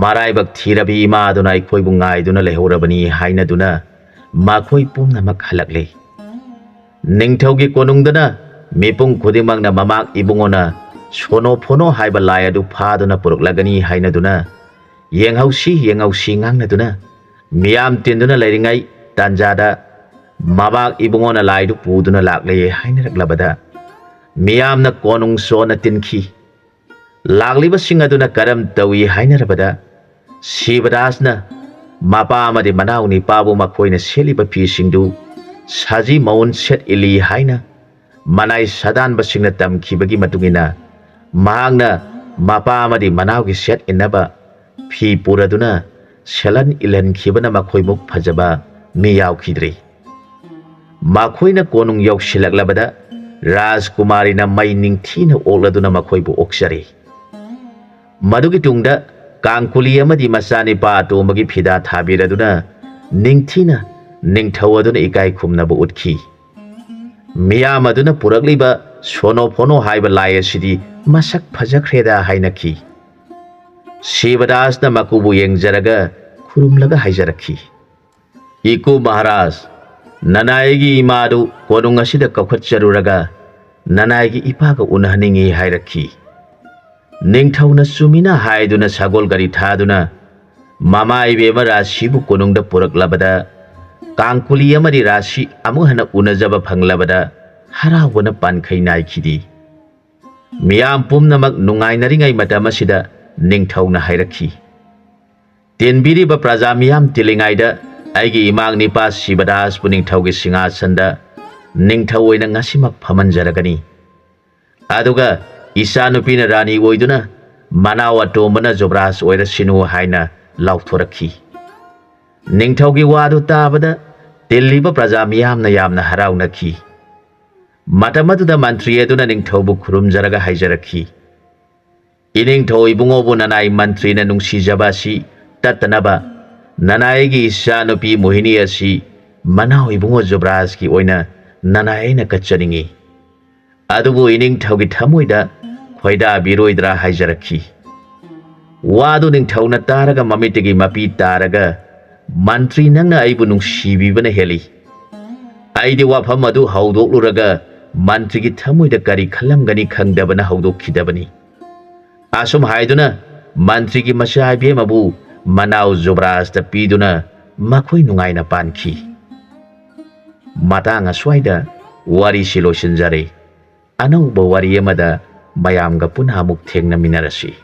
ꯃꯔꯥꯏꯕꯛ ꯊꯤꯔꯕꯤ ꯏꯃꯥ ꯑꯗꯨꯅ ꯑꯩꯈꯣꯏꯕꯨ ꯉꯥꯏꯗꯨꯅ ꯂꯩꯍꯧꯔꯕꯅꯤ" ꯍꯥꯏꯅꯗꯨꯅ ꯃꯈꯣꯏ ꯄꯨꯝꯅꯃꯛ ꯍꯜꯂꯛꯂꯦ꯫ ꯅꯤꯡꯊꯧꯒꯤ ꯀꯣꯅꯨꯡꯗꯅ ꯃꯤꯄꯨꯝ ꯈꯨꯗꯤꯡꯃꯛꯅ ꯃꯃꯥꯛ ꯏꯕꯨꯡꯉꯣꯅ ꯁꯣꯅꯣ ꯐꯣꯅꯣ ꯍꯥꯏꯕ ꯂꯥꯏ ꯑꯗꯨ ꯐꯥꯗꯨꯅ ꯄꯨꯔꯛꯂꯒꯅꯤ ꯍꯥꯏꯅꯗꯨꯅ ꯌꯦꯡꯍꯧꯁꯤ ꯌꯦꯡꯍꯧꯁꯤ ꯉꯥꯡꯅꯗꯨꯅ ꯃꯤꯌꯥꯝ ꯇꯤꯟꯗꯨꯅ ꯂꯩꯔꯤꯉꯩ ꯇꯥꯟꯖꯥꯗ ꯃꯃꯥꯛ ꯏꯕꯨꯡꯉꯣꯅ ꯂꯥꯏꯗꯨ ꯄꯨꯗꯨꯅ ꯂꯥꯛꯂꯦ ꯍꯥꯏꯅꯔꯛꯂꯕꯗ ꯃꯤꯌꯥꯝꯅ ꯀꯣꯅꯨꯡ ꯆꯣꯟꯅ ꯇꯤꯟꯈꯤ꯫ ꯂꯥꯛꯂꯤꯕꯁꯤꯡ ꯑꯗꯨꯅ ꯀꯔꯝ ꯇꯧꯏ ꯍꯥꯏꯅꯔꯕꯗ ꯁꯤꯕꯗꯥꯁꯅ ꯃꯄꯥ ꯑꯃꯗꯤ ꯃꯅꯥꯎ ꯅꯤꯄꯥꯕꯨ ꯃꯈꯣꯏꯅ ꯁꯦꯠꯂꯤꯕ ꯐꯤꯁꯤꯡꯗꯨ ꯁꯖꯤ ꯃꯑꯣꯟ ꯁꯦꯠ ꯏꯜꯂꯤ ꯍꯥꯏꯅ ꯃꯅꯥꯏ ꯁꯥꯗꯥꯟꯕꯁꯤꯡꯅ ꯇꯝꯈꯤꯕꯒꯤ ꯃꯇꯨꯡ ꯏꯟꯅ ꯃꯍꯥꯛꯅ ꯃꯄꯥ ꯑꯃꯗꯤ ꯃꯅꯥꯎꯒꯤ ꯁꯦꯠ ꯏꯟꯅꯕ ꯐꯤ ꯄꯨꯔꯗꯨꯅ ꯁꯦꯠꯍꯟ ꯏꯜꯍꯟꯈꯤꯕꯅ ꯃꯈꯣꯏꯃꯨꯛ ꯐꯖꯕ ꯃꯤ ꯌꯥꯎꯈꯤꯗ꯭ꯔꯤ꯫ ꯃꯈꯣꯏꯅ ꯀꯣꯅꯨꯡ ꯌꯧꯁꯤꯜꯂꯛꯂꯕꯗ ꯔꯥꯖꯀꯨꯃꯥꯔꯤꯅ ꯃꯩ ꯅꯤꯡꯊꯤꯅ ꯑꯣꯛꯂꯗꯨꯅ ꯃꯈꯣꯏꯕꯨ ꯑꯣꯛꯆꯔꯤ꯫ ꯃꯗꯨꯒꯤ ꯇꯨꯡꯗ ꯀꯥꯡꯀꯨꯂꯤ ꯑꯃꯗꯤ ꯃꯆꯥꯅꯤꯄꯥ ꯑꯇꯣꯝꯕꯒꯤ ꯐꯤꯗꯥ ꯊꯥꯕꯤꯔꯗꯨꯅ ꯅꯤꯡꯊꯤꯅ ꯅꯤꯡꯊꯧ ꯑꯗꯨꯅ ꯏꯀꯥꯏ ꯈꯨꯝꯅꯕ ꯎꯠꯈꯤ꯫ ꯃꯤꯌꯥꯝ ꯑꯗꯨꯅ ꯄꯨꯔꯛꯂꯤꯕ ꯁꯣꯅꯣ ꯐꯣꯅꯣ ꯍꯥꯏꯕ ꯂꯥꯏ ꯑꯁꯤꯗꯤ ꯃꯁꯛ ꯐꯖꯈ꯭ꯔꯦꯗ ꯍꯥꯏꯅꯈꯤ꯫ ꯁꯤꯕꯗꯥꯁꯅ ꯃꯀꯨꯕꯨ ꯌꯦꯡꯖꯔꯒ ꯈꯨꯔꯨꯝꯂꯒ ꯍꯥꯏꯖꯔꯛꯈꯤ, "ꯏꯀꯨ ꯃꯍꯥꯔꯥꯖ, ꯅꯅꯥꯏꯒꯤ ꯏꯃꯥꯗꯨ ꯀꯣꯅꯨꯡ ꯑꯁꯤꯗ ꯀꯧꯈꯠꯆꯔꯨꯔꯒ ꯅꯅꯥꯏꯒꯤ ꯏꯄꯥꯒ ꯎꯅꯍꯟꯅꯤꯡꯏ" ꯍꯥꯏꯔꯛꯈꯤ꯫ ꯅꯤꯡꯊꯧꯅ ꯆꯨꯝꯃꯤꯅ ꯍꯥꯏꯗꯨꯅ ꯁꯒꯣꯜ ꯒꯥꯔꯤ ꯊꯥꯗꯨꯅ ꯃꯃꯥ ꯏꯕꯦꯝꯃ ꯔꯥꯁꯤꯕꯨ ꯀꯣꯅꯨꯡꯗ ꯄꯨꯔꯛꯂꯕꯗ, ꯀꯥꯡꯀꯨꯂꯤ ꯑꯃꯗꯤ ꯔꯥꯁꯤ ꯑꯃꯨꯛ ꯍꯟꯅ ꯎꯅꯖꯕ ꯐꯪꯂꯕꯗ ꯍꯔꯥꯎꯕꯅ ꯄꯥꯟꯈꯩ ꯅꯥꯏꯈꯤꯗꯦ꯫ ꯃꯤꯌꯥꯝ ꯄꯨꯝꯅꯃꯛ ꯅꯨꯡꯉꯥꯏꯅꯔꯤꯉꯩ ꯃꯇꯝ ꯑꯁꯤꯗ ꯅꯤꯡꯊꯧꯅ ꯍꯥꯏꯔꯛꯈꯤ, "ꯇꯤꯟꯕꯤꯔꯤꯕ ꯄ꯭ꯔꯖꯥ ꯃꯤꯌꯥꯝ ꯇꯤꯜꯂꯤꯉꯩꯗ ꯑꯩꯒꯤ ꯏꯃꯥꯡ ꯅꯤꯄꯥ ꯁꯤꯕꯗꯥꯁꯄꯨ ꯅꯤꯡꯊꯧꯒꯤ ꯁꯤꯡꯍꯥꯁꯟꯗ ꯅꯤꯡꯊꯧ ꯑꯣꯏꯅ ꯉꯁꯤꯃꯛ ꯐꯝꯍꯟꯖꯔꯒꯅꯤ꯫ ꯑꯗꯨꯒ ꯏꯆꯥꯅꯨꯄꯤꯅ ꯔꯥꯅꯤ ꯑꯣꯏꯗꯨꯅ ꯃꯅꯥꯎ ꯑꯇꯣꯝꯕꯅ ꯖꯨꯕꯔꯥꯖ ꯑꯣꯏꯔꯁꯤꯅꯨ" ꯍꯥꯏꯅ ꯂꯥꯎꯊꯣꯔꯛꯈꯤ꯫ ꯅꯤꯡꯊꯧꯒꯤ ꯋꯥꯗꯨ ꯇꯥꯕꯗ ꯇꯤꯜꯂꯤꯕ ꯄ꯭ꯔꯖꯥ ꯃꯤꯌꯥꯝꯅ ꯌꯥꯝꯅ ꯍꯔꯥꯎꯅꯈꯤ꯫ ꯃꯇꯝ ꯑꯗꯨꯗ ꯃꯟꯇ꯭ꯔꯤ ꯑꯗꯨꯅ ꯅꯤꯡꯊꯧꯕꯨ ꯈꯨꯔꯨꯝꯖꯔꯒ ꯍꯥꯏꯖꯔꯛꯈꯤ, "ꯏꯅꯤꯡꯊꯧ ꯏꯕꯨꯡꯉꯣꯕꯨ ꯅꯅꯥꯏ ꯃꯟꯇ꯭ꯔꯤꯅ ꯅꯨꯡꯁꯤꯖꯕ ꯑꯁꯤ ꯇꯠꯇꯅꯕ ꯅꯅꯥꯏꯒꯤ ꯏꯆꯥꯅꯨꯄꯤ ꯃꯣꯍꯤꯅꯤ ꯑꯁꯤ ꯃꯅꯥꯎ ꯏꯕꯨꯡꯉꯣ ꯖꯨꯕꯔꯥꯖꯀꯤ ꯑꯣꯏꯅ ꯅꯅꯥꯏ ꯑꯩꯅ ꯀꯠꯆꯅꯤꯡꯏ꯫ ꯑꯗꯨꯕꯨ ꯏꯅꯤꯡꯊꯧꯒꯤ ꯊꯃꯣꯏꯗ ꯈꯣꯏꯗꯥꯕꯤꯔꯣꯏꯗ꯭ꯔꯥ?" ꯍꯥꯏꯖꯔꯛꯈꯤ꯫ ꯋꯥꯗꯨ ꯅꯤꯡꯊꯧꯅ ꯇꯥꯔꯒ ꯃꯃꯤꯠꯇꯒꯤ ꯃꯄꯤ ꯇꯥꯔꯒ, "ꯃꯟꯇ꯭ꯔꯤ, ꯅꯪꯅ ꯑꯩꯕꯨ ꯅꯨꯡꯁꯤꯕꯤꯕꯅ ꯍꯦꯜꯂꯤ꯫ ꯑꯩꯗꯤ ꯋꯥꯐꯝ ꯑꯗꯨ ꯍꯧꯗꯣꯛꯂꯨꯔꯒ ꯃꯟꯇ꯭ꯔꯤꯒꯤ ꯊꯃꯣꯏꯗ ꯀꯔꯤ ꯈꯜꯂꯝꯒꯅꯤ ꯈꯪꯗꯕꯅ ꯍꯧꯗꯣꯛꯈꯤꯗꯕꯅꯤ"꯫ ꯑꯁꯨꯝ ꯍꯥꯏꯗꯨꯅ ꯃꯟꯇ꯭ꯔꯤꯒꯤ ꯃꯆꯥ ꯏꯕꯦꯝꯃꯕꯨ ꯃꯅꯥꯎ ꯖꯨꯕꯔꯥꯖꯇ ꯄꯤꯗꯨꯅ ꯃꯈꯣꯏ ꯅꯨꯡꯉꯥꯏꯅ ꯄꯥꯟꯈꯤ꯫ ꯃꯇꯥꯡ ꯑꯁ꯭ꯋꯥꯏꯗ ꯋꯥꯔꯤꯁꯤ ꯂꯣꯏꯁꯤꯟꯖꯔꯦ꯫ ꯑꯅꯧꯕ ꯋꯥꯔꯤ ꯑꯃꯗ ꯃꯌꯥꯝꯒ ꯄꯨꯟꯅ ꯑꯃꯨꯛ ꯊꯦꯡꯅꯃꯤꯟꯅꯔꯁꯤ꯫